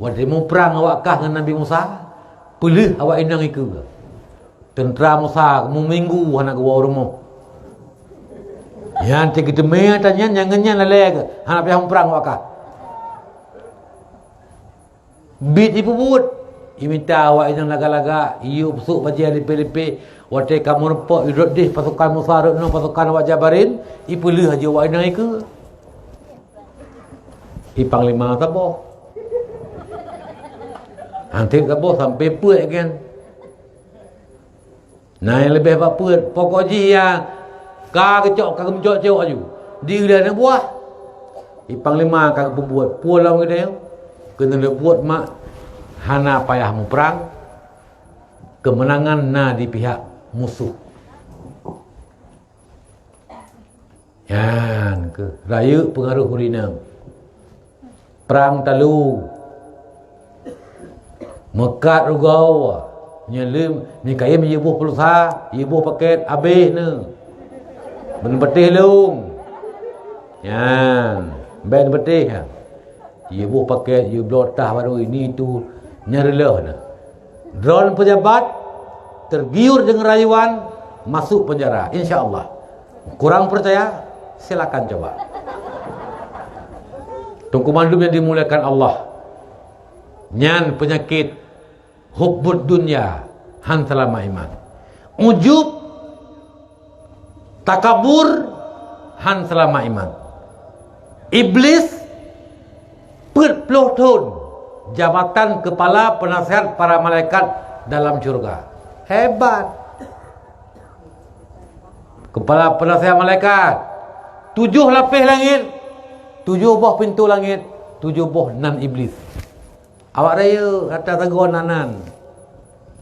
watèe muprang awak kah ngon Nabi Musa, peulheueh awak inong ikeue. Teuntra Musa meuminggu hana geuwoe u rumoh. Nyan cit geuteumé ata nyan, nyang ngon nyan lalèe geuh, hana payah muprang awak kah. Bit ipeubuet, imita awak inong lagak-lagak, iyue peusôk bajèe lipéh-lipéh. Watèe ka meurumpok idrot deh pasukan Musa rot nyoe pasukan awak Jabarin, ipeulheueh laju awak inong ikeue. I panglima saboh. Hanté saboh sampai peuet kan. Na nyang leubeh bak peuet, pokok jih ya ka geucok, ka geumeucok-cok laju. Di ulèe aneuk buah. I panglima ka geupeubuet, peue lom geutanyoe? Keuneuk buet mak, hana payah muprang, keumeunangan na di pihak musoh. Nyan keuh rayeuk peungaroh ureueng inong. Prang talu. Meukat rugoe. Nyan lé, meukayém yue boh pulsa, yue boh pakét, abéh nyoe. Beuneupeutéh lôn. Nyan, bèk neupeuteh nyan. Yue boh pakét, yue bloe tah baru ini itu, nyan reuloh nyoe. Droen pejabat tergiur dengan rayuan masuk penjara, insya Allah. Kurang percaya? Silakan coba. Teungku mandum yang dimuliakan Allah, nyan penyakit hubbud dunya han seulama iman. Ujub, takabur han seulama iman. Iblis peuet ploh thon jabatan kepala penasihat para malaikat dalam syurga. Hebat. Kepala penasihat malaikat. Tujoh lapéh langét, Tujoh boh pintoe langét, tujoh boh nan Iblih. Awak rayeuk atra sagoe nan-nan.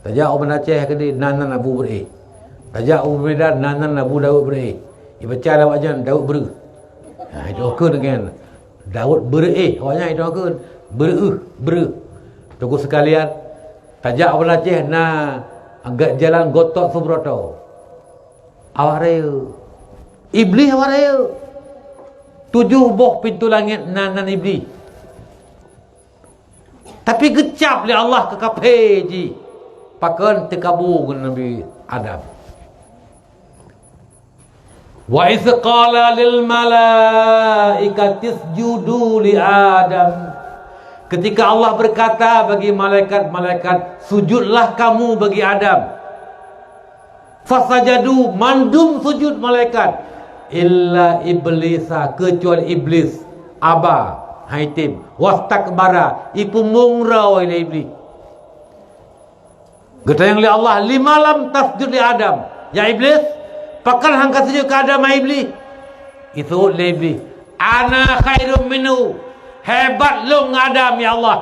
Tajak u Banda Aceh keudeh nan-nan Abu Beureu'éh. Tajak u Medan nan-nan Abu Daud Beureu'éh. Ibaca lé awaknyan Daud Beureu'éh. Nah, itu kheun kan. Daud Beureu'éh, awaknyan itu kheun. Beureu'éh, Beureu'éh. Teungku sekalian, tajak u Banda Aceh na jalan Gotot Subroto. Awak rayeuk. Iblih awak rayeuk. Tujoh boh pintoe langét nan-nan Iblih. Tapi geucab lé Allah keu kafé jih. Pakon teukabu ngon Nabi Adam. Wa idz qala lil malaikati isjudu li Adam. Ketika Allah berkata bagi malaikat-malaikat, "Sujudlah kamu bagi Adam." Fasajadu, mandum sujud malaikat, illa iblisa, kecuali Iblis, aba, haitem, wastakbara, ipeumbong droe lé Iblis. Geutanyong lé Allah, "Lima lam tasjud li Adam?" "Ya Iblis, pakon han ka sujud keu Adam, hai Iblis?" Iseuôt lé Iblis, "Ana khairum minhu, hebat lôn ngon Adam, ya Allah.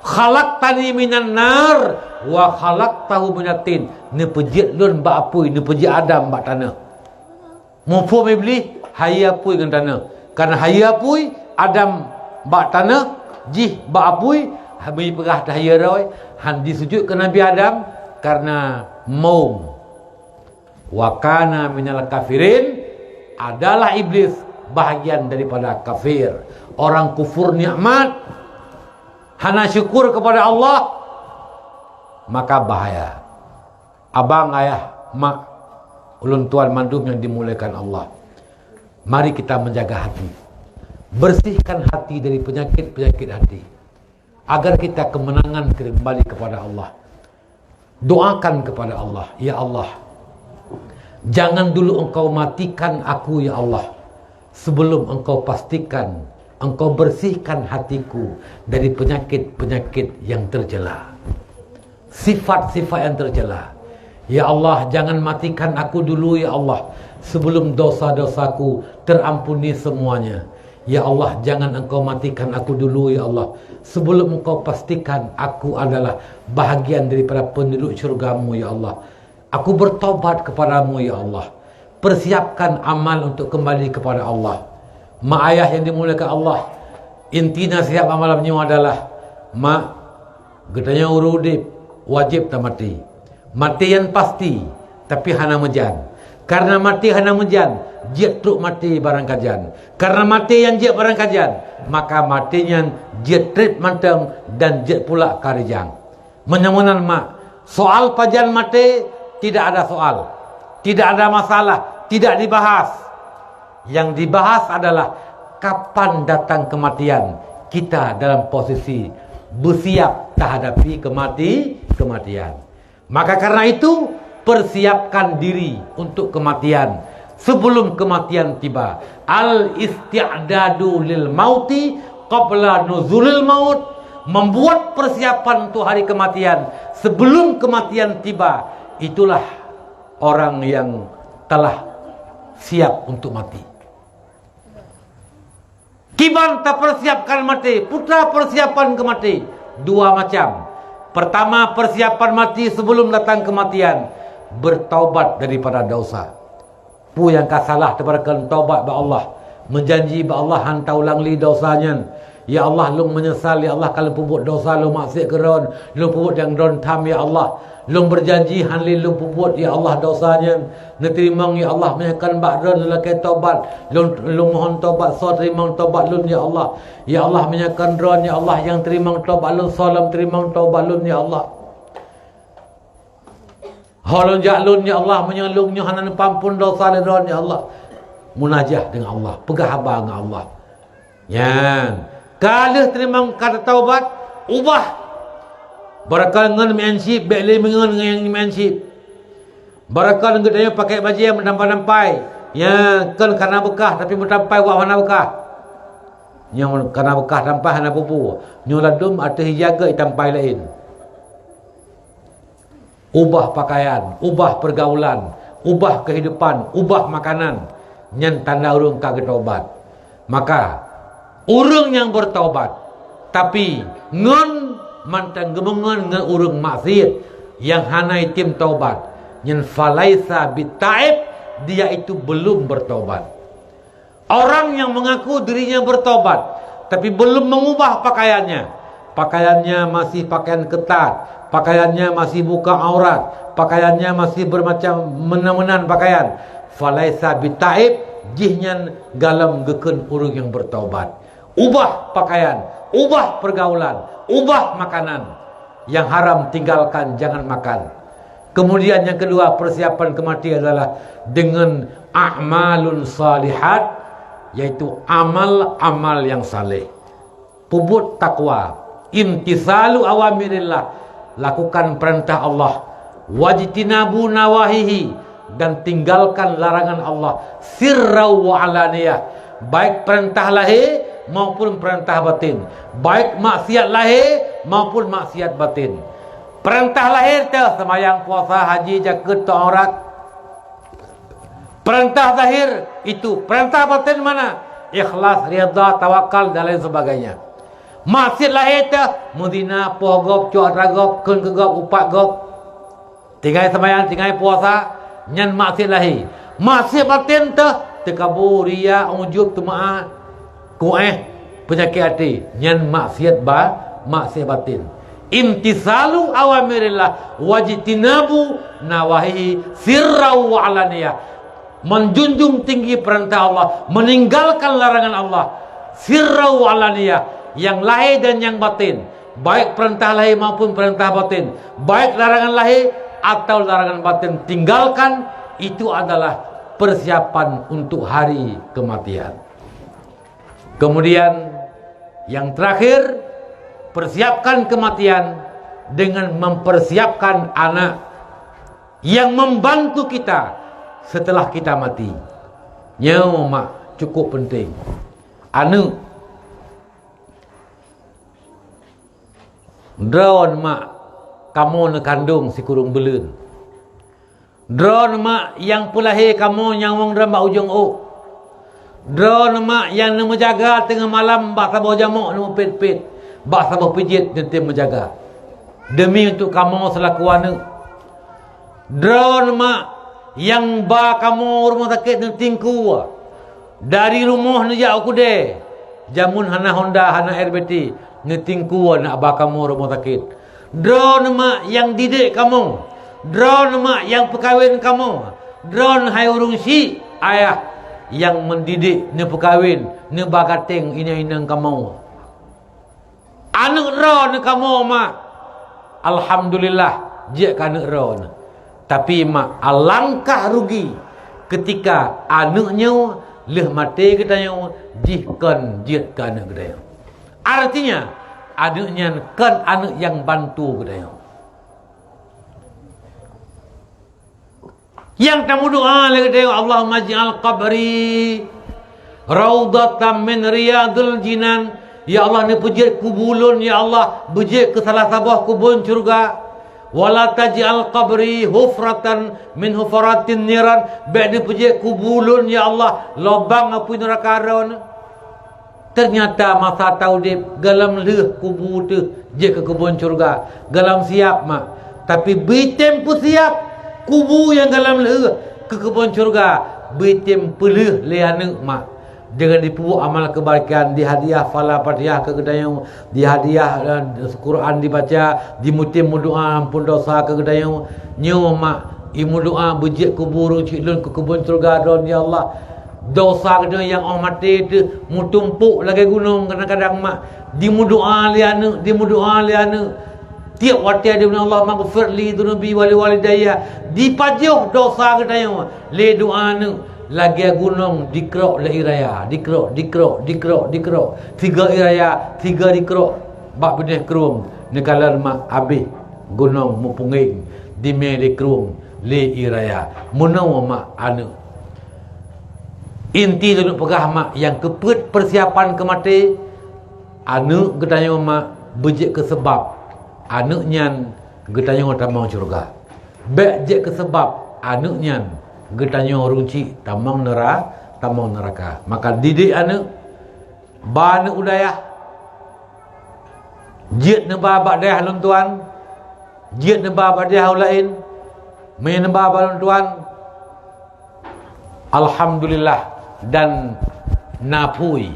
Khalaqtani minan nar wa khalaqtahu minat tin." Neupeujeuet lôn bak apui, neupeujeuet Adam bak tanoh. Muphom Iblih, hayeu apui ngon tanoh. Karena hayeu apui, Adam bak tanoh, jih bak apui, habéh peugah tahayeu droe, han jisujud keu Nabi Adam, karena maum. Wa kana minal kafirin, adalah Iblis bahagian daripada kafir, orang kufur nikmat, hana syukur kepada Allah, maka bahaya. Abang, ayah, mak, ulôn tuan mandum nyang dimuliakan Allah, mari kita menjaga hati. Bersihkan hati dari penyakit-penyakit hati, agar kita kemenangan kembali kepada Allah. Doakan kepada Allah, "Ya Allah, jangan dulu Engkau matikan aku, ya Allah, sebelum Engkau pastikan, Engkau bersihkan hatiku dari penyakit-penyakit yang tercela, sifat-sifat yang tercela. Ya Allah, jangan matikan aku dulu, ya Allah, sebelum dosa-dosaku terampuni semuanya. Ya Allah, jangan Engkau matikan aku dulu, ya Allah, sebelum Engkau pastikan aku adalah bahagian daripada penduduk syurga-Mu, ya Allah. Aku bertobat kepada-Mu, ya Allah. Persiapkan amal untuk kembali kepada Allah." Mak ayah yang dimuliakan Allah, inti nasihat malam nyoe adalah, mak, geutanyoe ureuëng udeb, wajéb tamaté. Maté nyan pasti, tapi hana meujan. Karena maté hana meujan, jeuet trok maté barangkajan. Karena maté nyan jeuet barangkajan, maka maté nyan jeuet treb mantong dan jeuet pula ka rijang. Meunyoe meunan, mak, soal pajan maté tidak ada soal, tidak ada masalah, tidak dibahas. Yang dibahas adalah kapan datang kematian, kita dalam posisi bersiap terhadapi kemati-, kematian. Maka karena itu, persiapkan diri untuk kematian sebelum kematian tiba. Al-isti'dadu lil mauti qabla nuzulil maut, membuat persiapan untuk hari kematian sebelum kematian tiba. Itulah orang yang telah siap untuk mati. Kiban tapersiapkan maté, peue ta persiapan keu maté? Dua macam. Pertama, persiapan maté sebelum datang kematian, bertaubat daripada dosa. Peue nyang ka salah, teubarokon taubat bak Allah. Meujanji bak Allah han taulang lé dosa nyan. "Ya Allah, lôn meunyeusal, ya Allah, ka lôn peubuet dosa, lôn maksiat keu Droen, lôn peubuet nyang Droen tham, ya Allah. Lôn beujanji han lé lôn peubuet, ya Allah, dosa nyan. Neuteurimong, ya Allah, meunyoe kon bak Droen lôn lakée taubat. Lôn, lôn mohon taubat, soe teurimong taubat lôn, ya Allah. Ya Allah, meunyoe kon Droen, ya Allah, nyang teurimong taubat lôn, soe lom teurimong taubat lôn, ya Allah. Ho lôn jak lôn, ya Allah, meunyoe lôn nyoe hana neupeuampon dosa lé Droen, ya Allah." Munajah deungon Allah, peugah haba ngon Allah. Nyan, ka lheueh teurimong ka tataubat, ubah. Barokon ngon meu'en chip, bék lé meungon ngon nyang meu'en chip. Barokon geutanyoe pakai bajée meutampai-tampai, nyang kon kana beukah, tapi meutampai wak hana beukah. Nyang kana beukah tampai hana peue-peue. Nyoe ladôm ateueh ija gét tampai laén. Ubah pakaian, ubah pergaulan, ubah kehidupan, ubah makanan, nyan tanda ureuëng ka geutaubat. Maka, ureuëng nyang beurtaubat, tapi ngon mantong geumeungon ngon ureuëng maksiet nyang hana item taubat, nyan falaisa bitaib, dia itu belum bertaubat. Orang yang mengaku dirinya bertobat, tapi belum mengubah pakaiannya, pakaiannya masih pakaian ketat, pakaiannya masih buka aurat, pakaiannya masih bermacam meunan-meunan pakaian, falaisa bitaib, jihnyan galom geukheun ureuëng nyang beurtaubat. Ubah pakaian, ubah pergaulan, ubah makanan. Yang haram tinggalkan, jangan makan. Kemudian yang kedua, persiapan ke mati adalah dengan a'malun salihat, yaitu amal-amal yang saleh. Peubuet takwa, imtisalu awamirillah, lakukan perintah Allah, wajtinabu nawahihi, dan tinggalkan larangan Allah, sirra wa alaniyah, baik perintah lahé maupun perintah batin, baik maksiat lahé maupun maksiat batin. Perintah lahé teuh, seumayang, puasa, haji, jakeuet, taurat. Perintah zahir itu, perintah batin mana? Ikhlas, ridha, tawakal, dan lain sebagainya. Maksiat lahé teuh, meuzina, poh gob, cuak atra gob, kheun keu gob, upat gob. Tinggai seumayang, tinggai puasa, nyan maksiat lahé. Maksiat batin teuh, teukabô, riya, ujub, teumeu'ah, kuéh, peunyakét até, nyan maksiat ba-, maksiat batin. Imtisalu awamirillah wajtinabu nawahihi sirra wa alaniyah. Menjunjung tinggi perintah Allah, meninggalkan larangan Allah, sirra wa alaniyah, yang lahé dan yang batin, baik perintah lahé maupun perintah batin, baik larangan lahé atau larangan batin, tinggalkan, itu adalah persiapan untuk hari kematian. Kemudian, yang terakhir, persiapkan kematian dengan mempersiapkan anak yang membantu kita setelah kita mati. Nyoe mak cukup penting. Aneuk, droeneuh mak kamoe neukandong sikureueng buleuen. Droeneuh mak nyang peulahé kamoe nyang wong droeneuh bak ujong ôk. Droeneuh mak nyang neumeujaga teungoh malam bak saboh jamok neumeupet-pet, bak saboh pijit neutem meujaga. Demi untuk kamoe seulaku aneuk. Droeneuh mak nyang ba kamoe rumoh sakét neutingkue. Dari rumoh neujak u keudè, jameun hana honda, hana R B T, neutingkue nak ba kamoe rumoh sakét. Droeneuh mak nyang didik kamoe, droeneuh mak nyang peukawen kamoe, droeneuh hai ureuëng syik, ayah nyang meudidik, neupeukawen, neuba gaténg inong-inong kamoe. Aneuk droeneuh kamoe mak, alhamdulillah, jeuet keu aneuk droeneuh. Tapi mak, alangkah rugi ketika aneuk nyoe lheueh maté geutanyoe jih kon jeuet keu aneuk geutanyoe. Artinya, aneuk nyan kon aneuk nyang bantu geutanyoe. Nyang tameudoa lé geutanyoe, "Allahumma ij'al qabri raudhatan min riyadhil jinan." Ya Allah, neupeujeuet kubu lôn, ya Allah, beujeuet keu salah saboh keubon syeuruga. "Wa la taj'al qabri hufratan min hufaratin niran." Bék neupeujeuet kubu lôn, ya Allah, lobang apui neuraka droeneuh. Teunyata masa taudeb, gohlom lheueh kubu teuh jeuet keu keubon syeuruga, gohlom siab mak. Tapi beutem peusiab kubu nyang gohlom lheueh keu keubon syeuruga, beutem peulheueh lé aneuk mak. Deungon dipeubuet amal keubaikan, dihadiah phala Fatihah keu geutanyoe, dihadiah, eh, Quran dibaca, dimutem meudoa amphon dosa keu geutanyoe. Nyoe mak, imeudoa beujeuet kubu ureuëng syik lôn keu keubon syeuruga droeneuh, ya Allah. Dosa geutanyoe nyang óh maté teuh meutumpôk lagée gunong, kadang-kadang mak, dimeudoa lé aneuk, dimeudoa lé aneuk. Tieb watée dimeudoa, "Allahummaghfir li dzunubi wa li walidayya." Dipajoh dosa geutanyoe lé doa aneuk lagée gunong dikrok lé ie raya, dikrok, dikrok, dikrok, dikrok. Tiga ie raya, tiga dikrok bak binéh krueng, neukalon mak habéh gunong meupeungéng dimé lé krueng lé ie raya. Meunoe mak aneuk. Inti lôn peugah mak, nyang keupeuet persiapan keu maté, aneuk geutanyoe mak beujeuet keu seubab aneuk nyan geutanyoe tamong syeuruga. Bék jeuet keu seubab aneuk nyan geutanyoe ureuëng chik tamong neura-, tamong neuraka. Maka didik aneuk, Ba aneuk u dayah, jeuet neuba bak dayah lôn tuan, jeuet neuba bak dayah ureueng laén, meunyoe neuba bak lôn tuan, alhamdulillah, dan na phui.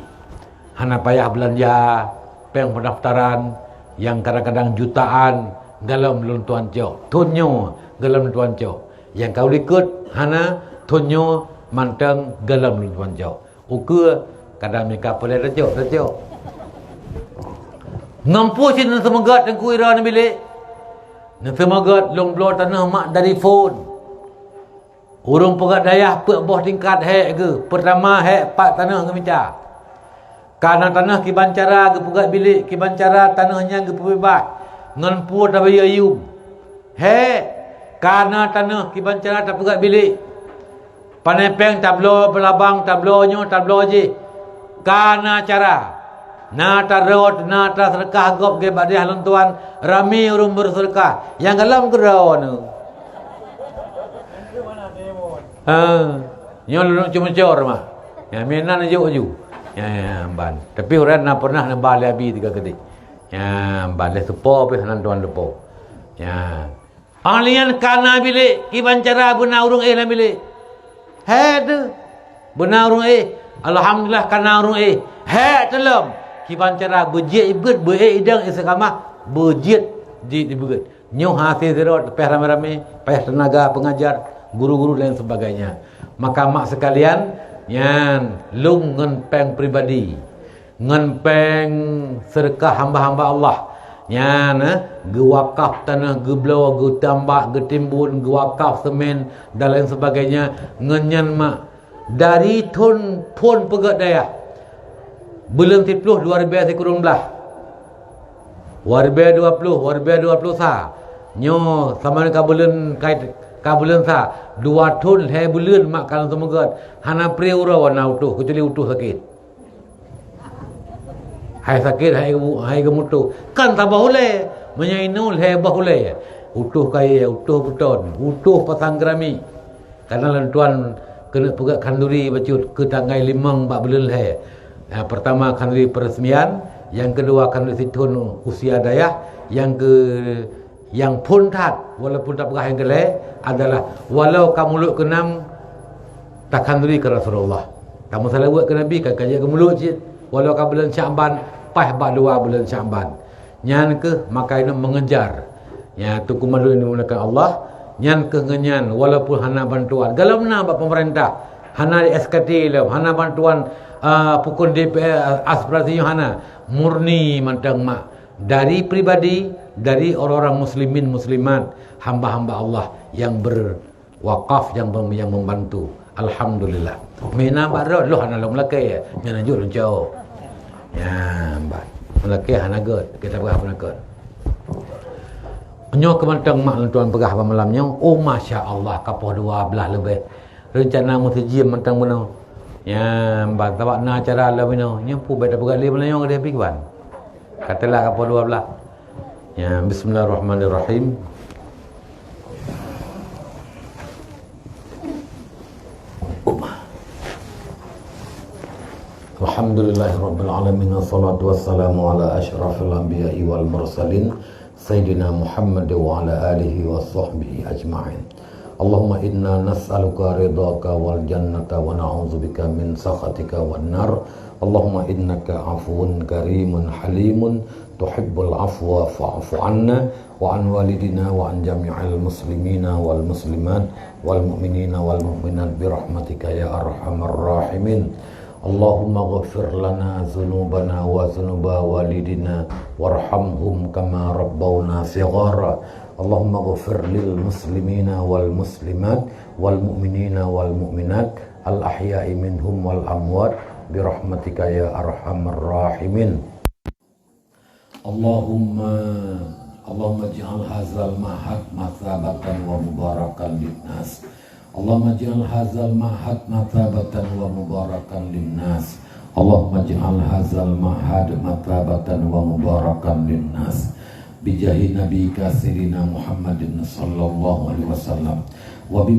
Hana payah beulanja péng pendaftaran nyang kadang-kadang jutaan gohlom lôn tuan cok. Thon nyoe gohlom lôn tuan cok. Nyang ka u likot hana, thon nyoe mantong gohlom lôn tuan cok. Ukeue kadang mika peulée tacok, tacok. Ngon peue cit neuseumeugöt Teungku Ira neubilék? Neuseumeugöt lôn bloe tanoh mak dari phon. Ureueng peugöt dayah peuet boh tingkat hék geuh. Peurtama hék pat tanoh geumita. Ka na tanoh kiban cara geupeugöt bilék, kiban cara tanoh nyan geupeubeubaih. Ngon peue tabayeue yuem. Hék, ka na tanoh kiban cara tapeugöt bilék. Pané péng tabloe beulabang, tabloe nyoe, tabloe jih. Ka na cara. Na tarot, na taseudeukah gob geuh bak dayah lôn tuan, ramé ureueng beuseudeukah. Nyang gohlom keudroe nyoe. Ha, nyoe lôn cuma cor mah. Ya, meunan jok ju. Ya, ya, ban. Tapi ureueng na pernah neuba lé abi tiga kali. Ya, ban lé seupôt pih nan tuan leupôt. Ya. Ahlian kana bilék, kiban cara beuna ureueng éh lam bilék. Hék teuh. Beuna ureueng éh. Alhamdulillah kana ureueng éh. Hék teulom. Kiban cara beujiet ibeut, beuéh idong istiqamah, beujiet di, ibeut. Nyoe hase sidroe payah ramé-ramé, payah tenaga pengajar, guru-guru dan sebagainya. Maka mak sekalian, nyan lôn ngon péng pribadi. Ngon péng seudeukah hamba-hamba Allah. Nyan, eh, geuwakaf tanoh, geubloe, geutambak, geutimbun, geuwakaf seumén, dan lain sebagainya. Ngon nyan mak, dari thon phon peugöt dayah, buleuen siplôh dua ribèe sikureueng blaih, dua ribèe dua plôh, dua ribèe dua plôh sa. Nyoe sama ka buleuen, ka, ka buleuen sa, dua thon lhèe buleuen mak ka lôn seumeugöt. Hana pri uroe na utoh, keucuali utoh sakét. Hai sakét, hai geu-, hai geumeutoh. Kan saboh ulèe. Meunyoe inoe lhèe boh ulèe. Utoh kayèe, utoh beuton, utoh pasang geuramik. Karena lôn tuan keuneuk peugöt khanduri bacut keu tanggai limong bak buleuen lhèe. Ya, pertama khanduri peresmian, yang kedua khanduri sithon usia dayah, yang ke Nyang phôn that, walaupun tapeugah nyang keu lhèe adalah walau ka mulod keunam takhanduri keu Rasulullah. Tameuseulaweuet keu Nabi ka, ka jeuet keu mulod cit, walau ka buleuen Syakban, paih bak dua buleuen Syakban. Nyan keuh maka inong mengejar. Nya, Teungku Mandum yang dimuliakan Allah, nyan keuh ngon nyan, walaupun hana bantuan. Galom na bak pemerintah, hana di S K T lom, hana bantuan, ah, pukon D P R, aspirasi nyoe hana. Murni mantong mak. Dari pribadi, dari orang-orang muslimin muslimat, hamba-hamba Allah yang berwakaf, yang mem-, yang membantu. Alhamdulillah. Meunan bak droe, lôn hana lôn lakèe, nyan jeuet lôn cok. Nyan, ban. Lakèe hana gèt, kita peugah hana gèt. Nyoe keu mantong mak lôn tuan peugah bak malam nyoe, oh, masya Allah, ka poh dua blaih leubeh. Reuncana meuseujiem mantong bunoe. Nyan, ban, sabab na acara lom inoe. Nyan peue bèk tapeugah lé Meulayu ka dihapus ban. Ka telat ka poh dua blaih. Nyan, bismillahirrahmanirrahim. Alhamdulillahirabbil alamin, wassalatu wassalamu ala asyrafil anbiya'i wal mursalin, Sayyidina Muhammad wa ala alihi wa sahbihi ajma'in. Allahumma inna nas'aluka ridhaka wal jannata wa na'udzubika min sakhatika wan nar. Allahumma innaka afuwun karimun halimun tuhibbul afwa fa'fu anna wa an walidina wa an jami'il muslimina wal muslimat wal mu'minina wal mu'minat bi rahmatika ya arhamar rahimin. Allahumma ghfir lana dzunubana wa dzunuba walidina warhamhum kama rabbawna shighara. Allahumma ghfir lil muslimina wal muslimat wal mu'minina wal mu'minat al ahya'i minhum wal amwat bi rahmatika ya arhamar rahimin. Allahumma, Allahumma ij'al hadzal ma'had matsabatan wa mubarakan linnas. Allahumma ij'al hadzal ma'had matsabatan wa mubarakan linnas. Allahumma ij'al hadzal ma'had matsabatan wa mubarakan linnas. Bijahi Nabika Sayyidina Muhammadin sallallahu alaihi wasallam. Wa bi